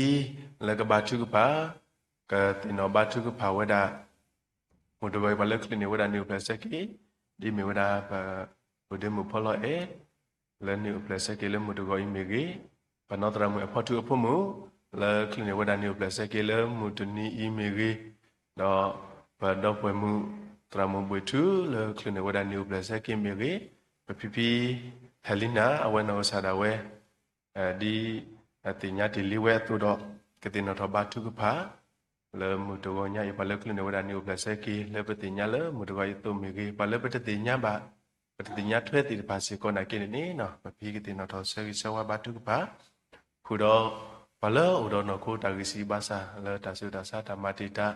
လၢကဘါထုကဖၣ် ကသ့ၣ်နီၣ်ဘါထုကဖၣ်ဝဲဒၣ် မုၢ်တဂီၤအံၤ ပှၤလၢချုးန့ၢ်ဝဲဒၣ်နံၣ်အိၣ်ဖျဲၣ်ဆၢက့ၤ ဒ်မ့ၢ်ဝဲဒၣ်ပ ပဒ့မုၣ်ဖီလီၤအဲၣ် လၢနံၣ်အိၣ်ဖျဲၣ်ဆၢက့ၤလၢမုၢ်တဂီၤအံၤမ့ၢ်ဂ့ၤ, ပနီၢ်သရၣ်မုၣ်အဖီထူအဖိမုၣ် လၢချုးန့ၢ်ဝဲဒၣ်နံၣ်အိၣ်ဖျဲၣ်ဆၢက့ၤလၢမုၢ်တနံၤအံၤမ့ၢ်ဂ့ၤ, ဒီးပဒီပုၢ်ဝဲၢ်မုၣ် သရၣ်မုၣ်ဘှံးထူ လၢချုးန့ၢ်ဝဲဒၣ်နံၣ်အိၣ်ဖျဲၣ်ဆၢက့ၤမ့ၢ်ဂ့ၤ, ပဖံဖံ ဟဲလံနၤ အဝဲနီၢ်ကစၢ်ဒၣ်ဝဲ ဒ်သ့ၣ်ညါတ့ၢ်လံဝဲအသိးဒီး ကသ့ၣ်နီၣ်ထီၣ်ဘါထုကဖၣ် လၢမုၢ်တဂီၤညါအံၤ ပှၤလၢချုးန့ၢ်ဝဲဒၣ်နံၣ်အိၣ်ဖျဲၣ်ဆၢက့ၤ လၢပသ့ၣ်ညါလၢမုၢ်တဂီၤအံၤအသိးမ့ၢ်ဂ့ၤ, ပှၤလၢပတသ့ၣ်ညါဘၣ် ပတသ့ၣ်ညါထွဲသ့ၣ်တဖၣ်စ့ၢ်ကီးနာ်က့န့ၣ်န့ၣ် ပဖံကသ့ၣ်နီၣ်ထီၣ်ဆၢဂ့ၤဆၢဝါဘါထုကဖၣ်, ဃုာ်ဒီး ပှၤလၢအိၣ်ဒီးနီၢ်ခိတၢ်ဂံၢ်စၢ်ဘါစၢ် လၢတၢ်ဆူးတၢ်ဆါတၢ်မၤတံာ်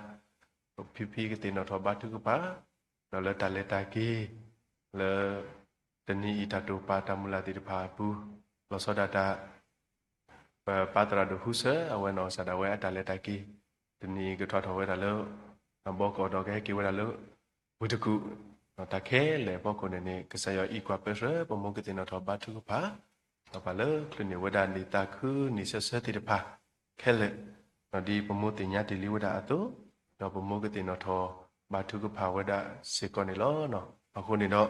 တာ် ပဖံဖံကသ့ၣ်နီၣ်ထီၣ်ဘါထုကဖၣ်, ဒီးလၢတၢ်လဲၤတၢ်က့ၤ လၢ တနံၤအံၤတၢ်တိာ်ပာ်တၢ်မုၢ်လၢ်သ့ၣ်တဖၣ်အပူၤ, လီၤဆီဒၣ်တၢ် ပပၢ်သရၣ်ဒိၣ်ဟူစၢၤ အဝဲနီၢ်ကစၢ်ဒၣ်ဝဲအတၢ်လဲၤတၢ်က့ၤ, တနံၤအံၤကထွါထီၣ်ဝဲဒၣ်လၢ ဘီကီၢ်ဒီးကဟဲက့ၤဝဲဒၣ်လၢ ဝ့ၢ်တကူၣ်, တၢ်ခဲလၢာ်အဖီခိၣ်န့ၣ်န့ၣ် ကစၢ်ယွၤအံးကွၢ်ပၢဆှၢ ပမိၢ်ကသ့ၣ်နီၣ်ထီၣ်ဘါထုကဖၣ်, ဒီးပှၤလၢချုးန့ၢ်ဝဲဒၣ်နံၣ်သးခုနံၣ်ဆၢဆၢသ့ၣ်တဖၣ် ခဲလၢာ်, ဒီးဒ်ပမိၢ်သ့ၣ်ညါတ့ၢ်လံဝဲဒၣ်အသိး, ဒီးပမိၢ်ကသ့ၣ်နီၣ်ထီၣ်ဘါထုကဖၣ်ဝဲဒၣ်စ့ၢ်ကီးန့ၣ်လီၤ. အဃိန့ၣ်ဒီး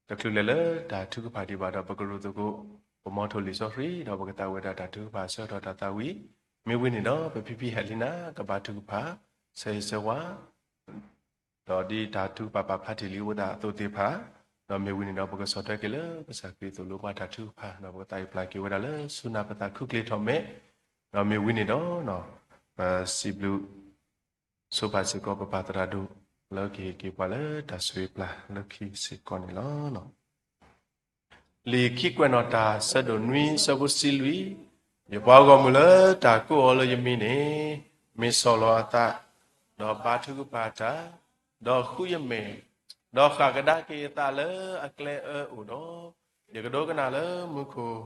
တချုးလဲၤလၢတၢ်ထုကဖၣ်ဒံးဘၣ်ဒီး ပကရူၢ်သကိး ပမီထိၣ်လံာ်စီဆှံ ဒီးပကသးဝဲဒၣ်တၢ်ထုကဖၣ်ဆၢထီၣ်တၢ်သးဝံၣ်, မ့ၢ်ဝံၤန့ၣ်ဒီး ပဖံဖံဟဲလံနၤ ကဘါထုကဖၣ် ဆၢဂ့ၤဆၢဝါ ဒီးဒ်တၢ်ထုကဖၣ်ပာ်ဖျါထီၣ်လံဝဲဒၣ်အသိးသ့ၣ်တဖၣ်, ဒီးမ့ၢ်ဝံၤန့ၣ်ဒီး ပကဆီၣ်ထွဲက့ၤလၢကစၢ်ခရံာ်အသိးလိာ်ဘၣ်တၢ်ထုကဖၣ်, ဒီးပကသးပျၢ်က့ၤဝဲဒၣ်လၢဆူနၢ်ပသးခုချ့ထီၣ်မဲာ်, ဒီးမ့ၢ်ဝံၤန့ၣ်ဒီး ပစံးဘျုး ဆိပာ်စ့ၢ်ကီးပပၢ်သရၣ်ဒိၣ် လၢကဟ့ၣ်က့ၤပှၤလၢတၢ်ဆိၣ်ဂ့ၤပျၢ်လၢခံစ့ၢ်ကီးန့ၣ်လီၤ. လံာ်ခံကွဲးနီၣ်တၢ် ဆၢဒိၣ်နွံ ဆၢဖိတဆံလွံၢ်, ယပှၤဂီၢ်မုၢ်လၢတၢ်ကိးအီၤလၢယမံၤန့ၣ်, မ့ၢ်ဆီၣ်လီၤအသး, ဒီးဘါထုကဖၣ်တၢ်, ဒီးဃုယမဲာ်, ဒီးဃၣ်ကဒါက့ၤအသးလၢအကျဲအၢအိၣ်ဒီး, ယကဒိကနၣ်လၢမူခိၣ်,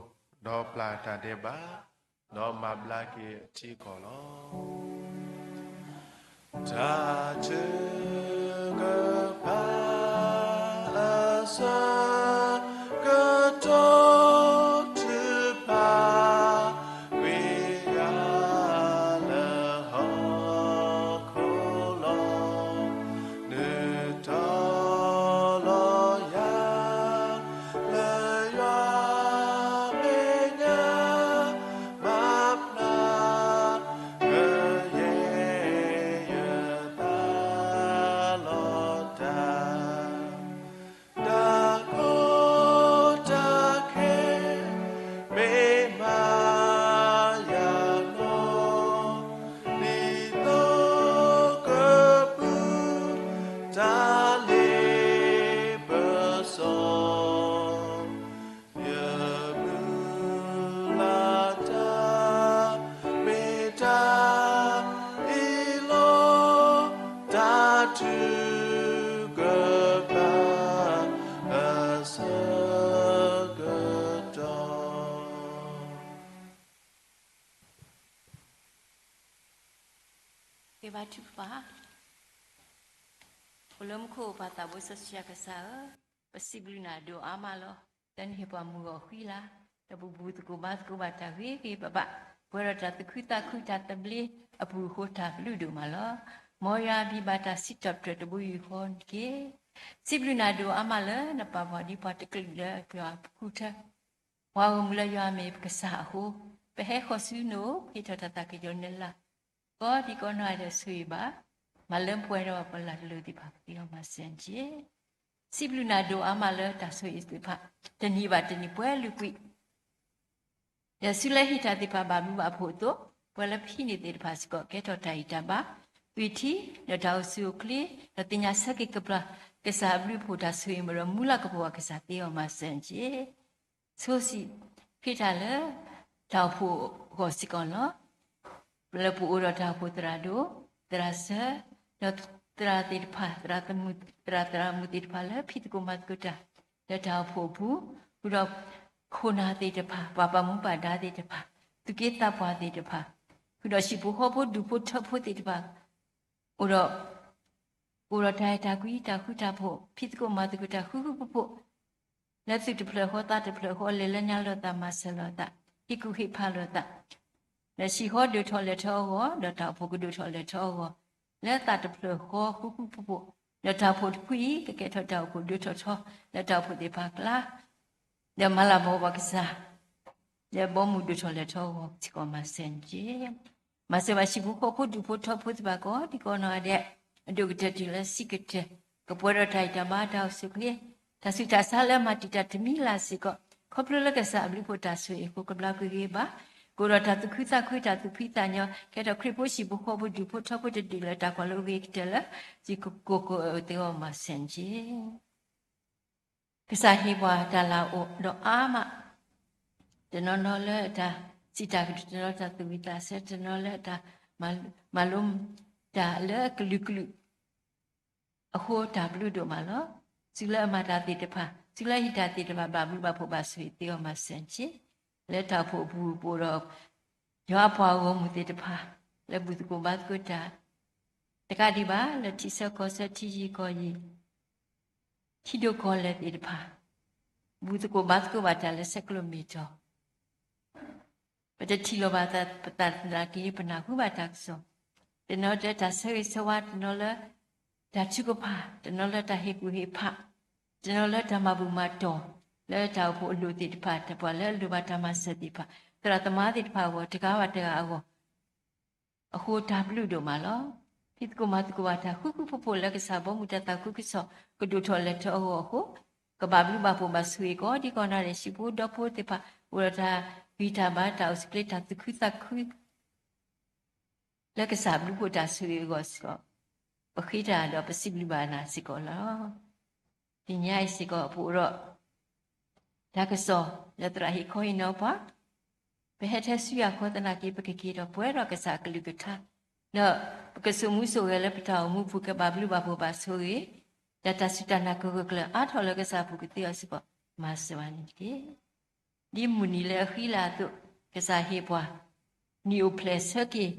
ဒီးပျၢ်တၢ်ဒဲးဘး ဒီးမၤဘျါက့ၤအထံအကီၢ်လီၤ. တၢ်ထုကဖၣ်အဆၢကတီၢ်ထုကဖၣ် ကွံာ်ယၤလၢဟီၣ်ခိၣ်လီၤ. နုာ်တီလီၤယၤ လၢယွၤမဲာ်ညါ မၤဖျါ ကယဲၢ်ယသး လီၤတၢ် တၢ်ကီတၢ်ခဲ မ့ၢ်မၤယၤနီၢ် ဒ်သိးကပူၤ တၢ်လ့ပစီ ယမုၢ်လၢ်တၢ် မ့ၢ်တၢ်အ့ၣ်လိာ် တၢ်ထုကဖၣ်အဆၢကတီၢ် ကဘါထုကဖၣ်, အိၣ်လၢမူခိၣ်ပၢ်သးဘိစီဆှံယွၤကစၢ်ဧၢ, ပစံးဘျုးနၤဒိၣ်အါမးလီၤ. တၢ်န့ၣ်ဟ့ၣ်ပှၤမုာ်ဂီၤဃံလၤ, ဒီးပဘူၣ်သကိးဘါသကိးဘၣ်တၢ်ဂ့ၤဂ့ၤဘၣ်ဘၣ်, ပှဲၤဒီးတၢ်သူၣ်ခုသးခုတၢ်သဘျ့အပူၤအဃိတၢ်ဘျုးဒိၣ်မးလီၤ. မ်ယွၤဘံၣ်ဘၣ်တၢ်စံးထီၣ်ပတြၢၤတဘိယူၢ်ဃီတက့ၢ်. စံးဘျုးနၤဒိၣ်အါမးလၢနပာ်ပှၤဒ်ပှၤတကလုာ်လၢပှၤဖုထၢ ပှၤဂီၢ်မုၢ်လၢယွၤမ့ၢ်ပကစၢ်အဃိ, ပဟဲဃီၤဆူနအိၣ် ဟ့ၣ်ထီၣ်တၢ်သးကညီၤနလၤ ကိးဒံကိးနီၢ်ဂၤဒဲးဆိၣ်ဂ့ၤဘၣ်, မၤလၢပှဲၤဒီးပလၢ်ကလိၤသ့ၣ်တဖၣ်ကသ့အီၤမၤစၢၤတက့ၢ်. စံးဘျုးနၤဒိၣ်အါမးလၢတၢ်ဆိၣ်ဂ့ၤသ့ၣ်တဖၣ် တနံၤဘၣ်တနံၤပှဲၤလုာ်ကွံာ် ဒီးဆူလၢဟံးတၢ်သ့ၣ်တဖၣ်ဘၣ်ဘျုးဘၣ်ဖှိၣ်အသိး, ပှၤလၢပဟံးန့ၢ်သ့ၣ်တဖၣ်စ့ၢ်ကီး ကဲထီၣ်တၢ်ဂံၢ်တၢ်ဘါ, သွံၣ်ထံ, ဒီးတၢ်အိၣ်ဆူၣ်အိၣ်ချ့, ဒီးသ့ၣ်ညါဆၢက့ၤကပျၢ် ကစၢ်အဘျုးအဖှိၣ်တၢ်ဆိၣ်ဂ့ၤ မ့ၢ်ဒီးမူလၢကပီၤကစၢ်သ့အီၤမၤစၢၤတက့ၢ်. ဆိၣ်စံးဃ့တၢ်လၢ တၢ်အိၣ်ဖှိၣ်အဂီၢ်စ့ၢ်ကီးလီၤ. လၢပအိၣ်ဒီးတၢ်အိၣ်ဖှိၣ်သရၣ်ဒိၣ်, သရၣ်စၢၤ, ဒီးသရၣ်သ့ၣ်တဖၣ်, သရၣ်သမုၣ်, သရၣ်သရၣ်မုၣ်သ့ၣ်တဖၣ်လၢဖံးသကိးမၤသကိးတၢ် လၢတၢ်အိၣ်ဖှိၣ်အပူၤ, ဃုာ်ဒီးခိၣ်နၢ်သ့ၣ်တဖၣ်, ပှၤဘၣ်မူဘၣ်ဒါသ့ၣ်တဖၣ်, သူၣ်က့သးပှၢ်သ့ၣ်တဖၣ်, ဃုာ်ဒီးဟံၣ်ဖိဃီဖိဒူၣ်ဖိထၢဖိသ့ၣ်တဖၣ် အိၣ်ဒီး, အိၣ်ဒီးတၢ်အဲၣ်တၢ်ကွံ တၢ်ဃူတၢ်ဖိး, ဖံးသကိးမၤသကိးတၢ်ဃူဃူဖိးဖိး, လၢသူၣ်တဖျၢၣ်ဃီသးတဖျၢၣ်ဃီ လဲၤလၢညါလိာ်သး မၤစၢၤလိာ်သး, ဟ့ၣ်ကူၣ်ဟ့ၣ်ဖးလိာ်သး, ဒီးဟံၣ်ဃီဒိၣ်ထီၣ်လဲၢ်ထီၣ်အဂီၢ်, ဒီးတၢ်အိၣ်ဖှိၣ်ကဒိၣ်ထီၣ်လဲၢ်ထီၣ်အဂီၢ်, လၢသးတဖျၢၣ်ဃီဃူဃူဖိးဖိး, ဒီးတၢ်အိၣ်ဖှိၣ်တဖုအံၤ ကကဲထီၣ်တၢ်အိၣ်ဖှိၣ်ဒိၣ်ထီၣ်ထီ လၢတၢ်အိၣ်ဖှိၣ်သ့ၣ်တဖၣ်အကျါ ဒီးမၤလၤကပီၤပှၤကစၢ်, ဒီးဘီမုၢ်ဒိၣ်ထီၣ်လဲၢ်ထီၣ်အဂီၢ်စ့ၢ်ကီးမၤစၢၤတက့ၢ်. မၤစၢၤဘၣ်ဟံၣ်ဖိဃီဖိဒူၣ်ဖိထၢဖိသ့ၣ်တဖၣ်ကိးဒံကိးနီၢ်ဂၤဒဲး, အဒိၣ်ကတၢၢ်တုၤလၢဆံးကတၢၢ်, ကပှဲၤဒီးတၢ်ဂံၢ်တၢ်ဘါတၢ်အိၣ်ဆူၣ်အိၣ်ချ့, တၢ်ဆူးတၢ်ဆါလၢမၤတံာ်တာ်တမံၤလၢ်စ့ၢ်ကီး, ခီဖျိလၢကစၢ်အဘျုးအဖှိၣ်တၢ်ဆိၣ်ဂ့ၤအဃိ ကဘျါက့ၤဂ့ၤဘၣ်, ကအိၣ်ဒီးတၢ်သူၣ်ခုသးခု တၢ်သူၣ်ဖှံသးညီ, ကဲထီၣ်ခရံာ်ဖိဟံၣ်ဖိဃီဖိဒူၣ်ဖိထၢဖိတဒူၣ်လၢတၢ်ကွၢ်လိအဂ့ၤကတၢၢ်လၢ စံၣ်ကိၤကိၤအၢသ့အဂီၢ်မၤစၢၤတက့ၢ်. ကစၢ်ဟ့ၣ်ပှၤတၢ်လၤအိၣ်ဒီးအါမး, တနီၤနီၤလၢတၢ်စံးတၢ်ကတိၤ, တနီၤတၢ်သူၣ်ဝံၣ်သးဆၢ, တနီၤလၢတၢ်မၤလိ, တၢ်လၢကလုာ်ကလုာ်အဃိတၢ်ဘျုးဒိၣ်မးလီၤ. သုလၢအမၤတၢ်သ့ၣ်တဖၣ်, သုလၢဟံးတၢ်သ့ၣ်တဖၣ် ဘၣ်ဘျုးဘၣ်ဖှိၣ်ဘၣ်ဆိၣ်ဂ့ၤသ့အီၤမၤစၢၤတက့ၢ်. လၢတၢ်အိၣ်ဖှိၣ်အပူၤပအိၣ်ဒီး ယွၤအပှၤဂီၢ်မုၢ်သ့ၣ်တဖၣ် လၢဘူၣ်သကိးဘါသကိးတၢ်, တကးဒံးဘၣ် လၢထံဆၢကီၢ်ဆၢ ထံယံၤကီၢ်ယံၤ ထံဒိၣ်ကီၢ်လဲၢ်သ့ၣ်တဖၣ် ဘူၣ်သကိးဘါသကိးဘၣ်တၢ်လၢဆဲးကျိးမ့ၢ်တီၤ, ပတထံၣ်လိာ်ဘၣ်ပသးသနာ်က့ ပနၢ်ဟူဘၣ်တၢ်ကစီၣ်, တနီၤလၢတၢ်ဆၢဂ့ၤဆၢဝါ, တနီၤလၢတၢ်ထုကဖၣ်, တနီၤလၢတၢ်ဟ့ၣ်ကူၣ်ဟ့ၣ်ဖး, တနီၤလၢတၢ်မၤဘူၣ်မၤတီၢ်, လၢတၢ်အိၣ်ဖှိၣ်အလိၤသ့ၣ်တဖၣ်, တၢ်ပှၤလၢအလိၣ်ဘၣ်တၢ်မၤစၢၤသ့ၣ်တဖၣ်, သရၣ်သမါသ့ၣ်တဖၣ်အဂီၢ်, တဂၤဘၣ်တဂၤအဂီၢ် အဃိတၢ်ဘျုးဒိၣ်မးလီၤ. ဖံးသကိးမၤသကိးဘၣ်တၢ်ဃူဃူဖိးဖိးလၢကစၢ်ဘီမုၢ်တၢ်သးခုကစီၣ် ကဒိၣ်ထီၣ်လဲၢ်ထီၣ်အဂီၢ်အဃိ, ကဘၣ်ဘျုးဘၣ်ဖှိၣ်ဘၣ်ဆိၣ်ဂ့ၤကိးဒံကိးနီၢ်ဂၤဒဲး ဟံၣ်ဖိဒီဖိသ့ၣ်တဖၣ် အိၣ်ဒီးတၢ်ဂံၢ်တၢ်ဘါတၢ်အိၣ်ဆူၣ်အိၣ်ချ့တၢ်သူၣ်ခုသးခု လၢကစၢ်ဘျုးဖှိၣ်တၢ်ဆိၣ်ဂ့ၤအဂီၢ်စ့ၢ်ကီး, ပဃ့တၢ်ဒီးပစံးဘျုးဘၣ်နၤစ့ၢ်ကီးလီၤ. တနံၤအံၤစ့ၢ်ကီး ပအိၣ်ဒီး တၢ်ကစီၣ်လၢသရၣ်ဟ့ၣ်ခီဟ့ၣ်နီၤပှၤ, ပဟဲထဲဆူယၤခီသနာ်က့ ပကက့ၤဒီးပှဲၤဒီးကစၢ်အကလုၢ်ကထါ, ဒီးပကစိာ်မူစိာ်ဂဲၤလၢပတၢ်အိၣ်မူပူၤ ကဘၣ်ဘျုးဘၣ်ဖှိၣ်ဘၣ်ဆိၣ်ဂ့ၤ, ဒီးတၢ်စူၢ်တၢ်နာ်ကဂၢၢ်ကျၢၤအါထီၣ်လၢကစၢ်အပူၤကသ့အီၤစ့ၢ်ကီး မၤစၢၤဘၣ်န့ၣ်တက့ၢ်. ဒ်မုၢ်နံၤလၢအဃံလၤအသိး, ကစၢ်ဟ့ၣ်ပှၤ နံၣ်အိၣ်ဖျဲၣ်ဆၢက့ၤ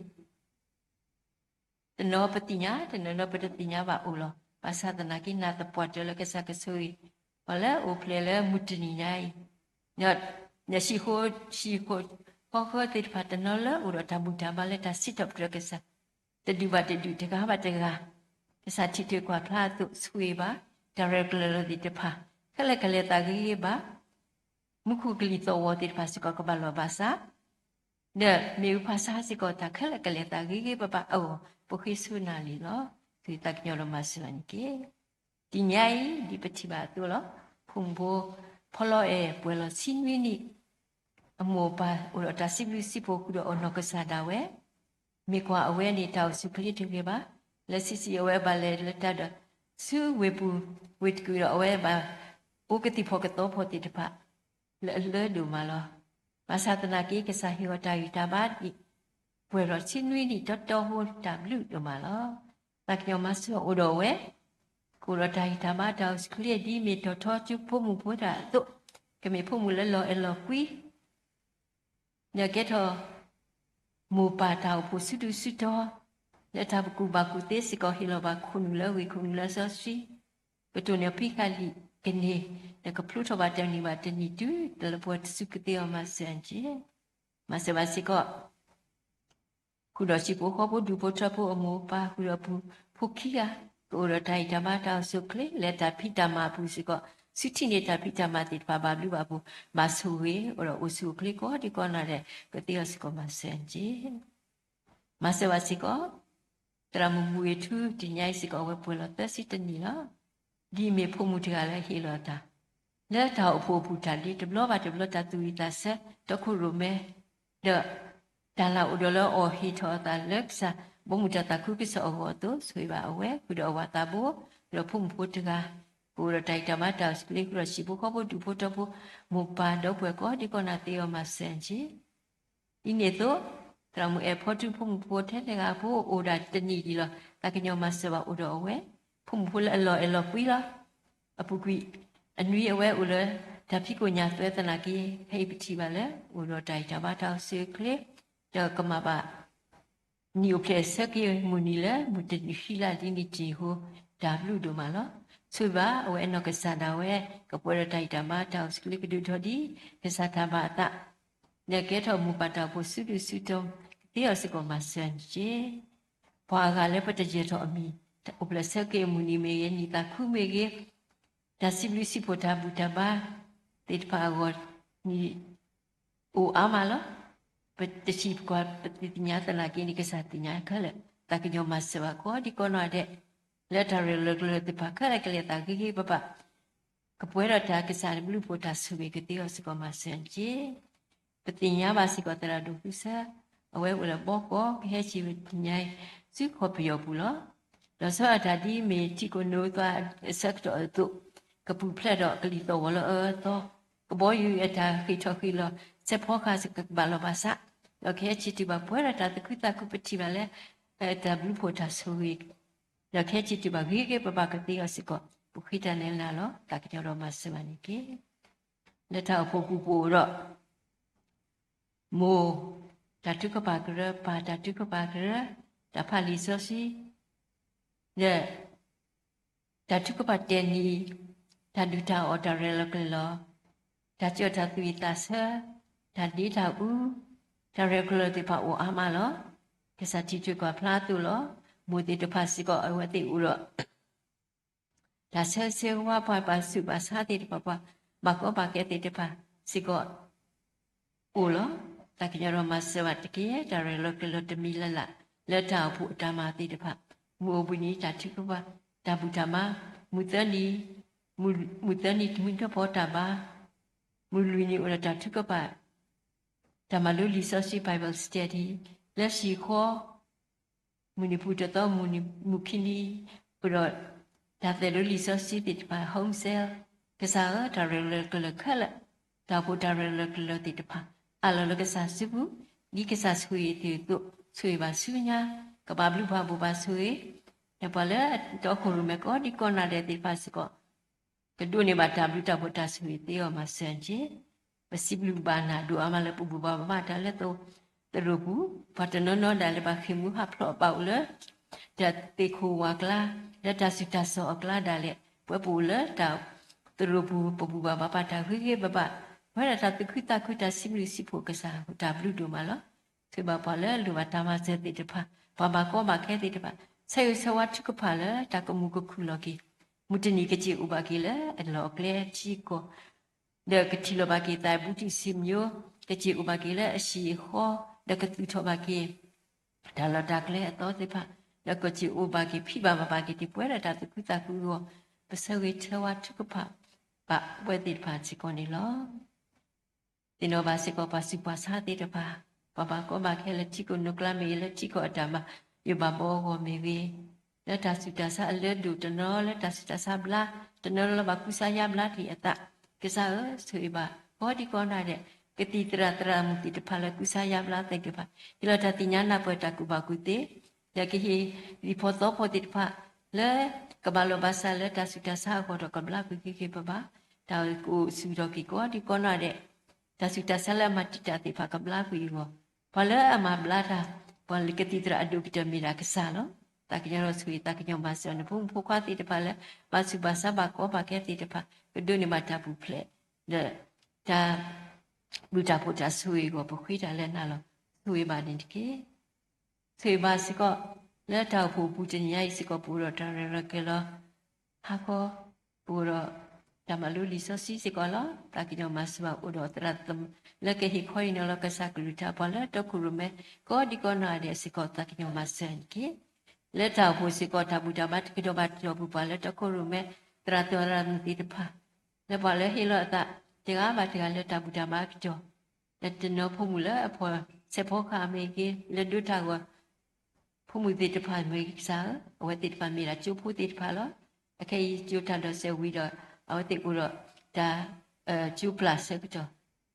တနီၤပသ့ၣ်ညါ, တနီၤနီၤပတသ့ၣ်ညါဘၣ်အိၣ်လီၤ. ဘၣ်ဆၣ်သနာ်က့ နၢ်သပှၢ်တၢၢ်လၢကစၢ်ကဆိၣ်ဂ့ၤ ပှၤလၢအိၣ်ဖျဲၣ်လၢမုၢ်တနံၤညါအံၤ, ဒီးဟံၣ်ဃီ, ဟံၣ်ဃီဃီသ့ၣ်တဖၣ် တနီၤလၢအိၣ်ဒီးတၢ်ဘူၣ်တၢ်ဘါလၢတၢ်စံးထီၣ်ပတြၢၤကစၢ်, တဒူၣ်ဘၣ်တဒူၣ် တဂၤဘၣ်တဂၤ, ကစၢ်ထံၣ်တၢ်ကွၢ်ဖျါအသိး ဆိၣ်ဂ့ၤဘၣ်, တၢ်ရဲၣ်ကျဲၤလီၤသ့ၣ်တဖၣ် ခဲလၢာ်ကလဲၤသးဂ့ၤဂ့ၤဘၣ် မူခိၣ်ကလံၤသီၣ်ဝီၤသ့ၣ်တဖၣ်စ့ၢ်ကီးကဘၣ်လီၢ်ဘၣ်စး, ဒီးမ့ၣ်အူဖးဆါစ့ၢ်ကီး တၢ်ခဲလၢာ်ကလဲၤသးဂ့ၤဂ့ၤဘၣ်ဘၣ်အဂီၢ် ပဃ့ဆိနၤလံလီၤ. သုသးကညီၤဒီးမၤစၢၤနၤန့ၣ်တက့ၢ်. တနံၤအံၤ ဒ်ပထံၣ်ဘၣ်အသိးလီၤ. ဖိမုၣ်ဖိ ဖီလီအဲၣ် ပှဲၤလီၤဆံနွံနံၣ်, အမိၢ်အပၢ်အိၣ်ဒီးတၢ်စံးဘျုးစံးဖှိၣ် ဃုာ်ဒီးအီၤနီၢ်ကစၢ်ဒၣ်ဝဲ မ့ၢ်ကွၢ်အဝဲန့ၣ် တၢ်အိၣ်ဆူၣ်အိၣ်ချ့တဂ့ၤဘၣ်. လၢဆံးဆံးအဝဲဘၣ်လဲၤလၢတၢ်ဒီး ဆူဝ့ၢ်ပူၤဝ့ၢ်တကုာ်ဒီး အဝဲဘၣ်အိၣ်ကသံၣ်ဖီၣ်ကသီဖီၣ်သ့ၣ်တဖၣ် လၢအလၢဒိၣ်မးလီၤ. ဘၣ်ဆၣ်သနာ်က့ ကစၢ်ဟ့ၣ်အီၤတၢ်ဂံၢ်တၢ်ဘါဒ်အံၤ ပှဲၤလီၤဆံနွံနံၣ်တီတီအဃိ တၢ်ဘျုးဒိၣ်မးလီၤ. သးကညီၤမၤစၢၤအိၣ်ဒီးဝဲ, ကအိၣ်ဒီးတၢ်ဂံၢ်တၢ်ဘါတၢ်အိၣ်ဆူၣ်အိၣ်ချ့ ဒ်မ့ၢ်တီၤထီကၠိဖိမုၣ်ဖိတၢ်အသိး, ကမ့ၢ်ဖိမုၣ်လၢလီၤအဲၣ်လီၤကွံ ဒီးကဲထီၣ် မိၢ်ပၢ်တၢ်အိၣ်ဖှိၣ်ဆူၣ်ဒူဆူၣ်တီၤ, လၢတၢ်ကူၣ်ဘၣ်ကူၣ်သ့စ့ၢ်ကီး ဟ့ၣ်လီၤဘၣ်ခိၣ်နူာ်လၢအဂ့ၤ ခိၣ်နူာ်လၢအစီဆှံ, ကတိၢ်န့ၢ်ဖံးဃာ်လံာ် ကန့ၢ်, ဒီးကဖျိထီၣ်ဘၣ်တနံၤဘၣ်တနံၤတုၤ တလၢပှဲၤတစုကသ့အီၤမၤစၢၤအီၤတက့ၢ်. မၤစၢၤဘၣ်စ့ၢ်ကီး ဃုာ်ဒီးဟံၣ်ဖိဃီဖိဒူၣ်ဖိထၢဖိအမိၢ်အပၢ် ဃုာ်ဒီးအပုၢ်ဖိခံဂၤ, ကအိၣ်ဒီးတၢ်ဟ့ၣ်တၢ်ဘါတၢ်အိၣ်ဆူၣ်အိၣ်ချ့ လၢတၢ်ဖံးတၢ်မၤအပူၤစ့ၢ်ကီး, ဆူထံၣ်န့ၢ်တၢ်ဖံးတၢ်မၤသ့ၣ်တဖၣ်ဘၣ်ဘျုးဘၣ်ဖှိၣ်, ဘၣ်ဆိၣ်ဂ့ၤ အိၣ်ဒီးအိၣ်ဆူၣ်အိၣ်ချ့ကိးဒံကိးနီၢ်ဒဲး ကသ့အီၤစ့ၢ်ကီးမၤစၢၤအီၤတက့ၢ်. မၤစၢၤဘၣ်စ့ၢ်ကီး သရၣ်မုၣ်ဘူၣ်အ့ၣ်ထူ တနံၤအံၤစ့ၢ်ကီး အဝဲပှဲၤလီၤသၢဆံတနံၣ်လီၤ. ဒ်အမ့ၢ်ဖိမုၣ်တဂၤလၢဟ့ၣ်လီၤအသး လၢတၢ်အိၣ်ဖှိၣ်အပူၤတၢ်ဒ့တဘျီဘၣ်တဘျီ တၢ်သူၣ်ဝံၣ်သးဆၢ တီခိၣ်ရိၣ်မဲ ဒီး တၢ်လၢအိၣ်ဒီးလၢအီၤဟ့ၣ်ထီၣ်အသးလၢကစၢ် ဘီမုၢ်တၢ်သးခုကစီၣ်အဂီၢ်အသိး ဆိၣ်ဂ့ၤဘၣ်အဝဲ ဃုာ်ဒီးအဝၤသးဘိ ဒီးဖိမုၣ်ဖိတဂၤ ကအိၣ်ဒီးတၢ်ဟ့ၣ်တၢ်ဘါတၢ်အိၣ်ဆူၣ်အိၣ်ချ့ ဃုာ်ဒီးဟံၣ်ဖိဃီဖိဒူၣ်ဖိထၢဖိ မိၢ်ပၢ်ဒီပုၢ်ဝဲၢ်ကိးဒံကိးနီၢ်သ့အီၤမၤစၢၤအီၤတက့ၢ်. ဒ်န့ၣ်အသိး သရၣ်မုၣ်အဲၣ်ဖီထု ဖိမုၣ်ဖိထဲလဲၣ်ဂၤဖိအိၣ်ဒၣ်တနံၣ်ဒံးလီၤ. သးကညီၤမၤစၢၤဘၣ်အိၣ်ဒီးအဝဲ ဖိမုၣ်ဖိလၢအလီၢ်အဲၣ်လီၤကွံလီၤ. အပူၤကွံာ် အနွံအဝဲအိၣ်လၢ တၢ်ဖံးကိၣ်ညၣ်သွဲသနာ်က့ ဖဲအံၤပထံၣ်ဘၣ်လၢ အိၣ်ဒီးတၢ်ဟ့ၣ်တၢ်ဘါတၢ်အိၣ်ဆူၣ်အိၣ်ချ့ ဒီးကမၤဘၣ် နံၣ်အိၣ်ဖျဲၣ်အဆၢက့ၤမုၢ်နံၤလၢ မုၢ်တနံၤဃံလၤဒ်န့ၣ်တ့ၢ်အဃိ တၢ်ဘျုးဒိၣ်မးလီၤ. ဆိၣ်ဂ့ၤဘၣ်အဝဲအနီၢ်ကစၢ်ဒၣ်ဝဲ ကပှဲၤဒီးတၢ်ဟ့ၣ်တၢ်ဘါတၢ်အိၣ်ဆူၣ်အိၣ်ချ့ကဒုးထီၣ်ဒ် ကစၢ်တၢ်ဘၣ်အသး ဒီးကဲထီၣ်မိၢ်ပၢ်တၢ်အိၣ်ဖှိၣ်စုဒုၣ်စုတီၤ ကသ့အီၤစ့ၢ်ကီးမၤစၢၤအီၤတက့ၢ်. ပှၤအဂၤလၢပတယၢၤထီၣ်အမံၤ အိၣ်ဖျဲၣ်ဆၢက့ၤအမုၢ်နံၤမ့ၢ်ဂ့ၤ နံၣ်သးခုမ့ၢ်ဂ့ၤ တၢ်စံးဘျုးစံးဖှိၣ်တၢ်ဘူၣ်တၢ်ဘါသ့ၣ်တဖၣ်အဂီၢ်န့ၣ် အိၣ်အါမးလီၤ. ပတထံၣ်ပကွၢ်ပသ့ၣ်ညါသနာ်က့န့ၣ် ကစၢ်သ့ၣ်ညါခဲလၢာ်. သးကညီၤမၤစၢၤဘၣ်ကိးဒံကိးနီၢ်ဒဲး လၢတၢ်ရဲၣ်လီၤကျဲၤလီၤသ့ၣ်တဖၣ်ခဲလၢာ်ကလဲၤသးဂ့ၤဂ့ၤဘၣ်ဘၣ် ကပှဲၤဒီးတၢ်ကစၢ်ဘျုးဖှိၣ်တၢ်ဆိၣ်ဂ့ၤကသ့အီၤစ့ၢ်ကီးမၤစၢၤအီၤတက့ၢ်. ပသ့ၣ်ညါဘၣ်စ့ၢ်ကီးသရၣ်ဒိၣ်ဃုစၢ အဝဲအိၣ်လၢဘီကီၢ် ကဟဲစံးဝဲတနံၤအံၤ ဆူကီၢ်ပယီၤပူၤလီၤ. ဒီးဆၢအတၢ်ဒ်မ့ၢ်ထံကိးနိသွါအဆၢကတီၢ်အသိး ကပူၤဖျဲးဒီးကလံၤသီၣ်ဝီၤလၢအအၢအသီ ကဘီယူၤအတၢ်ဃ့ၢ်ထီၣ်ဃ့ၢ်လီၤ စဲးဖီကဟၣ်စ့ၢ်ကီးကဘၣ်လီၤဘၣ်စး ဒီးကဟဲဆံးတုၤဘၣ်ပှဲၤဒီးတၢ်သူၣ်ခုသးခုပထံၣ်ဘၣ်လၢ တၢ်ဘျုးဖှိၣ်တၢ်ဆိၣ်ဂ့ၤ ဒီးကဟဲဆံးတုၤဘၣ်ဂ့ၤဂ့ၤဘၣ်ဘၣ်ကသ့အီၤစ့ၢ်ကီး ပဃ့တၢ်နဲၣ်လၢ်လီၤ. သးကညီၤဒီးမၤစၢၤဘၣ်န့ၣ်တက့ၢ်. လၢတၢ်အိၣ်ဖှိၣ်ပူၤပအိၣ်ဒီး မိၢ်တၢ်ထုကဖၣ်ကရၢ, ပၢ်တၢ်ထုကဖၣ်ကရၢ, တၢ်ဖးလံာ်စီဆှံ, ဒီး တၢ်ထုကဖၣ်တဲာ်နံၤ, တၢ်ဒုၣ်တၢ်အီၣ်တၢ်ရဲၣ်လီၤကျဲၤလီၤ, တၢ်ကၠီၣ်တၢ်သူၣ်ဝံၣ်သးဆၢ, တၢ်ဒ့တၢ်အူ, တၢ်ရဲၣ်ကျဲၤလီၤသ့ၣ်တဖၣ်အိၣ်အါမးလီၤ. ကစၢ်ထံၣ်တ့ၢ်ကွၢ်ဖျါအသိးလီၤ. မိၢ်သ့ၣ်တဖၣ်စ့ၢ်ကီးအဝဲသ့ၣ်အိၣ်ဒီး တၢ်ဆၢဂ့ၤဆၢဝါ ပှၤဘၣ်ဆူးဘၣ်ဆါသ့ၣ်တဖၣ် ပှၤဘၣ်ကီဘၣ်ခဲသ့ၣ်တဖၣ်စ့ၢ်ကီး အိၣ်လီၤ. သးကညီၤဒီးမၤစၢၤဘၣ်တက့ၢ်. တၢ်ရဲၣ်လီၤကျဲၤလီၤတမံၤလၢ်လၢ် လၢတၢ်အိၣ်ဖှိၣ်အတၢ်မၤသ့ၣ်တဖၣ် မုၢ်အိၣ်ဘှံးနံၤတၢ်ထုကဖၣ် တၢ်ဘူၣ်တၢ်ဘါ မုၢ်သၢနံၤ မုၢ်သၢနံၤတမုၢ်တဖီတၢ်ဘါ မုၢ်လွံၢ်နံၤအိၣ်ဒီးတၢ်ထုကဖၣ် တၢ်မၤလိလံာ်စီဆှံ Bible Study လၢဟံၣ်ဃီ မုၢ်နံၤပူၤတသီ မုၢ်ခံနံၤ အိၣ်ဒီးတၢ်သိၣ်လိလံာ်စီဆှံသ့ၣ်တဖၣ် home cell ကစၢ်ဧၢ တၢ်ရဲၣ်လီၤကျဲၤလီၤခဲလၢာ် တၢ်အိၣ်ဖှိၣ်တၢ်ရဲၣ်လီၤကျဲၤလီၤသ့ၣ်တဖၣ် အးလီၤလၢကစၢ်စုပူၤ ဒ်ကစၢ်ဆိၣ်ဂ့ၤအသိး ဆိၣ်ဂ့ၤဘၣ်ဆူညါ ကဘၣ်ဘျုးဘၣ်ဖှိၣ်ဘၣ်ဆိၣ်ဂ့ၤ ဒီးပှၤလၢတီခိၣ်ရိၣ်မဲကိးဒံကိးနီၢ်ဒဲးသ့ၣ်တဖၣ်စ့ၢ်ကီး ကဒိးန့ၢ်ဘၣ်တၢ်ဘျုးတၢ်ဖှိၣ်တၢ်ဆိၣ်ဂ့ၤသ့အီၤမၤစၢၤတက့ၢ်. ပစံးဘျုးဘၣ်နၤဒိၣ်အါမးလၢပဘူၣ်ဘၣ်ဘါဘၣ်တၢ်လၢသရိာ်ပူၤ ပှၤတနီၤနီၤဒၣ်လဲာ်ဘၣ်ဃ့ၢ်မှံဟးဖျိးဘၣ်အိၣ်လၢ တၢ်သ့ၣ်ခိၣ်ဝၤကျါ လၢတၢ်ဆူးတၢ်ဆါအကျါဒၣ်လဲာ် ပဝဲပအိၣ်လၢတၢ်သရိာ်ပူၤ ပဘူၣ်ဘၣ်ဘါဘၣ်တၢ်ဂ့ၤဂ့ၤဘၣ်ဘၣ် ပဝဲဒၣ်တၢ်သူၣ်ခုသးခုတၢ်စံးဘျုးစံးဖှိၣ်ကစၢ် တၢ်ဘျုးဒိၣ်မးလီၤ. ဆိၣ်ဂ့ၤဘၣ်ပှၤလၢအလိၣ်ဘၣ်တၢ်မၤစၢၤသ့ၣ်တဖၣ် ပှၤဘၣ်ကီဘၣ်ခဲသ့ၣ်တဖၣ် ဆၢဂ့ၤဆၢဝါထုကဖၣ်လၢတၢ်ကမူၤကခုၣ်လီၤက့ၤ မုၢ်တနံၤကစ့ၢ်အိၣ်ဘၣ်က့ၤလၢအလီၢ်အကျဲထံကီၢ် ဒီးကထံၣ်လိာ်ဘၣ်က့ၤသးဘူးတုစံးမၠိ ကစ့ၢ်အိၣ်ဘၣ်က့ၤလၢအဟံၣ်အဃီ ဒီးကသူၣ်ထီၣ်ဘၣ်က့ၤ တၢ်လီၢ်တၢ်ကျဲအသီသ့ၣ်တဖၣ် ဒီးကစ့ၢ်အိၣ်ဘၣ်က့ၤဖံးဘၣ်မၤဘၣ်က့ၤ ဒ်ပဝဲဒၣ်တၢ်သူၣ်ခုသးခုအဂီၢ် ပဆၢဂ့ၤဆၢဝါထုကဖၣ်ဘၣ်ပဝဲသ့ၣ်တဖၣ်စ့ၢ်ကီးန့ၣ်လီၤ. သ့ၣ်နီၣ်ဘၣ်စ့ၢ်ကီးပှၤဆူးပှၤဆါသ့ၣ်တဖၣ် ပှၤဘၣ်ကီဘၣ်ခဲလၢထံကီၢ်နိကျါမ့ၢ်ဂ့ၤ လၢထံကီၢ်အတၢ်ဘၣ်ယိၣ်ဘၣ်ဘီအဂီၢ်မ့ၢ်ဂ့ၤ လၢတၢ်ဆူးတၢ်ဆါအလၢဒိၣ်တနီၤ လၢတၢ်ဆူးတၢ်ဆါဘျါ တနီၤလၢဘၣ်ကူစါယါဘျါက့ၤအသး ကစၢ်ဧၢ ဆိၣ်ဂ့ၤဘၣ် ကိးဒံကိးနီၢ်ဒဲး ကသံၣ်သရၣ်သရၣ်မုၣ်သ့ၣ်တဖၣ်လၢကူစါယါဘျါသ့ၣ်တဖၣ် ဟ့ၣ်လီၤတၢ်သ့ၣ်ညါနၢ်ပၢၢ်တၢ်ကူၣ်ဘၣ်ကူၣ်သ့ ဒီးကဟ့ၣ်လံာ်ဖိသီဖိသ့ၣ်တဖၣ် လၢကဘၣ်လီၤဘၣ်စးလၢတၢ်ဆူးတၢ်ဆါအဂီၢ်ဒီးကဘျါကွံာ်ဂ့ၤဂ့ၤဘၣ်ဘၣ် တၢ်ကအိၣ်ဆူၣ်ထီၣ်က့ၤကိးဒံကိးနီၢ်ဒဲး တၢ်ဆူးတၢ်ဆါလၢအမၤတံာ်တာ်သ့ၣ်တဖၣ်ကဘျါကွံာ်အဂီၢ် ပှၤလၢအမၤဘျါတၢ် ပှၤကသံၣ်သရၣ်အဒိၣ်ကတၢၢ်မ့ၢ်ဒၣ်ကစၢ်လီၤ. သးကညီၤဒီးဆိၣ်ဂ့ၤ သးကညီၤမၤစၢၤ နဖိမုၣ်ဖိခွါသ့ၣ်တဖၣ်လၢ ဘၣ်ဆူးဘၣ်ဆါ ဘၣ်ကီဘၣ်ခဲသ့ၣ်တဖၣ် ကဒိးန့ၢ်ဘၣ်တၢ်ပူၤဖျဲး ဒီး တၢ်ဘျုးတၢ်ဖှိၣ်တၢ်ဆိၣ်ဂ့ၤအဂီၢ် ပဃ့တၢ်လၢနၤလီၤ. ဆိၣ်ဂ့ၤဘၣ်န့ၣ်တက့ၢ်. ဆိၣ်ဂ့ၤဘၣ်စ့ၢ်ကီး လၢတၢ်အိၣ်ဖှိၣ်အပူၤတနံၤညါအံၤစ့ၢ်ကီး ပအိၣ်ဒီးတၢ်ရဲၣ်ရဲၣ်ကဲၤကဲၤလီၤ. ဟါခီ ပအိၣ်ဒီးတၢ်မၤလိလံာ်စီဆှံစ့ၢ်ကီးလီၤ. သးကညီၤမၤစၢၤဘၣ် အိၣ်ဒီးသရၣ်သမါလၢကဟ့ၣ်ခီဟ့ၣ်နီၤလီၤကစၢ်ကလုၢ်ကထါ ပှၤလၢတီခိၣ်ရိၣ်မဲ ကိးဒံကိးနီၢ်ဂၤဒဲးစ့ၢ်ကီး သးကညီၤမၤစၢၤန့ၣ်တက့ၢ်. လၢတၢ်အိၣ်ဖှိၣ်စ့ၢ်ကီး တၢ်ဘူၣ်တၢ်ဘါတကတီၢ်ဘၣ်တကတီၢ်အပူၤ ပှၤလၢတီခိၣ်ရိၣ်မဲ သရၣ်သမါသ့ၣ်တဖၣ် လၢပှၤလၢဟ့ၣ်လီၤအသး တဂၤဘၣ်တဂၤလၢတၢ်ဘူၣ်တၢ်ဘါအကတီၢ် လၢတနီၤဖိမုၣ်လၢအဖီၣ်ဆဲးဖီကဟၣ်မ့ၢ်ဂ့ၤ လၢဒိတၢ်ဂီၤ ဖိမုၣ်သ့ၣ်တဖၣ်မ့ၢ်ဂ့ၤကစၢ်ဧၢ, အဝဲသ့ၣ်တဖၣ်မ့ၢ်ဒၣ်ကၠိဖိသ့ၣ်တဖၣ်လီၤ. အခဲအံၤကၠိတၢ်ဒိးစဲးဝံၤဒီး အဝဲသ့ၣ်ကအိၣ်ဒီးတၢ် ကၠိပျၢ်ဆၢကတီၢ်,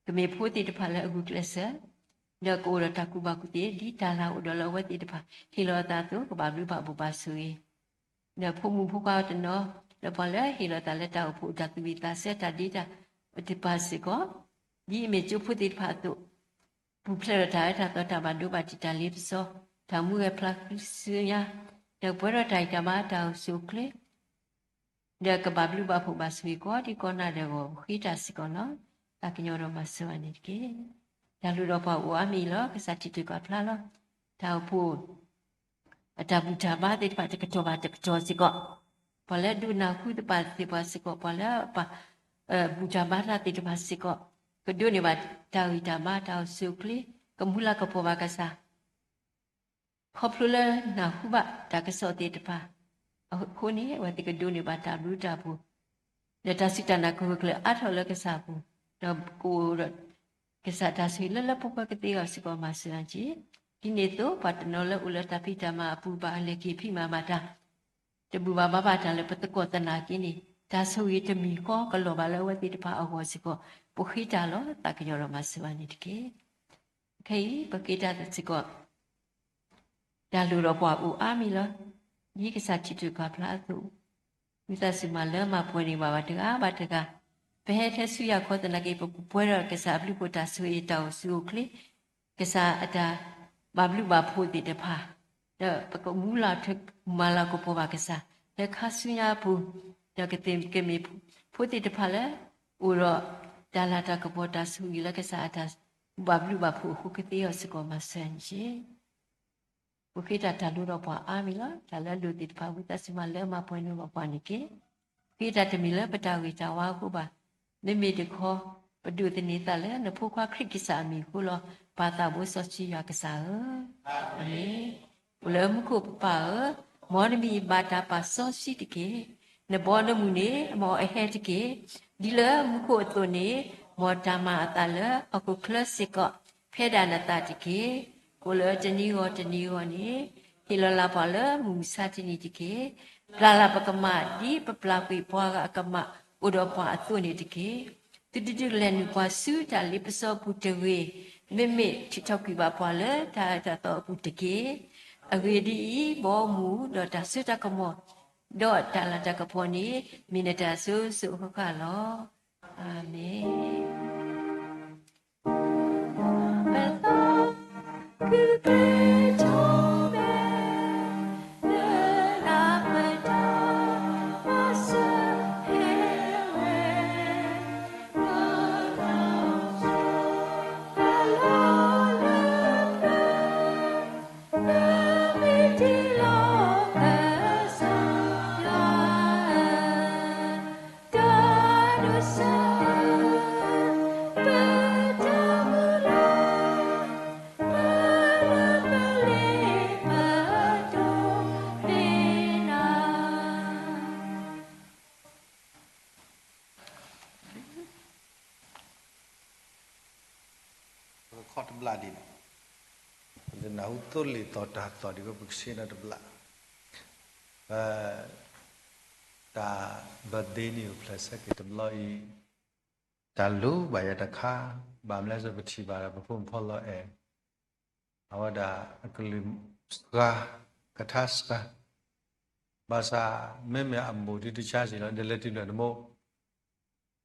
ကမ့ၢ်ဖိသ့ၣ်တဖၣ်လၢအဂုာ်ကျဲးစၢး ဒီးကအိၣ်ဒီးတၢ်ကူၣ်ဘၣ်ကူၣ်သ့ ဒ်တၢ်လၤအိၣ်ဒီးလၢအဝဲသ့ၣ်တဖၣ် ဟ့ၣ်လီၤအသးအသိး ကဘၣ်ဘျုးဘၣ်ဖှိၣ်ဘၣ်ဆိၣ်ဂ့ၤ ဒီးဖိမုၣ်ဖိခွါတနီၤ လၢပှၤလၢဟ့ၣ်လီၤသးလၢတၢ်အိၣ်ဖှိၣ်တၢ်သူၣ်ဝံၣ်သးဆၢတၢ်ဒ့တၢ်တဖၣ်စ့ၢ်ကီး, ဒ်အမ့ၢ်ကၠိဖိသ့ၣ်တဖၣ်အသိး, ပူၤဖျဲးဒီးတၢ်အၢတၢ်သီတၢ်ဘၣ်ဒိဘၣ်ထံးတၢ်လ့ပစီ, တၢ်မူဂဲၤဖျါဃုစုညါ, ဒီးပှဲၤဒီးတၢ်ဂံၢ်တၢ်ဘါတၢ်အိၣ်ဆူၣ်အိၣ်ချ့ ဒီးကဘၣ်ဘျုးဘၣ်ဖှိၣ်ဘၣ်ဆိၣ်ဂ့ၤကိးဒံကိးနီၢ်ဂၤဒဲးအဂီၢ် ပဃ့တၢ်စ့ၢ်ကီးလီၤ. သးကညီၤဒီးမၤစၢၤဘၣ်န့ၣ်တက့ၢ်. တၢ်လိၣ်ဒီးပှၤအိၣ်အါမံၤလီၤ. ကစၢ်ထံးတၢ်ကီၢ်ဖျါလီၤ. တၢ်အိၣ်ဖှိၣ် အတၢ်ဘူၣ်တၢ်ဘါသ့ၣ်တဖၣ်တကတီၢ်ဘၣ်တကတီၢ်စ့ၢ်ကီး, ပှၤလၢဒိကနၣ်ဃုသ့ၣ်တဖၣ်စ့ၢ်ကီး, ပှၤလၢပ ဘူၣ်တၢ်ဘါတၢ်သ့ၣ်တဖၣ်စ့ၢ်ကီး, ကဒိးန့ၢ်ဘၣ်တၢ်ဂံၢ်တၢ်ဘါ တၢ်အိၣ်ဆူၣ်အိၣ်ချ့, ကမူလၤကပီၤဘၣ်ကစၢ် ခီဖျိလၢနၢ်ဟူဘၣ်တၢ်ကစီၣ်သ့ၣ်တဖၣ်အဃိန့ၣ် အဝဲသ့ၣ်ကဒိးန့ၢ်ဘၣ်တၢ်ဘျုးတၢ်ဖှိၣ်, ဒီးတၢ်စူၢ်တၢ်နာ်ကဂၢၢ်ကျၢၤအါထီၣ်လၢကစၢ်အပူၤ, ဒီးကအိၣ်ဒီးကစၢ်တၢ်ဆိၣ်ဂ့ၤလၢလၢပှဲၤပှဲၤကသ့အဂီၢ်စ့ၢ်ကီး မၤစၢၤအီၤတက့ၢ်. ဒ်န့ၣ်အသိး ပှၤတနီၤလၢအိၣ်လၢတၢ်ဖံးတၢ်မၤအပူၤ ဘၣ်လဲၤက့ၤဖံးမၤဘၣ်တၢ် တဘူၣ်ဘၣ်ဘါဘၣ်တၢ်လၢပသကိးသနာ်က့န့ၣ် တၢ်ဆိၣ်ဂ့ၤတမံၤဃီကလီၤဘၣ်လၢအဝဲသ့ၣ်တဖၣ်အဂီၢ်စ့ၢ်ကီး ပဃ့တၢ်လီၤ. သးကညီၤဒီးမၤစၢၤဘၣ်န့ၣ်တက့ၢ်. ခဲအံၤ ပဃ့တၢ်စ့ၢ်ကီး တၢ်လိၣ်ဒီးပှၤအိၣ်အါမံၤလီၤ. ဒ်ကစၢ်ထံးတၢ်ကီၢ်ဖျါအသိး, ဝံသးစူၤမၤလၢမၤပှဲၤန့ၢ်ဘၣ်ပှၤတဂၤဘၣ်တဂၤ, ပဟဲထဲဆူယၤခီသနာ်က့ ပကပှဲၤဒီးကစၢ်အဘျုးအဖှိၣ်တၢ်ဆိၣ်ဂ့ၤ တၢ်အိၣ်ဆူၣ်အိၣ်ချ့, ကစၢ်အတၢ်ဘၣ်ဘျုးဘၣ်ဖှိၣ်သ့ၣ်တဖၣ်, ဒီးပကမူလၤထၢမၤလၤကပီၤဘၣ်ကစၢ် လၢခါဆူညါအပူၤ, ဒီးကသ့ၣ်ကမ့ၢ်ဖိသ့ၣ်တဖၣ်လၢ အိၣ်ဒီးတၢ်လၤတၢ်ကပီၤ တၢ်ဆိၣ်ဂ့ၤလၢကစၢ်အတၢ်ဘၣ်ဘျုးဘၣ်ဖှိၣ်အဃိကသ့အီၤစ့ၢ်ကီး မၤစၢၤန့ၣ်တက့ၢ်. ပဃ့တၢ်တၢ်လိၣ်ဒီးပှၤအါမံၤလီၤ. တၢ်လၢအလိၣ်သ့ၣ်တဖၣ် ဝံသးစူၤမၤလၢမၤပှဲၤန့ၢ်ဘၣ်ပှၤန့ၣ်တက့ၢ်. ဃ့တၢ်တမ့ၢ်လၢပတၢ်ဂ့ၤတၢ်ဝါအဃိဘၣ်. မ့မ့ၢ်တခီ ပဒိးသန့ၤသးလၢနဖိခွါခရံာ်ကစၢ်အမံၤအဃိလီၤ. ပၢ်သးဘိစီဆှံယွၤကစၢ်ဧၢ, အၤမ့ၣ်. အိၣ်လၢမူခိၣ်ပပၢ်ဧၢ, မ်နမံၤဘၣ်တၢ်ပာ်စီဆှံတက့ၢ်. နဘီနမုၢ်န့ၣ် မ်အဟဲတက့ၢ်. ဒ်လၢမူခိၣ်အသိးန့ၣ် မ်တၢ်မၤအသးလၢဟီၣ်ခိၣ်ချၢစ့ၢ်ကီး, ဖဲဒၣ်နသးတက့ၢ်. ကိးလၢတနံၤဂီၤတနံၤဂီၤန့ၣ် ဟ့ၣ်လီၤလၢပှၤလၢမုၢ်မဆါတနံၤတက့ၢ်. ပျၢ်လၢပကမၣ် ဒ်ပပျၢ်ကွံာ်ပှၤဂၤအကမၣ်အိၣ်ဒီးပှၤအသိးန့ၣ်တက့ၢ်. သုတဒုးလဲၤနုာ်ပှၤဆူတၢ်လ့ပစီအပူၤတဂ့ၤ, မ့မ့ၢ်ထုးထီၣ်ကွံာ်ဘၣ်ပှၤလၢတၢ်အၢတၢ်သီအပူၤတက့ၢ်. အဂ့ၢ်ဒ်အံၤ, ဘီမုၢ်ဒီးတၢ်စိတၢ်ကမီၤ ဒီးတၢ်လၤတၢ်ကပီၤန့ၣ် မ့ၢ်နတၢ်စိၤစိၤအဃၣ်ဃၣ်လီၤ. အၤမ့ၣ်. ခီၣ်တဘျီဒ်န့ၣ်, ပတနၢ်ဟူသိလ့ၣ်သီၣ်တၢ်သီၣ်ဒ်ဝဲ ပကဆ့ၣ်နီၤတဘျီ, တၢ် birthday န့ၣ် ပဖျါဆၢက့ၤတဘျီအံၤ, တၢ်လိၣ်ဘၣ်ယၤတခါ, ဘၣ်မနုၤလဲၣ် ပထံၣ်ဘၣ်ဒီးပဖိမုၣ်ဖိလီၤအဲၣ်, အဝဲဒၣ်အကလုၢ်စှၤ, ကထါစှၤ, ဘၣ်ဆၣ် မ့မ့ၢ်အမိၢ်ဒ်တဆါစံးလီၤ ဒ်လဲၣ်တုၤလၢနမိၢ်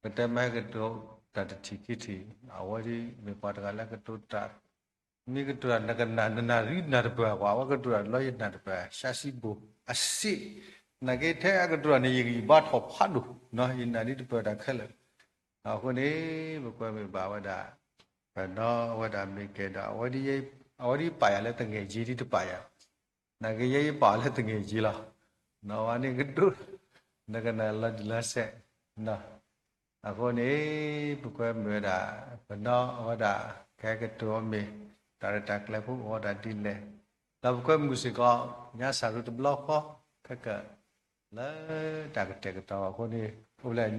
ကတဲမ့ၢ်ကတိၤတၢ်တထံၣ်ခံထံၣ်, အဝဲဒ်မ့ၢ်ပှၤတဂၤလၢကတိၤတၢ် မ့ၢ်ကတိၤတၢ်နကနၣ် နနၣ်ရံနၢ်တပၢၢ်ကွၢ်, အဝဲကတိၤတၢ်လီၤယနၢ်တပၢၢ် ဆၢစံဘိၣ်အစ့, နာ်က့ထဲအကတိၤတၢ်န့ၣ် ယဂံၢ်ယဘါထီၣ်ဖးဒိၣ်, ယနၢ်ဒ်တပၢၢ်တၢ်ခဲလၢာ်. အဃိန့ၣ် ပကွဲမုာ်ဘၣ်ဝဲဒၣ် ပနီၢ်ဝဲဒၣ်မ့ၢ်ကဲဒီး အဝဲဒ်ယပာ်ယၤလၢသငဲၢ်ကၠ့ဒ်တပာ်ယၤ, နာ်က့ယဲယပာ်အီၤလၢသငဲၢ်ကၠ့လီၤ. အဝဲန့ၣ်ကဒိၣ် နကနၣ်လီၤတံၢ်လီၤဆဲး အဃိန့ၣ် ပကွဲမုာ်ဝဲဒၣ် ပနီၢ်ဝဲဒၣ် ကဟဲကတိၤအီၤမ့ၢ် တၢ်ရဲၣ်တၢ်ကျဲၤဖိအိၣ်ဝဲဒၣ်ဒ်လဲၣ်, ဒီးပကွဲမုာ်စ့ၢ်ကီး ညါစၢ်ရူတဘျီဃီ ခဲကၢၢ် လၢတၢ်ကတဲာ်ကတီၤအဃိန့ၣ် အိၣ်လၢ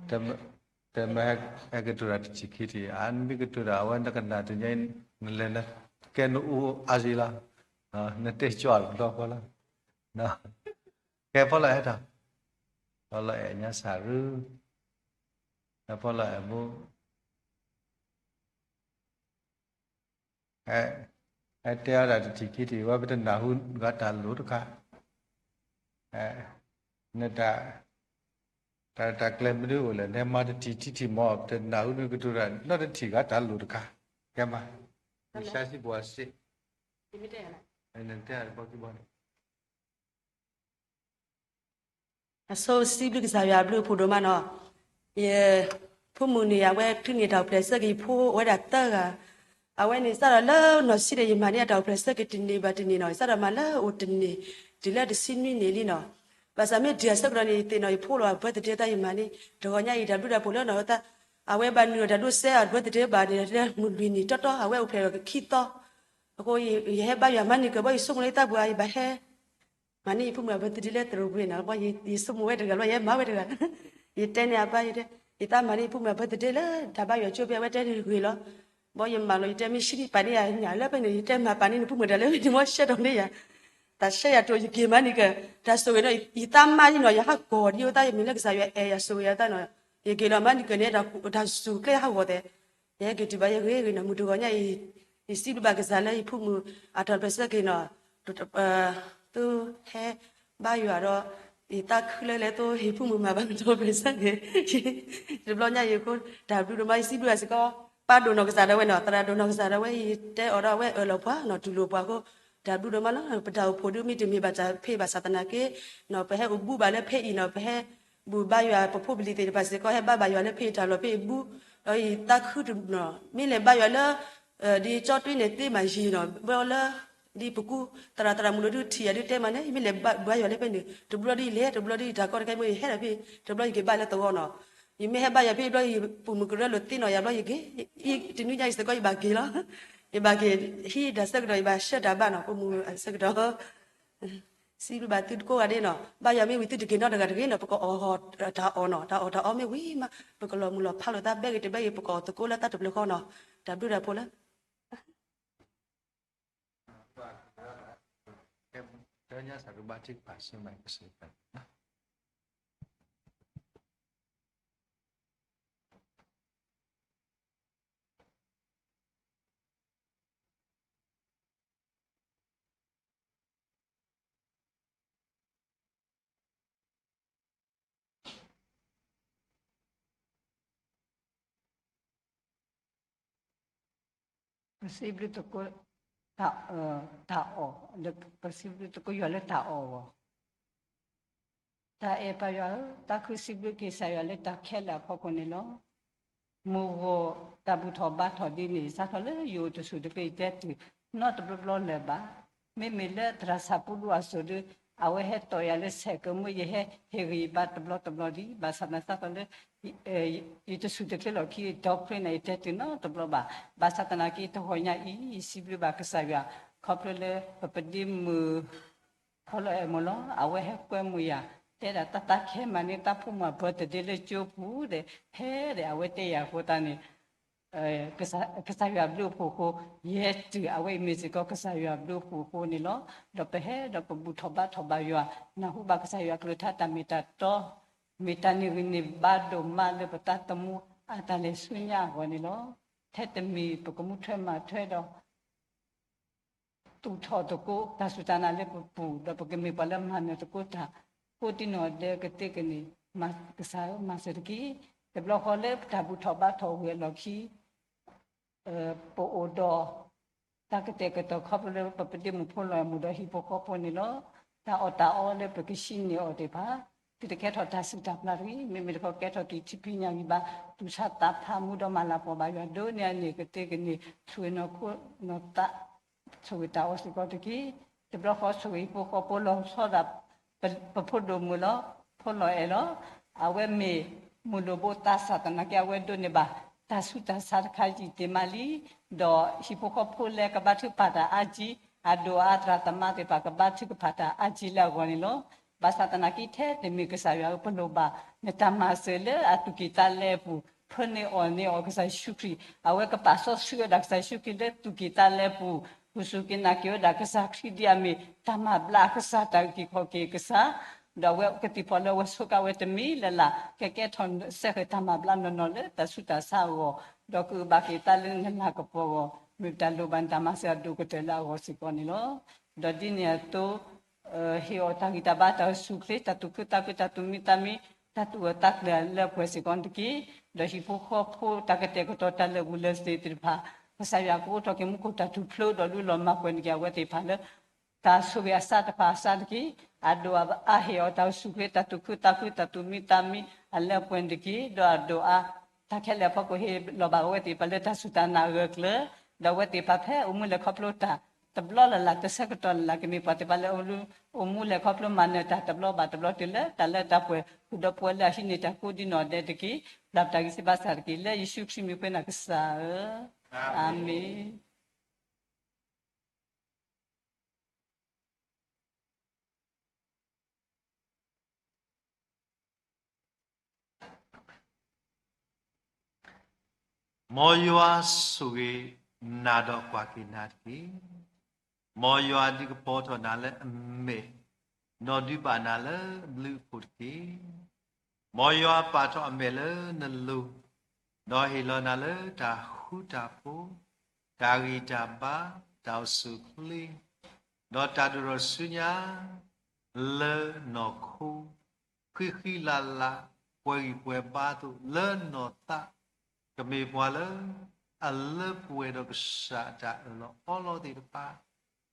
တမ့ၢ်ဟဲကတိၤတၢ်တထံၣ်ခံထံၣ်, အမ့ၢ်ကတိၤတၢ်အဝဲနကနၣ်တညါ နလဲၤနကဲနအိၣ်အါစ့လီၤ, နတဲကၠီတဘျီဃီလီၤ, ကဲဖီလီၤအဲၣ်တၢ်, ဖီလီၤအဲၣ်ညါစၢ်ရူ, ဖီလီၤအဲၣ်မူ ဟဲတဲအီၤဒၣ်တထံၣ်ခံထံၣ် ဝဲပတနၢ်ဟူဂၤတၢ်လိၣ်တခါ, နတၢ် တၢ်တၢ်ကျဲၤမနုၤအိၣ်လဲၣ် နဟဲမၤတထံၣ်ထံထံၣ်မ့ၢ် ပတနၢ်ဟူနကတိၤတၢ်နီတထံၣ်ဂၤတၢ်လိၣ်တခါ, ကဲမး, ယဆါစံဘိၣ်အစ့, နတဲအီၤတဘျီခံဘျီန့ၣ် အဆိစံးဘျုးကစၢ်ယွၤအဘျုးအဖှိၣ်ဒိၣ်မးနီၤ, ယ ဖိမုၣ်န့ၣ် အဝဲချုးန့ၣ်တၢ်အိၣ်ဖျဲၣ်ဆၢက့ၤ ယဖိအိၣ်ဝဲဒၣ်သၢဂၤ, အဝဲန့ၣ်စးထီၣ်လၢနီၢ်ဆံးဒီး ယမၤန့ၢ်အတၢ်အိၣ်ဖျဲၣ်ဆၢက့ၤတန့ၢ်ဘၣ်တန့ၢ်နီၤ, စးထီၣ်မၤလၢအိၣ်တန့ၢ် တုၤလၢတဆံနွံနံၣ်လံနီၤ, ဘၣ်ဆၣ်မ့ၢ်တုၤအဆၢကတီၢ်န့ၣ် ယသ့ၣ်နီၣ်ယဖိလီၤ အ birthday သးယမၤန့ၢ် တဂီၤညါအံၤ တၢ်ဘျုးတၢ်ဖှိၣ်လၢနီၤ အဝဲဘၣ်နုာ်ဒီးတၢ်ဒိးစဲးအ birthday ဘၣ်န့ၣ် လၢမုၢ်လွံၢ်နံၣ်တီတီ အဝဲအိၣ်ဖျဲၣ်လီၤခံသီ, အဃိ ယဟဲဘါယွၤမၤန့ၢ်က့ၤ ဘီယဆိကမိၣ်လၢယသးပူၤဧါ ယဘၣ်ဟဲ မၤန့ၢ်ယဖိမုၣ်အ birthday လၢသရိာ်ပူၤန့ၣ် ဘီယဆိကမိၣ်ဝဲတဂၤလီၤ ယဟဲမၤဝဲတဂၤ, ယတဲန့ၢ်အပၢ် ယတဲ ယသးမၤန့ၢ်ယဖိမုၣ်အ birthday လၢတၢ်ဘါယွၤကၠိဖဲအဝဲတဲန့ၣ်ဂ့ၤလီၤ, ဘီယမၤလီၤ ယတဲမ့ၢ်ဆံးဒံးပာ်န့ၢ်ယၤညၣ်လၢဖဲန့ၣ် ယတဲမၤပာ်န့ၢ်နဖိမုၣ်တၢ်လၢဖဲန့ၣ် မ့ၢ်ဆှၢထီၣ်န့ၢ်ယၤ, တၢ်ဆှၢယၤတိၢ်ယက့ၤမၤန့ၢ်က့ၤ, တၢ်ဆိၣ်ဂ့ၤနီၤ ယသးမါလံနီၤ ယဟးဂီၤဒ်အဝဲသး ယမ့ၢ်လၢကစၢ်ယွၤအဲၣ်ယၤဆိၣ်ဂ့ၤယၤသးနီၤ, ယက့ၤလီၤမၤန့ၢ်က့ၤန့ၣ် တၢ်စူၤကျဲဟးဂီၤသဲး ယဟဲက့ၤတုၤဘၣ်ယဂ့ၤဂ့ၤနီၤ မုၢ်တဂီၤညါအံၤ, ယစံးဘျုးဘၣ်ကစၢ်လၢယဖိမုၣ်အတၢ်အိၣ်ဖျဲၣ်ဆၢက့ၤနီၤ, သုဟဲဘါယွၤဒီး ယသးခုလၢလဲၤသိ ယဖိမုၣ်မၤဘၣ်ကတီၢ်အိၣ်ဖျဲၣ်ဆၢက့ၤ, တဘျီညါအံၤအဃိ တၢ်ဘျုးဒိၣ်မး ယစံးဘျုးဘၣ်စ့ၢ်ကီး, ပၢ်ဒိၣ်နီၢ်ကစၢ်ဒၣ်ဝဲနီၤ သရၣ်ဒိၣ်နီၢ်ကစၢ်ဒၣ်ဝဲ ယတဲအီၤဒီးအဝဲအၢၣ်လီၤပှၤနီၤ တူၢ်လိာ်ပှၤအဃိ, တၢ်ဘျုးဒိၣ်မးလီၤ ပတၢ်အိၣ်ဖှိၣ်ဒုးမ့ၢ်တမ့ၢ်ဘၣ်တၢ်ဖံးဘၣ်ဆၣ်သနာ်က့, နီၤ ပဟဲအိၣ်ဘူးဘၣ်လၢဖဲအံၤနီၤ ပဟဲဘူၣ်ဘါယွၤပဖိပလံၤသ့ၣ်တဖၣ်စ့ၢ်ကီး ဟဲဘါဘၣ်ယွၤလၢဖဲအံၤတၢ်လီၢ်ဖဲအံၤဘူး, ဒီးယသးခုတနီၤ မ့ၢ်လဲၤဘါယွၤလၢ ဒ်ကၠီတွ့န့ၣ်သ့မးယံာ်နီၤ ဘီလၢ ဒ်ပကူ သရၣ်သရၣ်မုၣ်လၢဒုးထံၣ်ယၤ ဒုးတဲမးန့ၣ် မ့ၢ်လဲၤဘါယွၤလၢဖဲန့ၣ် တဘျီဒ်ယလဲၤ တဘျီဒ်ယတၢ်ကီတခါမ့ၢ်ယဟဲဒီးဖဲ တဘျီယက့ၤဘါလၢသဝီနီၤ, ယမ့ၢ်ဟဲဘါယွၤဖဲအံၤဘျီ ယပိာ်မုၣ်ကရၢလိာ်သ့နီၤ ယၤဘျီယက့ၤ, တနွံညါအံၤစ့ၢ်ကီးယဘၣ်က့ၤလီၤ, ယဘၣ်က့ၤ ဟံးတၢ်ဆၢကတီၢ် ယဘၣ်ဆှၢတၢ်ဘါနီၤ ပိာ်မုၣ်အဆၢကတီၢ် စံးဘျုးဘၣ်သုတကိးဂၤဒဲးနီၤ ဘါယွၤမ့ၢ်ဝံၤသုတက့ၤနီတဂၤတဂ့ၤနီၤ ပကအီၣ်တၢ်အီၣ်နီၤ တၢ်အီၣ်တၢ်အီမ့ၢ်ဝံၤမး ပကလီၤမုၢ်လီၤဖးလိာ်သးဘဲဂ့ၤတဘဲဂ့ၤ ပကအီၣ်သကိးလၢသးတဖျၢၣ်ဃီနီၤ တၢ်ဘျုးတၢ်ဖှိၣ်လၢ တၢ်ညါစၢ်ကဘါထုကဖၣ်ဆၢမးကစၢ်ယွၤ ပစံးဘျုးသကိး တၢ်အီၣ် ပစံးဘျုးသကိးယွၤလၢတၢ်အီၣ်အဂီၢ် တၢ်အဲၣ်ပၢ်ယွၤဧၢ, သးခုစံးဘျုးက့ၤကစၢ်ယွၤလၢတၢ်ခဲလၢာ်အဖီခိၣ်န့ၣ်လီၤ. မုၢ်ဂီၤတၢ်ဘူၣ်ထီၣ်ဘါထီၣ်ဒ်န့ၣ် စးထီၣ်လၢယအိၣ်တဆူၣ်တဖဲ ယတဲတုၤနီတဘျီဘျီလၢၤဘၣ်. မ့မ့ၢ်လၢသရၣ်စၢ်ပူလူအစိၤဒီး အဝဲဟဲတီၢ်ယၤလၢဆဲးကမ့ၢ် ယဟဲဟ့ၣ်ဂံၢ်ဘါတဘျီတဘျီဒံး ဘၣ်ဆၣ်သနာ်က့ ယတဆူၣ်တချ့လီၢ်ခံ ဒီဖျၢၣ်န့ၣ် ယတဲတုၤနီတဘျီဘၣ်. ဘၣ်ဆၣ်သနာ်က့ တဂီၤညါအံၤ ယစံးဘျုးဘၣ်ကစၢ်ယွၤ ခီဖျိလၢပပဒ့မုၣ် ဖီလီၤအဲၣ်မ့ၢ်လီၤ. အဝဲဟဲကွဲမုာ်ယၤ တဲဒၣ်တၢ်သးခဲမးန့ၣ် သးဖိမုၣ်အ birthday လၢကၠိပူၤဒီး ဟဲဒီး အဝဲတဲယၤအဃိသတးန့ၣ် ကစၢ်ယွၤဘျုးအဖှိၣ်အဃိ ယဲတုၤအဝဲအံၤမ့ၢ်စ့ၢ်ကီး ကစၢ်ယွၤဘျုးအဖှိၣ်အဃိန့ၣ်လီၤ. ဒီးပဟဲဒီးပဘူၣ်ထီၣ်ဘါထီၣ်ဘါယွၤ နၢ်ဟူဘၣ်ကစၢ်ယွၤကလုၢ်ကထါတၢ်မ့ၢ်တၢ်တီ မ့ၢ်တၢ်န့ၢ်ဂံၢ်န့ၢ်ဘါဒိၣ်မးလၢပသးသမူအတၢ်လဲၤဆူညါအဂီၢ်န့ၣ်လီၤ. ထဲတမံၤပကမူထွဲမၤထွဲဒီး သူၣ်ထီၣ်သကိးတၢ်စူၢ်တၢ်နာ်လၢပပူၤ ဒီးပကမ့ၢ်ပှၤလၢမၤနၢၤသကိးတၢ် ကိးတံၢ်နီၢ်ဒဲးကသ့ကန့ၢ် ကစၢ်ဧၢ မၤစၢၤတက့ၢ်. တဘျီဃီလၢပတၢ်ဘူၣ်ထီၣ်ဘါထီၣ်ဝံၤအလီၢ်ခံ ပအိၣ်ဒီး တၢ်ကတဲာ်ကတီၤခီဖျိလၢပပဒ့မုၣ်ဖိလီၤမုၢ်ဒီးဟံၣ်ဖိဃီဖိန့ၣ်လီၤ. တၢ်အီၣ်တၢ်အီလၢပကဟံးန့ၢ်အီၤသ့ၣ်တဖၣ် သုတကဲထီၣ်တၢ်စူၢ်တၢ်ပျၢ်တဂ့ၤ. မ့မ့ၢ်တခီကဲထီၣ်က့ၤထံဖံးညၣ်ဂံၢ်ဘါ သူၣ်ဆါသးဖးမူဒီးမၤလၤကပီၤဘၣ်ယွၤ ဒိးန့ၢ်အန့ၢ်ကသ့ကန့ၢ် ဆိၣ်ဂ့ၤနီၢ်ခိနီၢ်သး ဆိၣ်ဂ့ၤတၢ်အီၣ်စ့ၢ်ကီးတက့ၢ်. တဘျီဃီဆိၣ်ဂ့ၤဟံၣ်ဖိဃီဖိလီၤဆီဒၣ် ပဖိဒိၣ်မုၣ်လီၤ ဖိလီၤအဲၣ်လီၤ. အဝဲမ့ၢ်မုၢ်လိၣ်ဘိသးစၢ်သနာ်က့ အဝဲဒိးန့ၢ်ဘၣ် တၢ်ဆူးတၢ်ဆါတခါယံာ်တ့ၢ်မးလံ. ဒီးဟံၣ်ဖိဃီဖိလဲၣ်ကဘါထုကဖၣ်တၢ်အါကံ, အဒိၣ်အါသရၣ်သမါသ့ၣ်တဖၣ်ကဘါထုကဖၣ်တၢ်အါကံလၢအဂီၢ်န့ၣ်လီၤ. ဘၣ်ဆၣ်သနာ်က့ထဲတမ့ၢ်ကစၢ်ယွၤဧၢ ပလိၣ်ဘၣ်နတၢ်မၤစၢၤလၢအသူၣ်ကံၢ်သးလဲအပူၤ ဖၢန့ၢ်အီၣ်န့ၢ်အီၤကစၢ်ယ့ၣ်ၡူးခရံာ် အဝဲကပာ်စီဆှံဝဲဒၣ်ကစၢ်ယ့ၣ်ၡူးခရံာ်လၢသူၣ်ကံၢ်သးလဲပူၤ ဃုာ်စူၢ်က့ၤနာ်က့ၤဝဲဒၣ်ကစၢ်ခရံာ်ဒ်အမ့ၢ်တၢ်မၤဘျါအကစၢ် တၢ်အုၣ်က့ၤခီၣ်က့ၤအကစၢ်, ဒီးအဝဲကသ့ၣ်ဖီၣ်လၢအဝဲဆိးကါဝဲတမံၤလၢ်လၢ် ကကဲထီၣ်စဲဃဲၤတၢ်မၤဘျါနီၢ်နီၢ်လၢတၢ်ဆူးတၢ်ဆါအဂီၢ်, ဒီးကအုၣ်ဘၣ်က့ၤသးလၢနလၤကပီၤအဂီၢ် မ့ၢ်တၢ်လိၣ်ဘၣ်နတၢ်မၤစၢၤအဒိၣ်ကတၢၢ်လၢအဂီၢ်စ့ၢ်ကီးန့ၣ်လီၤ. ဒီးဒ်န့ၣ်အသိး ဟ့ၣ်အီၣ်တၢ်ဂံၢ်တၢ်ဘါ တၢ်အိၣ်ဆူၣ်အိၣ်ချ့ တၢ်သူၣ်ခုသးခု တၢ်သူၣ်မံသးမံ တၢ်သူၣ်အၢသးကျၢၤလၢပှဲၤစ့ၢ်ကီးတက့ၢ်. ဒီးဟံၣ်ဖိဃီဖိတၢ်ကတဲာ်ကတီၤတၢ်လၢာ်ဘူၣ်လၢာ်စ့ၤသ့ၣ်တဖၣ် ကစၢ်ယွၤကအိးထီၣ်က့ၤမူခိၣ်တၢ်ထူၣ်ဖျိဒီးလူလီၤမၤပှဲၤန့ၢ်က့ၤအဝဲသ့ၣ်တဖၣ်လၢ တၢ်ဆိၣ်ဂ့ၤအစးတဖၣ်အစးတက့ၢ်. အဒိၣ်အါဟ့ၣ်အီၣ်တၢ်အိၣ်ဆူၣ်အိၣ်ချ့ တၢ်သူၣ်ခုသးခု တၢ်သူၣ်မံသးမံ အလၢပှဲၤန့ၢ်တက့ၢ်. ဒီးအဒိၣ်အါ တၢ်ခဲလၢာ်အဖီခိၣ်ဟ့ၣ်လီၤဘၣ်အဝဲသ့ၣ်တဖၣ်လၢတၢ်စူၢ်တၢ်နာ်အဂၢၢ်အကျၢၤ, ဒီးအဝဲသ့ၣ်တဖၣ်ဖဲအိၣ်မူလဲၤခီဖျိတၢ်တဘျီလၢ်လၢ် တဆၢကတီၢ်လၢ်လၢ် ကမ့ၢ်ပှၤသ့ၣ်တဖၣ်လၢအိၣ်မူလဲၤခီဖျိမၤနၢၤတၢ်တဘျီဘၣ်တဘျီတုၤလၢတၢ်လၢတၢ်ပှဲၤ ဃုာ်ဒီးပဝဲလၢအဟံးန့ၢ်တၢ်ကိးဒ်နီၢ်ဒဲးတက့ၢ်. ဘျၣ်ပတၢ်ဂံၢ်စၢ်ဘါစၢ်တက့ၢ်. လၢယ့ၣ်ၡူးခရံာ်မံၤပဃ့နၤကစၢ်ဧၢ, အၤမ့ၣ်. မ်ယွၤဆိၣ်ဂ့ၤနၤဒီးကွၢ်က့ၤနၤတက့ၢ်. မ်ယွၤဒုးကပီၤထီၣ်နၤလၢအမဲာ်, ဒီးဒုးဘၣ်နၤလၢအဘျုးအဖှိၣ်တက့ၢ်. မ်ယွၤပာ်ထီၣ်အမဲာ်လၢနလိၤ, ဒီးဟ့ၣ်လီၤနၤလၢတၢ်ဃူတၢ်ဖိး, တၢ်ဂံၢ်တၢ်ဘါ, တၢ်အိၣ်ဆူၣ်အိၣ်ချ့, ဒီးတၢ်ဒိၣ်ထီၣ်ဆူညါ လၢနီၢ်ခိ ဃံဃံလၤလၤ ပှဲၤဂံၢ်ပှဲၤဘါအသိး လၢနီၢ်သး ကမ့ၢ်ပှၤလၢအလၢပှဲၤဒီးကစၢ်အတၢ်အၢၣ်လီၤအီလီၤသ့ၣ်တဖၣ်,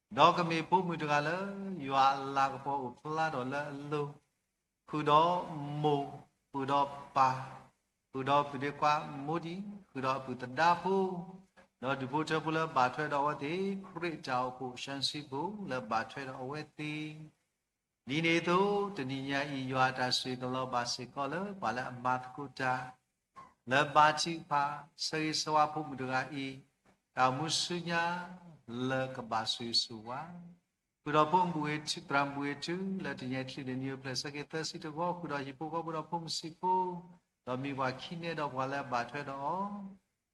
ဒီးကမ့ၢ်ဖိမုၣ်တဂၤလၢ ယွၤအလၤကပီၤအိၣ်ဖျါထီၣ်လၢအလိၤ, ဃုာ်ဒီးမိၢ်, ဃုာ်ဒီးပၢ်, ဃုာ်ဒီးပုၢ်ဒ့ခွါမိၢ်ဒံ, ဃုာ်ဒီးအပုၢ်သဒါဖိ, ဒီးဒူၣ်ဖိထၢဖိလၢဘၣ်ထွဲဒီးအဝဲသ့ၣ် ခရံာ်တၢ်အိၣ်ဖှိၣ် ရှမ်းစံဖိလၢဘၣ်ထွဲဒီးအဝဲသ့ၣ် ဒ်န့ၣ်အသိး တနံၤညါအံၤ ယွၤအတၢ်ဆိၣ်ဂ့ၤကလီၤဘၣ်စ့ၢ်ကီးလၢပှၤလၢအမၤသကိးတၢ် လၢဘါထုကဖၣ် ဆၢဂ့ၤဆၢဝါဖိမုၣ်တဂၤအံၤ တၢ်အိၣ်မူဆူညါ လၢကဘၣ်ဆိၣ်ဂ့ၤဆိၣ်ဝါ ဃုာ်ဒီးဖိမုၣ်ဘူၣ်ဂ့ၤထူ သရၣ်မုၣ်ဘူၣ်ဂ့ၤထူ လၢတနံၤညါအံၤ ချုးန့ၣ်နံၣ်အိၣ်ဖျဲၣ်ဆၢက့ၤသၢဆံတဝီ ဃုာ်ဒီးဟံၣ်ဖိဃီဖိဒီးဖိမုၣ်ဆံးဖိ ဒီးမံၤပှၤခံနဲဒီးပှၤလၢအဘၣ်ထွဲဒီးအီၤ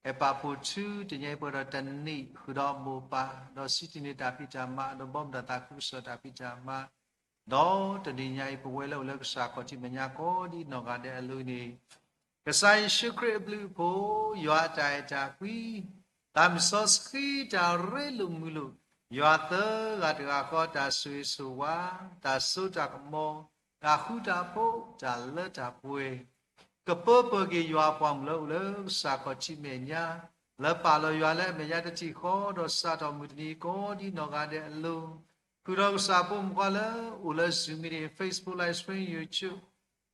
အဲၣ်ပာ်ဖှိၣ်ထူ တနံၤညါအံၤပှဲၤဒီးတနံၣ် ဃုာ်ဒီးမိၢ်ပၢ် ဒီးစံးတံၢ်န့ၢ်တၢ်ဖံးတၢ်မၤ ဒီးဘီမုၢ်ဒီးသးခုကစီၣ်တၢ်ဖံးတၢ်မၤ ဒီးတနံၤညါအံၤ ပဝဲလၢအိၣ်လၢကစၢ်ခီၣ်ထံးမဲာ်ညါကိးဒ်နီၢ်ဂၤဒဲးအလိၤန့ၣ် ကစၢ်ယ့ၣ်ၡူးခရံာ်အဘျုးအဖှိၣ် ယွၤအတၢ်အဲၣ်တၢ်ကွံ သးမံၤစီဆှံတၢ်ရ့လိာ်မုာ်လိာ် ယွၤသၢဂၤတဂၤဃီ တၢ်ဆိၣ်ဂ့ၤဆိၣ်ဝါ တၢ်စိတၢ်ကမီၤ တၢ်ဃူတၢ်ဖိး တၢ်လၢတၢ်ပှဲၤ ကပၢပၢၢ်က့ၤယွၤအပှၤမုၣ်လၢအိၣ်လၢကစၢ်ခီၣ်ထံးမဲာ်ညါ လၢပာ်လီၤယွၤလၢအမဲာ်ညါတထံၣ်ဃီ ဒီးစးထီၣ်မုၢ်တနံၤကိးဒ်နီၢ်ဂၤဒဲးအလိၤ ဃုာ်ဒီးကစၢ်ဖိမုၣ်ဖိခွါလၢအိၣ်လၢ Zoom meeting, Facebook live stream, YouTube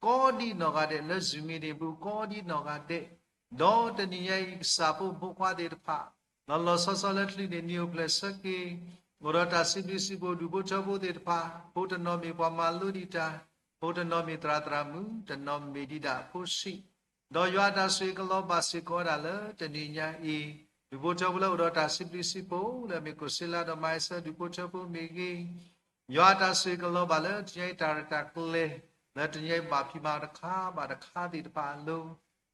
ကိးဒ်နီၢ်ဂၤဒဲး လၢ Zoom meeting ပူၤကိးဒ်နီၢ်ဂၤဒဲး ဒီးတနံၤညါအံၤ ကစၢ်ဖိမုၣ်ဖိခွါသ့ၣ်တဖၣ် လီၤလီၤဆီဆီလၢချုးန့ၣ်နံၣ်အိၣ်ဖျဲၣ်ဆၢက့ၤ အိၣ်ဒီးတၢ်စံးဘျုးစံးဖှိၣ်ဒူၣ်ဖိထၢဖိသ့ၣ်တဖၣ် ဖိတနီၤမ့ၢ်ပှၤမၤလိဒံးတၢ် ဖိတနီၤမ့ၢ်သရၣ်သရၣ်မုၣ် တနီၤမ့ၢ်ဒံးဒၣ်ဖိဆံး ဒီးယွၤအတၢ်ဆိၣ်ဂ့ၤကလီၤဘၣ်စ့ၢ်ကီးဝဲဒၣ်လၢတနံၤညါအံၤ ဒူၣ်ဖိထၢဖိလၢအိၣ်ဒီးတၢ်စံးဘျုးစံးဖှိၣ် လၢအမ့ၢ်ကိၣ်စ့လါဒီးမၤအ့ဆၢဒူၣ်ဖိထၢဖိမ့ၢ်ဂ့ၤ ယွၤအတၢ်ဆိၣ်ဂ့ၤကလီၤဘၣ်လၢတနံၤညါအံၤတၢ်ရဲၣ်တၢ်ကျဲၤ လၢတနံၤညါအံၤဘၣ်ဖံးမၤတခါဘၣ်တခါသ့ၣ်တဖၣ်အလိၤ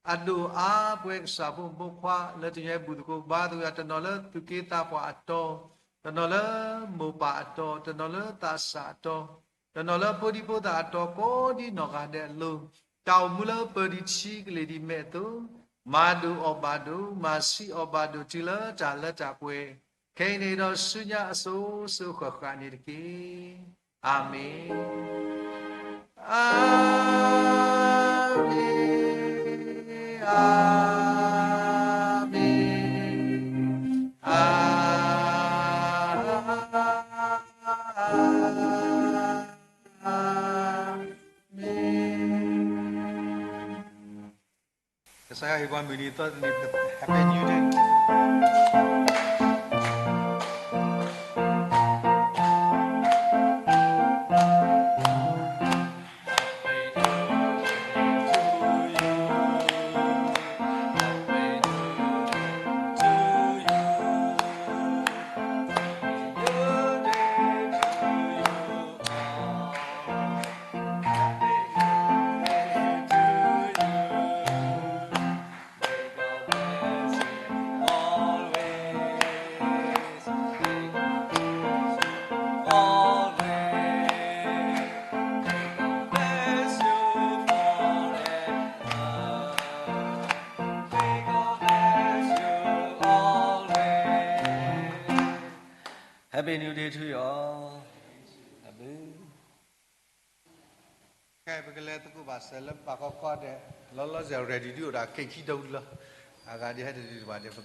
အဒိၣ်အါပဝဲကစၢ်ဖိမုၣ်ဖိခွါ လၢတနံၤညါအံၤဘူၣ်သကိးဘါသကိး တနီၤလၢသူၣ်က့သးပှၢ်အတီၤ တနီၤလၢမိၢ်ပၢ်အတီၤ တနီၤလၢသးစၢ်အတီၤ တနီၤလၢဖိဒံဖိသၣ်အတီၤကိးဒ်နီၢ်ဂၤဒဲးအလိၤ တၢ်အိၣ်မူလၢပၢၤဒံးထံကလ့ၤဒံးမဲာ်အသိး မၤဒိၣ်အီၣ်ဘၣ်ဒိၣ် မၤဆံးအီၣ်ဘၣ်ဒိၣ်တုၤလၢတၢ်လၢတၢ်ပှဲၤ ခဲအံၤန့ၣ်ဒီးဆူညါအစိၤစိၤဃၣ်ဃၣ်န့ၣ်တက့ၢ်. အၤမ့ၣ်, အၤမ့ၣ်, အၤမ့ၣ်. ကစၢ်ယွၤဟ့ၣ်ပှၤမုၢ်နံၤသီနံၤ Happy New Day. Happy New Day to you all. ခဲအံၤပကလဲၤသကိးဘၣ်စဲးလၢပာ်ခီခီဒီး လီၤလီၤဆဲး ready ဒုးအိၣ်ဒီး cake ခံဒုလီၤ. အဂၤဒ်ဟဲတဒုဘၣ်ဒီး